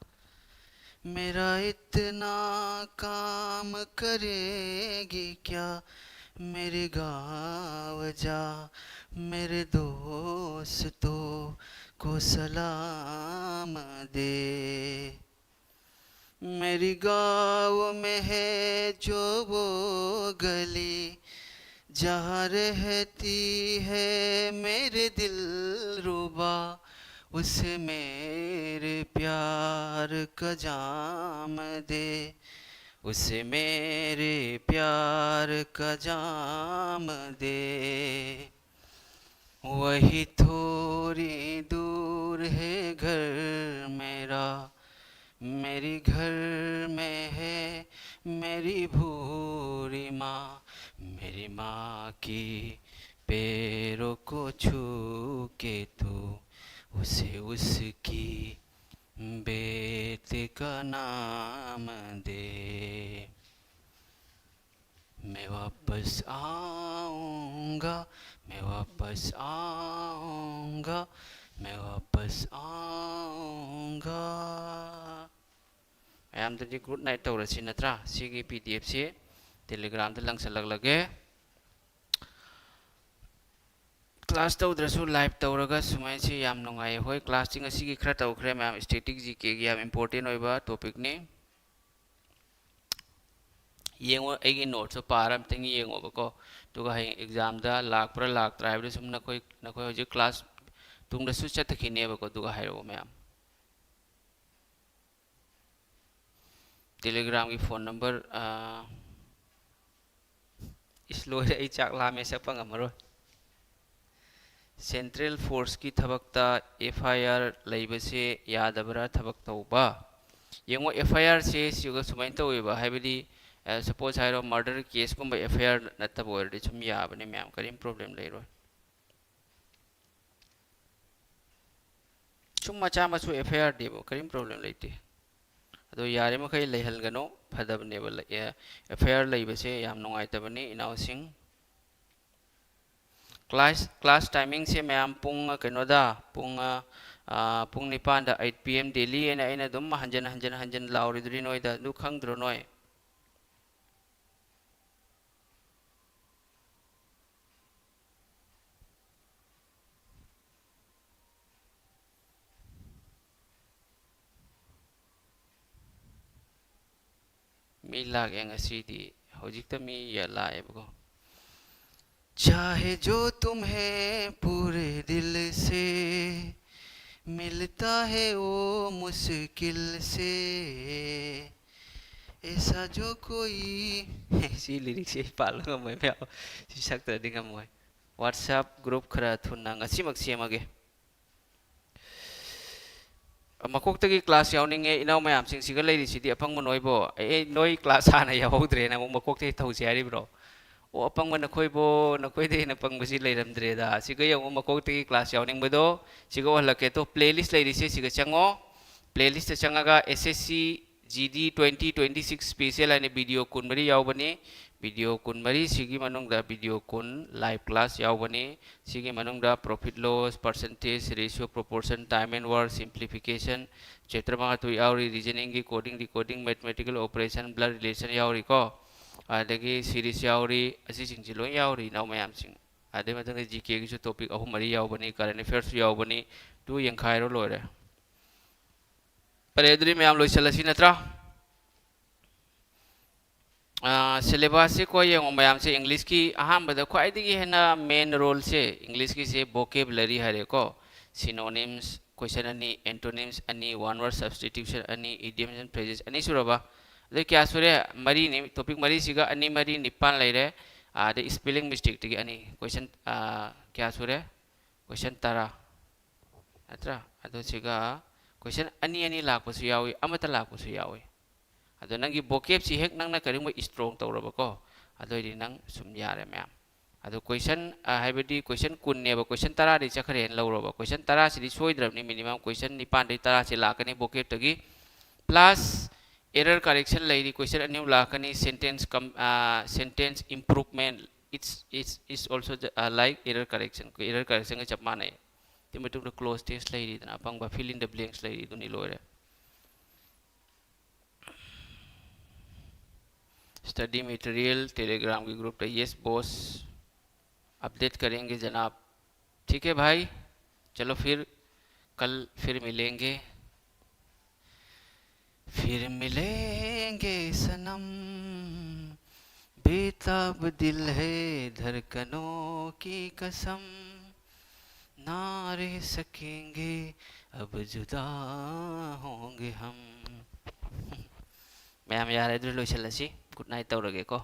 मेरा इतना काम करेगी क्या? मेरे गाँव जा, मेरे दोस्तों को सलाम दे। मेरी गाँव में है जो वो गली, जहाँ रहती है मेरे दिलरुबा, उसे मेरे प्यार का जाम दे, उसे मेरे प्यार का जाम दे। वही थोड़ी दूर है घर मेरा, मेरे घर में है मेरी भूरी माँ। मेरी माँ की पैरों को छू के तू उसे उसकी बेटी का नाम दे। मैं वापस आऊँगा, मैं वापस आऊँगा, मैं वापस आऊँगा꯫ ꯃꯌꯥꯝꯗꯗꯤ good night ꯇꯧꯔꯁꯤ ꯅꯠꯇ꯭ꯔꯥ? ꯁꯤꯒꯤ P D F ꯁꯤ Telegramꯗ ꯂꯪꯁꯜꯂꯛꯂꯒꯦ꯫ ꯀ꯭ꯂꯥꯁ ꯇꯧꯗ꯭ꯔꯁꯨ ꯂꯥꯏꯚ ꯇꯧꯔꯒ ꯁꯨꯃꯥꯏꯅꯁꯤ ꯌꯥꯝ ꯅꯨꯡꯉꯥꯏ꯫ ꯍꯣꯏ, ꯀ꯭ꯂꯥꯁꯇꯤ ꯉꯁꯤꯒꯤ ꯈꯔ ꯇꯧꯈ꯭ꯔꯦ ꯃꯌꯥꯝ꯫ ꯁ꯭ꯇꯦꯇꯤꯛ ꯖꯤ ꯀꯦꯒꯤ ꯌꯥꯝ ꯏꯝꯄꯣꯔꯇꯦꯟ ꯑꯣꯏꯕ ꯇꯣꯄꯤꯛꯅꯤ꯫ ꯌꯦꯡꯉꯣ, ꯑꯩꯒꯤ ꯅꯣꯠꯁꯇꯣ ꯄꯥꯔ ꯑꯝꯇꯪ ꯌꯦꯡꯉꯣꯕꯀꯣ꯫ ꯑꯗꯨꯒ ꯍꯌꯦꯡ ꯑꯦꯛꯖꯥꯝꯗ ꯂꯥꯛꯄ꯭ꯔꯥ ꯂꯥꯛꯇ꯭ꯔꯥ ꯍꯥꯏꯕꯗꯨ ꯁꯨꯝ ꯅꯈꯣꯏ, ꯅꯈꯣꯏ ꯍꯧꯖꯤꯛ ꯀ꯭ꯂꯥꯁ ꯇꯨꯡꯗꯁꯨ ꯆꯠꯊꯈꯤꯅꯦꯕꯀꯣ꯫ ꯑꯗꯨꯒ ꯍꯥꯏꯔꯛꯑꯣ ꯃꯌꯥꯝ꯫ ꯇꯦꯂꯤꯒ꯭ꯔꯥꯝꯒꯤ ꯐꯣꯟ ꯅꯝꯕꯔ, ꯑꯥ, ꯏꯁ, ꯂꯣꯏꯔꯦ, ꯑꯩ ꯆꯥꯛ ꯂꯥꯝꯃꯦ, ꯁꯛꯄ ꯉꯝꯃꯔꯣꯏ꯫ ꯁꯦꯟꯇ꯭ꯔꯦꯜ ꯐꯣꯔꯁꯀꯤ ꯊꯕꯛꯇ ꯑꯦꯐ ꯑꯥꯏ ꯑꯥꯔ ꯂꯩꯕꯁꯦ ꯌꯥꯗꯕ꯭ꯔꯥ ꯊꯕꯛ ꯇꯧꯕ? ꯌꯦꯡꯉꯣ, ꯑꯦꯐ ꯑꯥꯏ ꯑꯥꯔꯁꯦ ꯁꯤꯒ ꯁꯨꯃꯥꯏꯅ ꯇꯧꯋꯦꯕ, ꯍꯥꯏꯕꯗꯤ, ꯑ, ꯁꯄꯣꯖ ꯍꯥꯏꯔꯣ, ꯃꯔꯗꯔ ꯀꯦꯁꯀꯨꯝꯕ ꯑꯦꯐ ꯑꯥꯏ ꯑꯥꯔ ꯅꯠꯇꯕ ꯑꯣꯏꯔꯗꯤ ꯁꯨꯝ ꯌꯥꯕꯅꯦ ꯃꯌꯥꯝ, ꯀꯔꯤꯝ ꯄ꯭ꯔꯣꯕ꯭ꯂꯦꯝ ꯂꯩꯔꯣꯏ꯫ ꯁꯨꯝ ꯃꯆꯥ ꯃꯁꯨ ꯑꯦꯐ ꯑꯥꯏ ꯑꯥꯔꯗꯤꯕꯨ ꯀꯔꯤꯝ ꯄ꯭ꯔꯣꯕ꯭ꯂꯦꯝ ꯂꯩꯇꯦ꯫ ꯑꯗꯣ ꯌꯥꯔꯤꯃꯈꯩ ꯂꯩꯍꯟꯒꯅꯨ, ꯐꯗꯕꯅꯦꯕ꯫ ꯂꯩ-, ꯑꯦ, ꯑꯦꯐ ꯑꯥꯏ ꯑꯥꯔ ꯂꯩꯕꯁꯦ ꯌꯥꯝ ꯅꯨꯡꯉꯥꯏꯇꯕꯅꯤ, ꯏꯅꯥꯎꯁꯤꯡ꯫ ꯀ꯭ꯂꯥꯁ, ꯀ꯭ꯂꯥꯁ ꯇꯥꯏꯃꯤꯡꯁꯦ ꯃꯌꯥꯝ ꯄꯨꯡ, ꯑ, ꯀꯩꯅꯣꯗ, ꯄꯨꯡ, ꯑ, ꯑ, ꯄꯨꯡ ꯅꯤꯄꯥꯟꯗ, ꯑꯩꯠ ꯄꯤ ꯑꯦꯝ ꯗꯦꯂꯤ ꯍꯥꯏꯅ ꯑꯩꯅ ꯑꯗꯨꯝ ꯍꯟꯖꯟ, ꯍꯟꯖꯟ, ꯍꯟꯖꯟ ꯂꯥꯎꯔꯤꯗꯨꯗꯤ ꯅꯣꯏꯗ, ꯑꯗꯨ ꯈꯪꯗ꯭ꯔꯣ ꯅꯣꯏ? ꯃꯤ ꯂꯥꯛꯑꯦ ꯉꯁꯤꯗꯤ, ꯍꯧꯖꯤꯛꯇ ꯃꯤ ꯌ-, ꯂꯥꯛꯑꯦꯕꯀꯣ꯫ चाहे जो तुम्हें पूरे दिल से मिलता है वो मुश्किल से, ऐसा जो कोई, ꯁꯤ ꯂꯤꯔꯤꯛꯁꯦ ꯑꯩ ꯄꯥꯕ ꯉꯝꯃꯣꯏ ꯃꯌꯥꯝ, ꯁꯤ ꯁꯛꯇ꯭ꯔꯗꯤ ꯉꯝꯃꯣꯏ꯫ ꯋꯥꯠꯁꯑꯦꯞ ꯒ꯭ꯔꯨꯞ ꯈꯔ ꯊꯨꯅ ꯉꯁꯤꯃꯛ ꯁꯦꯝꯃꯒꯦ꯫ ꯃꯀꯣꯛꯇꯒꯤ ꯀ꯭ꯂꯥꯁ ꯌꯥꯎꯅꯤꯡꯉꯦ ꯏꯅꯥꯎ ꯃꯌꯥꯝꯁꯤꯡꯁꯤꯒ ꯂꯩꯔꯤꯁꯤꯗꯤ꯫ ꯑꯄꯪꯕ ꯅꯣꯏꯕꯣ, ꯑꯦ, ꯅꯣꯏ ꯀ꯭ꯂꯥꯁ ꯍꯥꯟꯅ ꯌꯥꯎꯍꯧꯗ꯭ꯔꯦꯅ ꯑꯃꯨꯛ ꯃꯀꯣꯛꯇꯒꯤ ꯇꯧꯁꯤ ꯍꯥꯏꯔꯤꯕ꯭ꯔꯣ? ꯑꯣ, ꯑꯄꯪꯕ ꯅꯈꯣꯏꯕꯣ, ꯅꯈꯣꯏꯗꯒꯤ ꯍꯦꯟꯅ ꯄꯪꯕꯁꯤ ꯂꯩꯔꯝꯗ꯭ꯔꯦꯗ꯫ ꯁꯤꯒ ꯌꯦꯡꯉꯨ, ꯃꯀꯣꯛꯇꯒꯤ ꯀ꯭ꯂꯥꯁ ꯌꯥꯎꯅꯤꯡꯕꯗꯣ꯫ ꯁꯤꯒ ꯑꯣꯏꯍꯜꯂꯛꯀꯦ꯫ ꯇꯣ, ꯄ꯭ꯂꯦꯂꯤꯁ ꯂꯩꯔꯤꯁꯦ ꯁꯤꯒ ꯆꯪꯉꯣ꯫ ꯄ꯭ꯂꯦꯂꯤꯁꯇ ꯆꯪꯉꯒ S S C G D twenty twenty six special ꯍꯥꯏꯅ ꯚꯤꯗꯤꯑꯣ ꯀꯨꯟꯃꯔꯤ ꯌꯥꯎꯕꯅꯤ꯫ ꯚꯤꯗꯤꯑꯣ ꯀꯨꯟꯃꯔꯤ ꯁꯤꯒꯤ ꯃꯅꯨꯡꯗ ꯚꯤꯗꯤꯑꯣ ꯀꯨꯟ ꯂꯥꯏꯚ ꯀ꯭ꯂꯥꯁ ꯌꯥꯎꯕꯅꯤ꯫ ꯁꯤꯒꯤ ꯃꯅꯨꯡꯗ profit loss, percentage, ratio, proportion, time and work, simplification, chapter ꯃꯉꯥ ꯇꯔꯨꯛ ꯌꯥꯎꯔꯤ, reasoningꯒꯤ coding, decoding, mathematical operation, blood relation ꯌꯥꯎꯔꯤꯀꯣ, ꯑꯗꯒꯤ series ꯌꯥꯎꯔꯤ, ꯑꯁꯤꯁꯤꯡꯁꯤ ꯂꯣꯏ ꯌꯥꯎꯔꯤ ꯏꯅꯥꯎ ꯃꯌꯥꯝꯁꯤꯡ꯫ ꯑꯗꯩ ꯃꯊꯪꯗ ꯖꯤ ꯀꯦꯒꯤꯁꯨ ꯇꯣꯄꯤꯛ ꯑꯍꯨꯝ ꯃꯔꯤ ꯌꯥꯎꯕꯅꯤ, ꯀꯔꯦꯟ ꯑꯦꯐꯤꯌꯔꯁꯨ ꯌꯥꯎꯕꯅꯤ꯫ ꯇꯨ ꯌꯦꯡꯈꯥꯏꯔꯣ, ꯂꯣꯏꯔꯦ꯫ ꯐꯔꯦ, ꯑꯗꯨꯗꯤ ꯃꯌꯥꯝ ꯂꯣꯏꯁꯤꯜꯂꯁꯤ ꯅꯠꯇ꯭ꯔꯥ? ꯁꯤꯂꯦꯕꯁꯁꯦ ꯀꯣ ꯌꯦꯡꯉꯣ ꯃꯌꯥꯝꯁꯦ, ꯏꯪꯂꯤꯁꯀꯤ ꯑꯍꯥꯟꯕꯗ ꯈ꯭ꯋꯥꯏꯗꯒꯤ ꯍꯦꯟꯅ ꯃꯦꯟ ꯔꯣꯜꯁꯦ ꯏꯪꯂꯤꯁꯀꯤꯁꯦ ꯕꯣꯀꯦꯕꯨꯂꯔꯤ ꯍꯥꯏꯔꯦꯀꯣ, ꯁꯤꯅꯣꯅꯤꯝꯁ ꯀꯣꯏꯁꯟ ꯑꯅꯤ, ꯑꯦꯟꯇꯣꯅꯤꯝꯁ ꯑꯅꯤ, ꯋꯥꯟ ꯋꯥꯔꯗ ꯁꯕꯁꯇꯤꯇ꯭ꯌꯨꯁꯟ ꯑꯅꯤ, ꯏꯗꯤꯌꯝꯁ ꯑꯦꯟ ꯐ꯭ꯔꯦꯖꯦꯁ ꯑꯅꯤ ꯁꯨꯔꯕ? ꯑꯗꯩ ꯀꯌꯥ ꯁꯨꯔꯦ? ꯃꯔꯤꯅꯤ, ꯇꯣꯄꯤꯛ ꯃꯔꯤꯁꯤꯒ ꯑꯅꯤ ꯃꯔꯤ ꯅꯤꯄꯥꯟ ꯂꯩꯔꯦ꯫ ꯑꯗꯩ ꯁ꯭ꯄꯦꯂꯤꯡ ꯃꯤꯁꯇꯦꯛꯇꯒꯤ ꯑꯅꯤ, ꯀꯣꯏꯁꯟ ꯀꯌꯥ ꯁꯨꯔꯦ? ꯀꯣꯏꯁꯟ ꯇꯔꯥ ꯅꯠꯇ꯭ꯔꯥ? ꯑꯗꯨ ꯁꯤꯒ ꯀꯣꯏꯁꯟ ꯑꯅꯤ ꯑꯅꯤ ꯂꯥꯛꯄꯁꯨ ꯌꯥꯎꯏ, ꯑꯃꯠꯇ ꯂꯥꯛꯄꯁꯨ ꯌꯥꯎꯏ꯫ ꯑꯗꯣ ꯅꯪꯒꯤ ꯕꯣꯀꯦꯞꯁꯤ ꯍꯦꯛ ꯅꯪꯅ ꯀꯔꯤꯒꯨꯝꯕ ꯏꯁꯇ꯭ꯔꯣꯡ ꯇꯧꯔꯕꯀꯣ, ꯑꯗꯨꯑꯣꯏꯗꯤ ꯅꯪ ꯁꯨꯝ ꯌꯥꯔꯦ ꯃꯌꯥꯝ꯫ ꯑꯗꯣ ꯀꯣꯏꯁꯟ ꯍꯥꯏꯕꯗꯤ ꯀꯣꯏꯁꯟ ꯀꯨꯟꯅꯦꯕ, ꯀꯣꯏꯁꯟ ꯇꯔꯥꯗꯤ ꯆꯠꯈ꯭ꯔꯦꯅ ꯂꯧꯔꯕ, ꯀꯣꯏꯁꯟ ꯇꯔꯥꯁꯤꯗꯤ ꯁꯣꯏꯗ꯭ꯔꯕꯅꯤ, ꯃꯤꯅꯤꯃꯝ ꯀꯣꯏꯁꯟ ꯅꯤꯄꯥꯟꯗꯩ ꯇꯔꯥꯁꯤ ꯂꯥꯛꯀꯅꯤ ꯕꯣꯀꯦꯞꯇꯒꯤ꯫ ꯄ꯭ꯂꯁ ꯑꯦꯔꯔ ꯀꯔꯦꯛꯁꯟ ꯂꯩꯔꯤ, ꯀꯣꯏꯁꯟ ꯑꯅꯤ ꯑꯃꯨꯛ ꯂꯥꯛꯀꯅꯤ, ꯁꯦꯟꯇꯦꯟꯁ ꯀꯝ sentence improvement, it's it's is also like error correction, error ꯀꯔꯦꯛꯁꯟꯒ ꯆꯞ ꯃꯥꯟꯅꯩ꯫ ꯑꯗꯨꯒꯤ ꯃꯇꯨꯡꯗ ꯀ꯭ꯂꯣꯖ ꯇꯦꯛꯁ ꯂꯩꯔꯤꯗꯅ, ꯑꯄꯪꯕ ꯐꯤꯜ ꯏꯟ ꯗ ꯕ꯭ꯂꯦꯡꯁ ꯂꯩꯔꯤꯗꯨꯅꯤ, ꯂꯣꯏꯔꯦ꯫ स्टडी मटेरियल टेलीग्राम की ग्रुप पे, यस बॉस, अपडेट करेंगे जनाब। ठीक है भाई, चलो फिर कल फिर मिलेंगे। फिर मिलेंगे सनम, बेताब दिल है धड़कनों की कसम, ना रह सकेंगे अब जुदा होंगे हम। ꯃꯌꯥꯝ ꯌꯥꯔꯦ, ꯑꯗꯨꯗꯤ ꯂꯣꯏꯁꯤꯜꯂꯁꯤ꯫ Good night ꯇꯧꯔꯒꯦꯀꯣ꯫